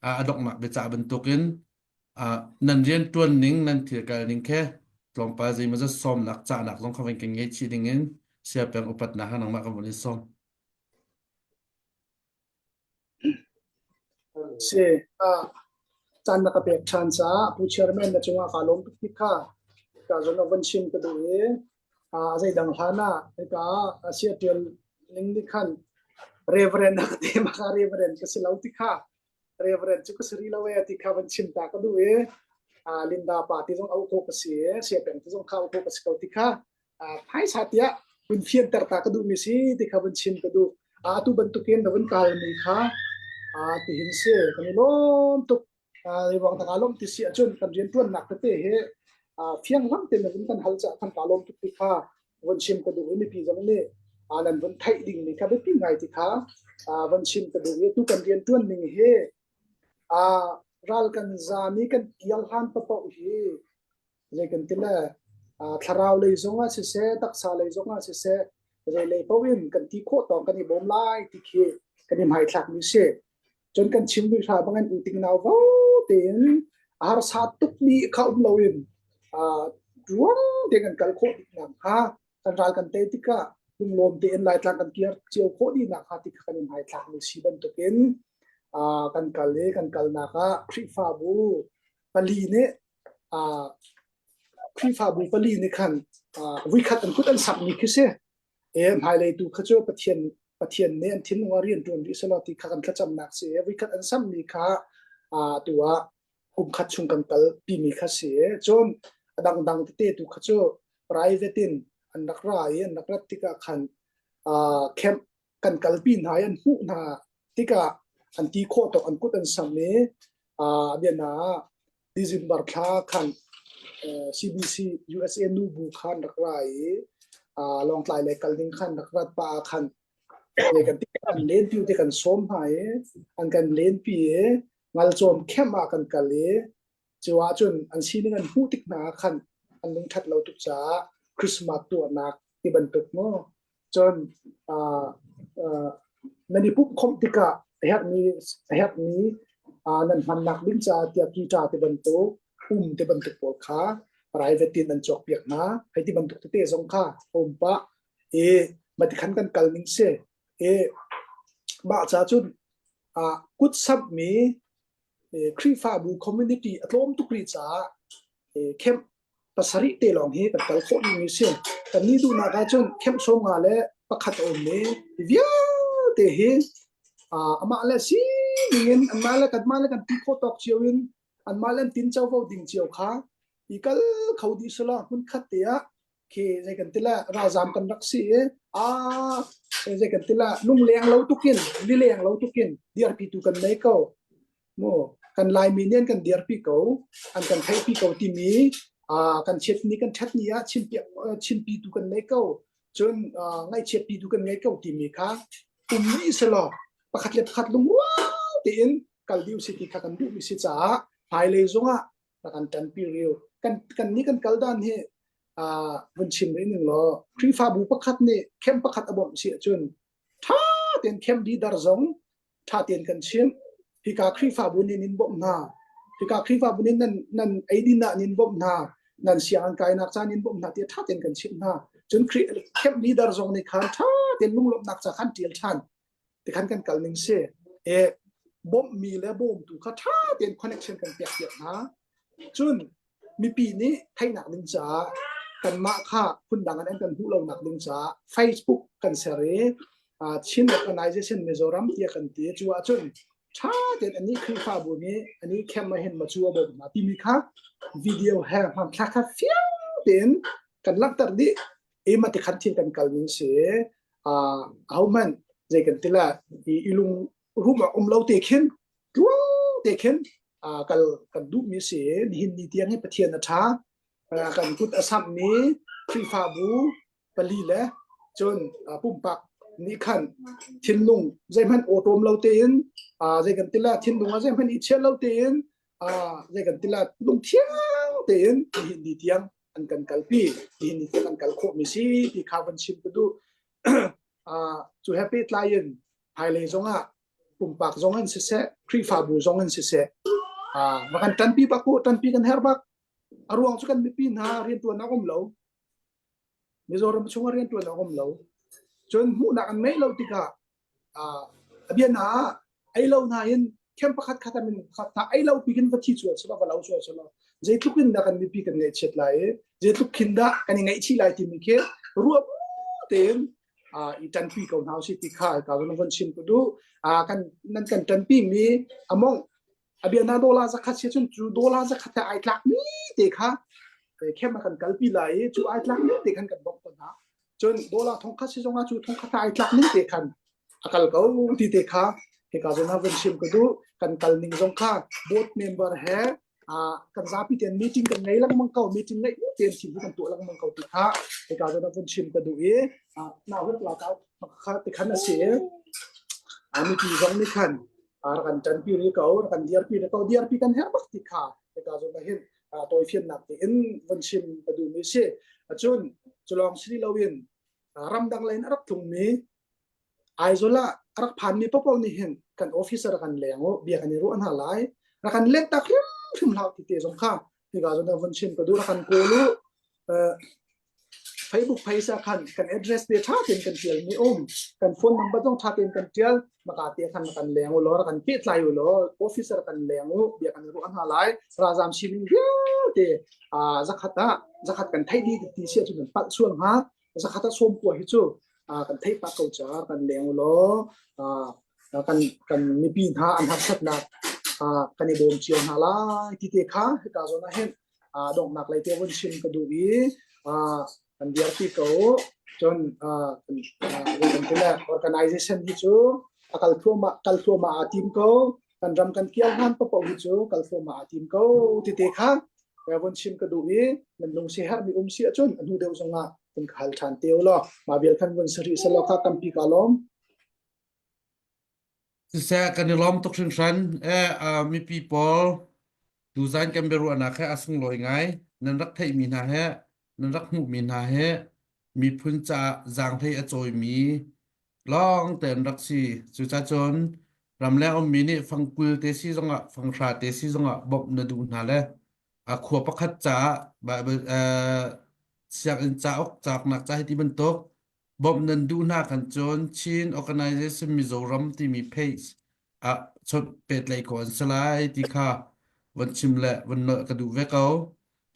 a donghnak biacah bantukin nan rianṭuan ning nan thil kal ning khe tlawmpal zeimawzat sawmnak cahnak zong kha van kan ngei chih ding in siapeng upatnak ha nangmah kan von in sawm.
Si, ah caan na ka pek ṭhan caah Pu Chairman na cungah kaa lawm tuk ti kha ka zawn a von chim ka duh i ah zeidang hlan ah hika ah sia ṭial ning nih khan Reverend a ka ti maka Reverend ka si lo ti kha Reverend cu ka si rih lo e ti kha van chim ta ka duh i Linda pa ti zong auh khawh ka si i Siapeng ti zong kha auh khawh ka si ko ti kha phaisa tiah vun fianter ta ka duhmi si ti kha vun chim ka duh. Atu bantukin na vun kalmi kha tihin si kan i lawm tuk. Ruang dah kaa lawm ti si ahcun kan rianṭuannak tete hi fianghlang tein na vun kan hal caah kan kaa lawm tuk ti kha von chim ka duh i mipi zong nih nan von theih dingmi kha biapi ngai ti kha von chim ka duh i tu kan rianṭuan ning hi ral kan zaam i kan kir hlan paoh hi zei kan ti le thlarau lei zong ah siseh taksa lei zong ah siseh zei lei paoh in kan ti khawh tawk kan i bawm lai ti khi kan i hmaithlak mi si. Cun kan chim rih hra bangin uting nau vo tein a harsa tukmi kha um loin ruang tein kan kal khawh dih nakhnga kan ral kan tei tikah. lunglawm tein Laitlang kan kir cio khawh dih nak hnga ti kha kan i hmaithlak mi si bantukin kan kal i kan kalnak ah Khrihfabu pali nih Khrihfabu pali nih khan vuikhat an kut an sakmi khi si. E hmailei tu kha cu Pathian Pathian nih an thinlung ah rian ṭuan rih selaw ti kha kan thlacamnak si. Vuikhat an sammi kha tu ah kum khat chung kan kal pimi kha si. Cun a dangdang tete tu kha cu private in an rak ra i an rak rat tikah khan camp kan kalpi hna i an hmuh hna tikah an ti khawh tawk an kut an samh i biana ah December thla khan CBC USA nubu khan rak ra i Lawngtlai le kal ding khan rak rat pa ah khan kan kan lenpi te kan sawm hna i an kan lenpi i ngalcawm camp ah kan kal i cu ahcun an sining an hmuh tik hna ah khan an lungṭhat lo tuk caah Christmas tuahnak ti bantuk maw Cun nan i pumhkhawmh tikah a herhmi a herhmi nan hmannak ding caah tiah guitar ti bantuk, um ti bantuk pawl kha private in an cawkpiak hna. Hei ti bantuk tete zong kha a um pah. I mah tikhan kan kal ning si. I mah ca cun kut samhmi Khrihfabu community a tlawm tuk rih caah camp pasarih te lawng hi kan kal khawh dingmi si. Kan nih duhnak ahcun camp 51 le pakhat a um i hi vialte hi amah le sining in anmah le kanmah le kan ti khawh tawk cio in anmah le an tin covo ding cio kha i kal kho dih selaw hmunkhat te ah khi zei kan ti la ralzam kan rak si i a zei kan ti la lungleng lo tukin lileng lo tukin dirpi tu kan nei ko mu kan laimi nih an kan dirpi ko an kan theihpi ko timi kan chiat ni kan ṭhat ni ah chimpiak chimpi tu kan nei ko cun ngaihchiatpi tu kan ngei ko timi kha um ni selaw pakhat le pakhat lungrual tein kal dih usih ti kha kan duhmi si caah hmailei zongah rak kan ṭanpi riu kan kan nih kan kal dan hi vun chim rih ning law Khrihfabu pakhat nih camp pakhat a bawmh si ahcun ṭha tein camp leader zong ṭha tein kan chimh hika Khrihfabu nih nin bawmh hna hika Khrihfabu nih nan nan eidin ah nin bawmh hna nan sianginn kainak ca nin bawmh hna tiah ṭha tein kan chimh hna cun camp leader zong nih khan ṭha tein lunglawmhnak ca khan ṭial ṭhan tikhan kan kal ning si e bawmhmi le bawmtu kha ṭha tein connection kan pek piak hna cun mipi nih theihnak ding caah kanmah kha phundang in an kan hmuh lonak ding caah Facebook kan ser i Chin Organization Mizoram tiah kan ti cu ahcun ṭha tein anih Khrihfabu nih anih camp ah hin macu a bawmh hna timi kha video he hmanthlak kha fiang tein kan langhter dih i mah tikhan thil kan kal ning si ahohmanh zei kan ti la i lung rum ah um lo te khin tluang te khin kal kan duhmi si nihin ni tiang hi Pathian a ṭha kan kut a samhmi Khrihfabu pali le cun pumpak nih khan thinlung zeihmanh awṭawm lo tein zei kan ti la thinlung ah zeihmanh i chiah lo tein zei kan ti la lungthiang tein nihin ni tiang an kan kalpi nihin ni tiang an kal khawhmi si ti kha van chim ka duh cu he pehtlai in hmailei zongah pumpak zong in siseh Khrihfabu zong in siseh va kan ṭanpi bak u ṭanpi kan herh bak a ruang cu kan mipi hna rianṭuan a um lo Mizoram chungah rianṭuan a um lo cun hmuhnak an ngeih lo tikah a biana ah ei lo hna in camp pakhat khat ah minung pakhat hna ei lo pi khin va thi sual selaw va lo sual selaw zeitluk in dah kan mipi kan ngaihchiat lai i zeitluk khin dah kan i ngaihchih lai timi khi ruah bu tein i ṭanpi ko hna usih ti kha ka zon von chim ka duh kan nan kan ṭanpi mi among a biana dollar zakhat si cun cu dollar zakhat he ai tlak mi te kha camp ah kan kalpi lai i cu ai tlak mi te khan kan bawmh ko hna cun dollar thongkhat si zongah cu thongkhat ai tlak ning te khan a kal ko ti te kha hika zawn ah vun chim ka duh kan kal ning zong kha board member he kan zapi ten meeting kan ngei lengmang ko meeting ngeih tein thil hi kan tuah lengmang ko ti kha hika zawn ah vun chim ka duh i na huk la ka kha ti khan a si i mipi zong nih khan rak kan ṭanpi ri ko rak kan dirpi ri ko dirpi kan herh bak ti kha hika zawn ah hin tawifiannak tein vun chim ka duhmi si cun culawng si loin ramdang lei in a rak tlungmi Aizawl ah a rak phanmi paohpaoh nih hin kan officer kan leng u bia kan i ruah hna lai rak kan let tak hrimhrim hlah ti te zong kha hika zawn ah vun chim ka duh rak kan kawl u. Facebook page ah khan kan address te tha tein kan tial mi um kan phone number zong tha tein kan tial maka te khan kan leng u law kan pehtlai u law officer kan leng u bia kan ruah hna lai ralzam sining vialte zakhat ah zakhat kan theih dih ti si ahcun kan palh sual hnga zakhat ah sawm kua hi cu kan theih pah ko caah kan leng u law kan kan mipi hna an harsatnak kan i bawm cio hna lai ti te kha hika zawn ah hin donghnak lei te vun chim ka duh i kan dirpi ko cun kan ti le organization hi cu a kal thluahmah kal thluahmah aa tim ko kan ram kan kial hlan paoh hi cu kal thluahmah aa tim ko ti te kha vun chim ka duh i nan lung si herhmi um si ahcun a hnu deuh zongah kan ka hal ṭhan te u law mah vial khan vun si rih selaw kha tampi ka lawm.
Siseh kan i lawm tuk hringhran. Eh, uh, mipi pawl tuzan kan biaruahnak he a sunglawi ngai. Nan rak theihmi hna he, nan rak hmuhmi hna he miphun caah zaanghlei a cawimi lawng te an rak si. Cucacun ramleng ummi nih fangkul te si zongah fanghra te si zongah bawmh na duh hna le a khua pakhat caah Bible uh, sianginn cauk cauknak ca hi ti bantuk bawmh nan duh hna kan cun Chin Organization Mizoram timi page ah chawnh pehtlaih khawh an si lai ti kha von chim le von nolh ka duh ve ko.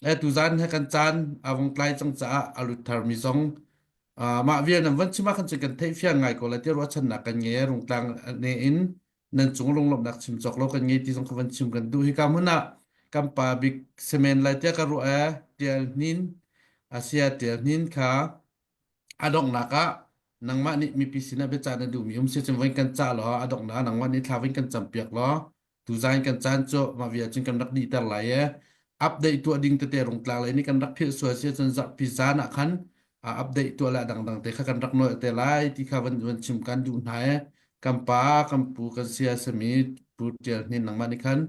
E tuzan he kan caan a vong tlai cang caah a lut tharmi zong uh, mah vial nan von chim ah khan cun kan theih fiang ngai ko lai ti ruahchannak kan ngei rungtlang ne in nan cung lunglawmhnak chim cawk lo kan ngei ti zong kha van chim kan duh hika hmun ah kan pa bik semen lai tiah ka ruah e tial hnin asia tial hnin kha A donghnak ah nangmah nih mipi sinah biacah na duhmi um si cun voi kan cah law a donghnak ah nangmah nih thla voi kan campiak law tuzan kan caan cu mah vial cun kan rak dihter lai e. Update tuah ding tete rungtlang lei nih kan rak philh sual si cun zarhpi zan ah khan update tuah le a dangdang te kha kan rak nolh te lai ti kha van van chim kan duh hna e. Kan pa, kan pu, kan sia sami Pu Tial Hnin nangmah nih khan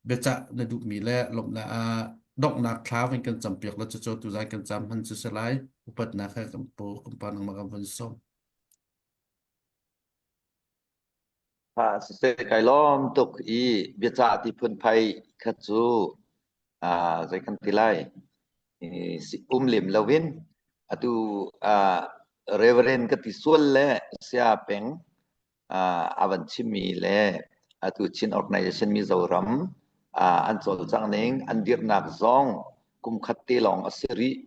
biacah na duhmi le lawmhnak ah donghnak thla van kan campiak la cucu tuzan kan cam hman cu si lai upatnak he kan pu kan pa nangmah kan vun sawm.
Ha siseh kai lawm tuk i biacah ti phunphai kha cu ah zei kan ti lai i si um lem loin atu ah Reverend ka ti sual le sia peng a van chimmi le atu Chin Organization Mizoram an cawlcangh ning an dirnak zong kum khat te lawng a si rih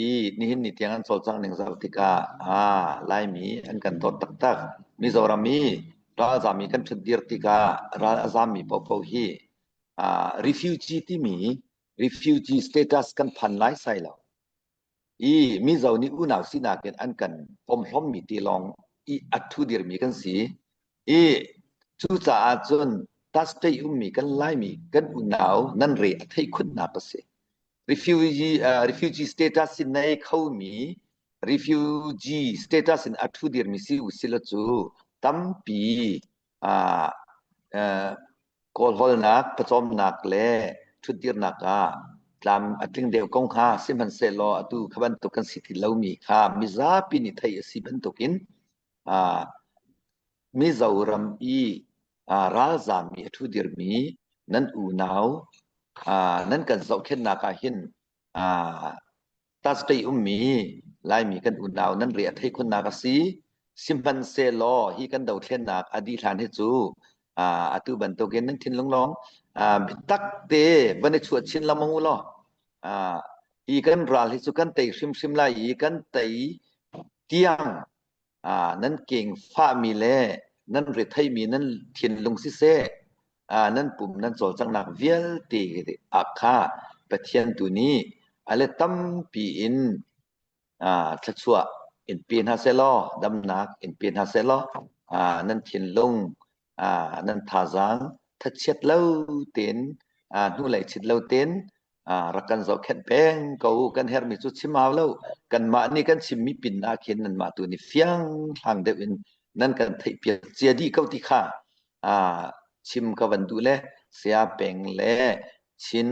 i nihin ni tiang an cawlcangh ning zoh tikah ah Laimi an kan dawt taktak. Mizoram i ralzam i kan ṭhut dir tikah ral a zammi paohpaoh hi refugee timi refugee status kan phan lai sai lo. I Mizo nih unau sinak in an kan pomhlawmmi ti lawng i a ṭhu dirmi kan si. I cucaah cun Tastate ummi kan Laimi kan unau nan re a theih khunnak a si. Refugee, uh, refugee status in nei khomi refugee status in a ṭhu dirmi si u sila cu tampi uh, uh, Kawlhawlnak, pawcawmnak le ṭhutdirnak ah tlam a tling deuh ko hnga. Sihmanhsehlaw atu kha bantuk kan si ti lomi kha mizapi nih theih a si bantukin uh, Mizoram i uh, ralzammi a ṭhudirmi nan unau uh, nan kan zohkhenhnak ah hin uh, Thursday ummi Laimi kan unau nan re a thei khunnak a si. Sihmanhsehlaw hi kan dothlennak a dih hlan hi cu atu bantukin nan thinlung lawng biatak te van i chuah chin lengmang u law hi kan ral hi cu kan tei hrimhrim lai i kan tei tiang nan keng fahmi le nan retheimi nan thinlung siseh nan pum nan cawlcanghnak vialte ah kha Pathian tu nih a let tampi in thluachuah in pe hna sehlaw damnak in pe hna sehlaw nan thinlung nan thazaang thachiat lo tein hnulei chit lo tein rak kan zohkhenh peng ko u. Kan herhmi cu chim hau lo. Kanmah nih kan chimmi pin ah khin nanmah tu nih fiang hlang deuh in nan kan theihpiak cia dih ko ti kha chim ka van duh le Saya Peng le Chin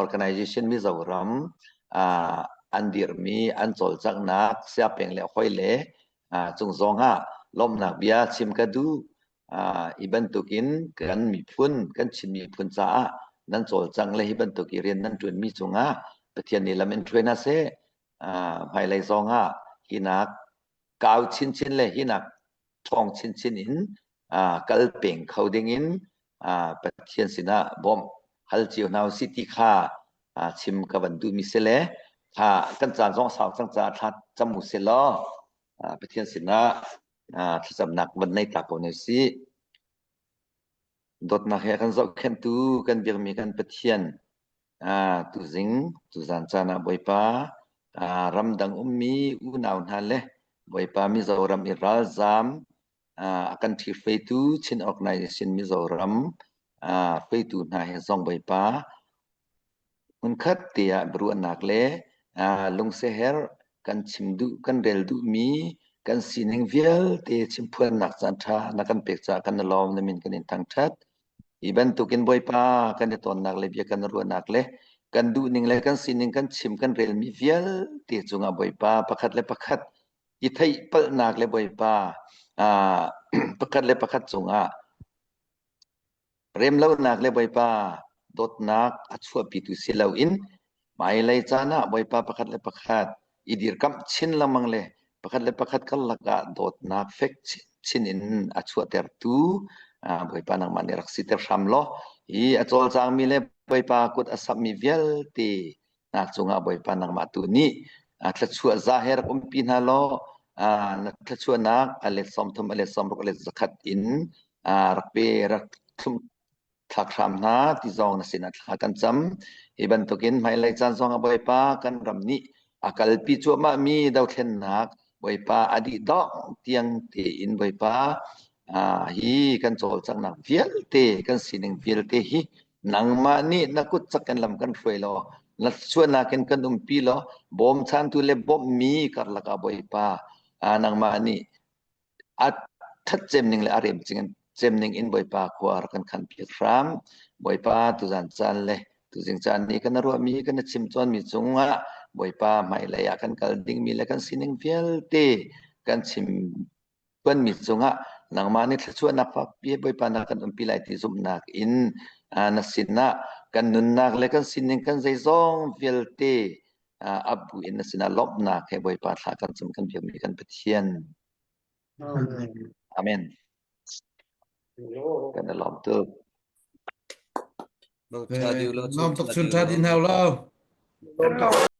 Organization Mizoram an dirhmi an cawlcanghnak Saya Peng le hoi le cung zong ah lawmhnak bia chim ka duh. Hi bantukin kan miphun, kan Chin miphun caah nan cawlcang le hi bantuk i rian nan ṭuanmi cungah Pathian nih lam in hruai hna seh. Hmailei zong ah hinak kau chinchin le hinak ṭhawng chinchin in kal peng kho ding in Pathian sinah bawmh hal cio hna usih ti kha chim ka van duhmi si le kha kan caan zong sau cang caah thla cam u sih law Pathian sinah thlacamnak van nei ta ko ne sih. Dawtnak he a kan zohkhenhtu kan biakmi kan Pathian tuzing tuzan caan ah Bawipa ramdang ummi unau hna le Bawipa Mizoram i ralzaam a kan ṭhihruaitu Chin Organization Mizoram hruaitu hna he zong Bawipa Hmunkhat tiah biaruahnak le lungsiaherh kan chim duh kan rel duhmi kan sining vialte chimphuannak caanṭha na kan pek caah kan i lawm na min kan in thangṭhat. Hi bantukin Bawipa kan i tonnak le bia kan i ruahnak le kan duhning le kan sining kan chim kan relmi vialte cungah Bawipa pakhat le pakhat i theihpalhnak le Bawipa pakhat le pakhat cungah Remlonak le Bawipa dawtnak a chuahpitu si loin hmailei caan ah Bawipa pakhat le pakhat i dirkamh chin lengmang le pakhat le pakhat karlak ah dawtnak fek chin in a chuahtertu Bawipa nangmah nih rak siter hram law hi a cawlcangmi le Bawipa kut a samhmi vialte hna cungah Bawipa nangmah tu nih thluachuah za he rak umpi hna law na thluachuahnak a let 30 a let 60 a let 100 in rak pe rak thlum thlak hram hna ti zong na sinah thla kan cam. Hi bantukin hmailei caan zong ah Bawipa kan ram nih a kalpi cuahmah mi dothlennak Bawipa a dih dong tiang tein Bawipa hi kan cawlcanghnak vialte kan sining vialte hi nangmah nih na kut cak in lam kan hruai law na sualnak in kan umpi law bawmchantu le bawmhmi karlak ah Bawipa nangmah nih a ṭhat cem ning le a rem cem ning in Bawipa khua rak kan khan piak hram. Bawipa tuzan caan le tuzing caan nih kan ruahmi kan chim cawnmi cungah Bawipa hmailei ah kan kal dingmi le kan sining vialte kan chim tuanmi cungah nangmah nih thluachuahnak fakpi Bawipa na kan umpi lai ti zumhnak in na sinah kan nunnak le kan sining kan zeizong vialte ap bu in na sinah lawmhnak he Bawipa thla kan cam kan biakmi kan Pathian. Amen. Kan i lawm tuk.
Lawm tuk chun tha din hau lo.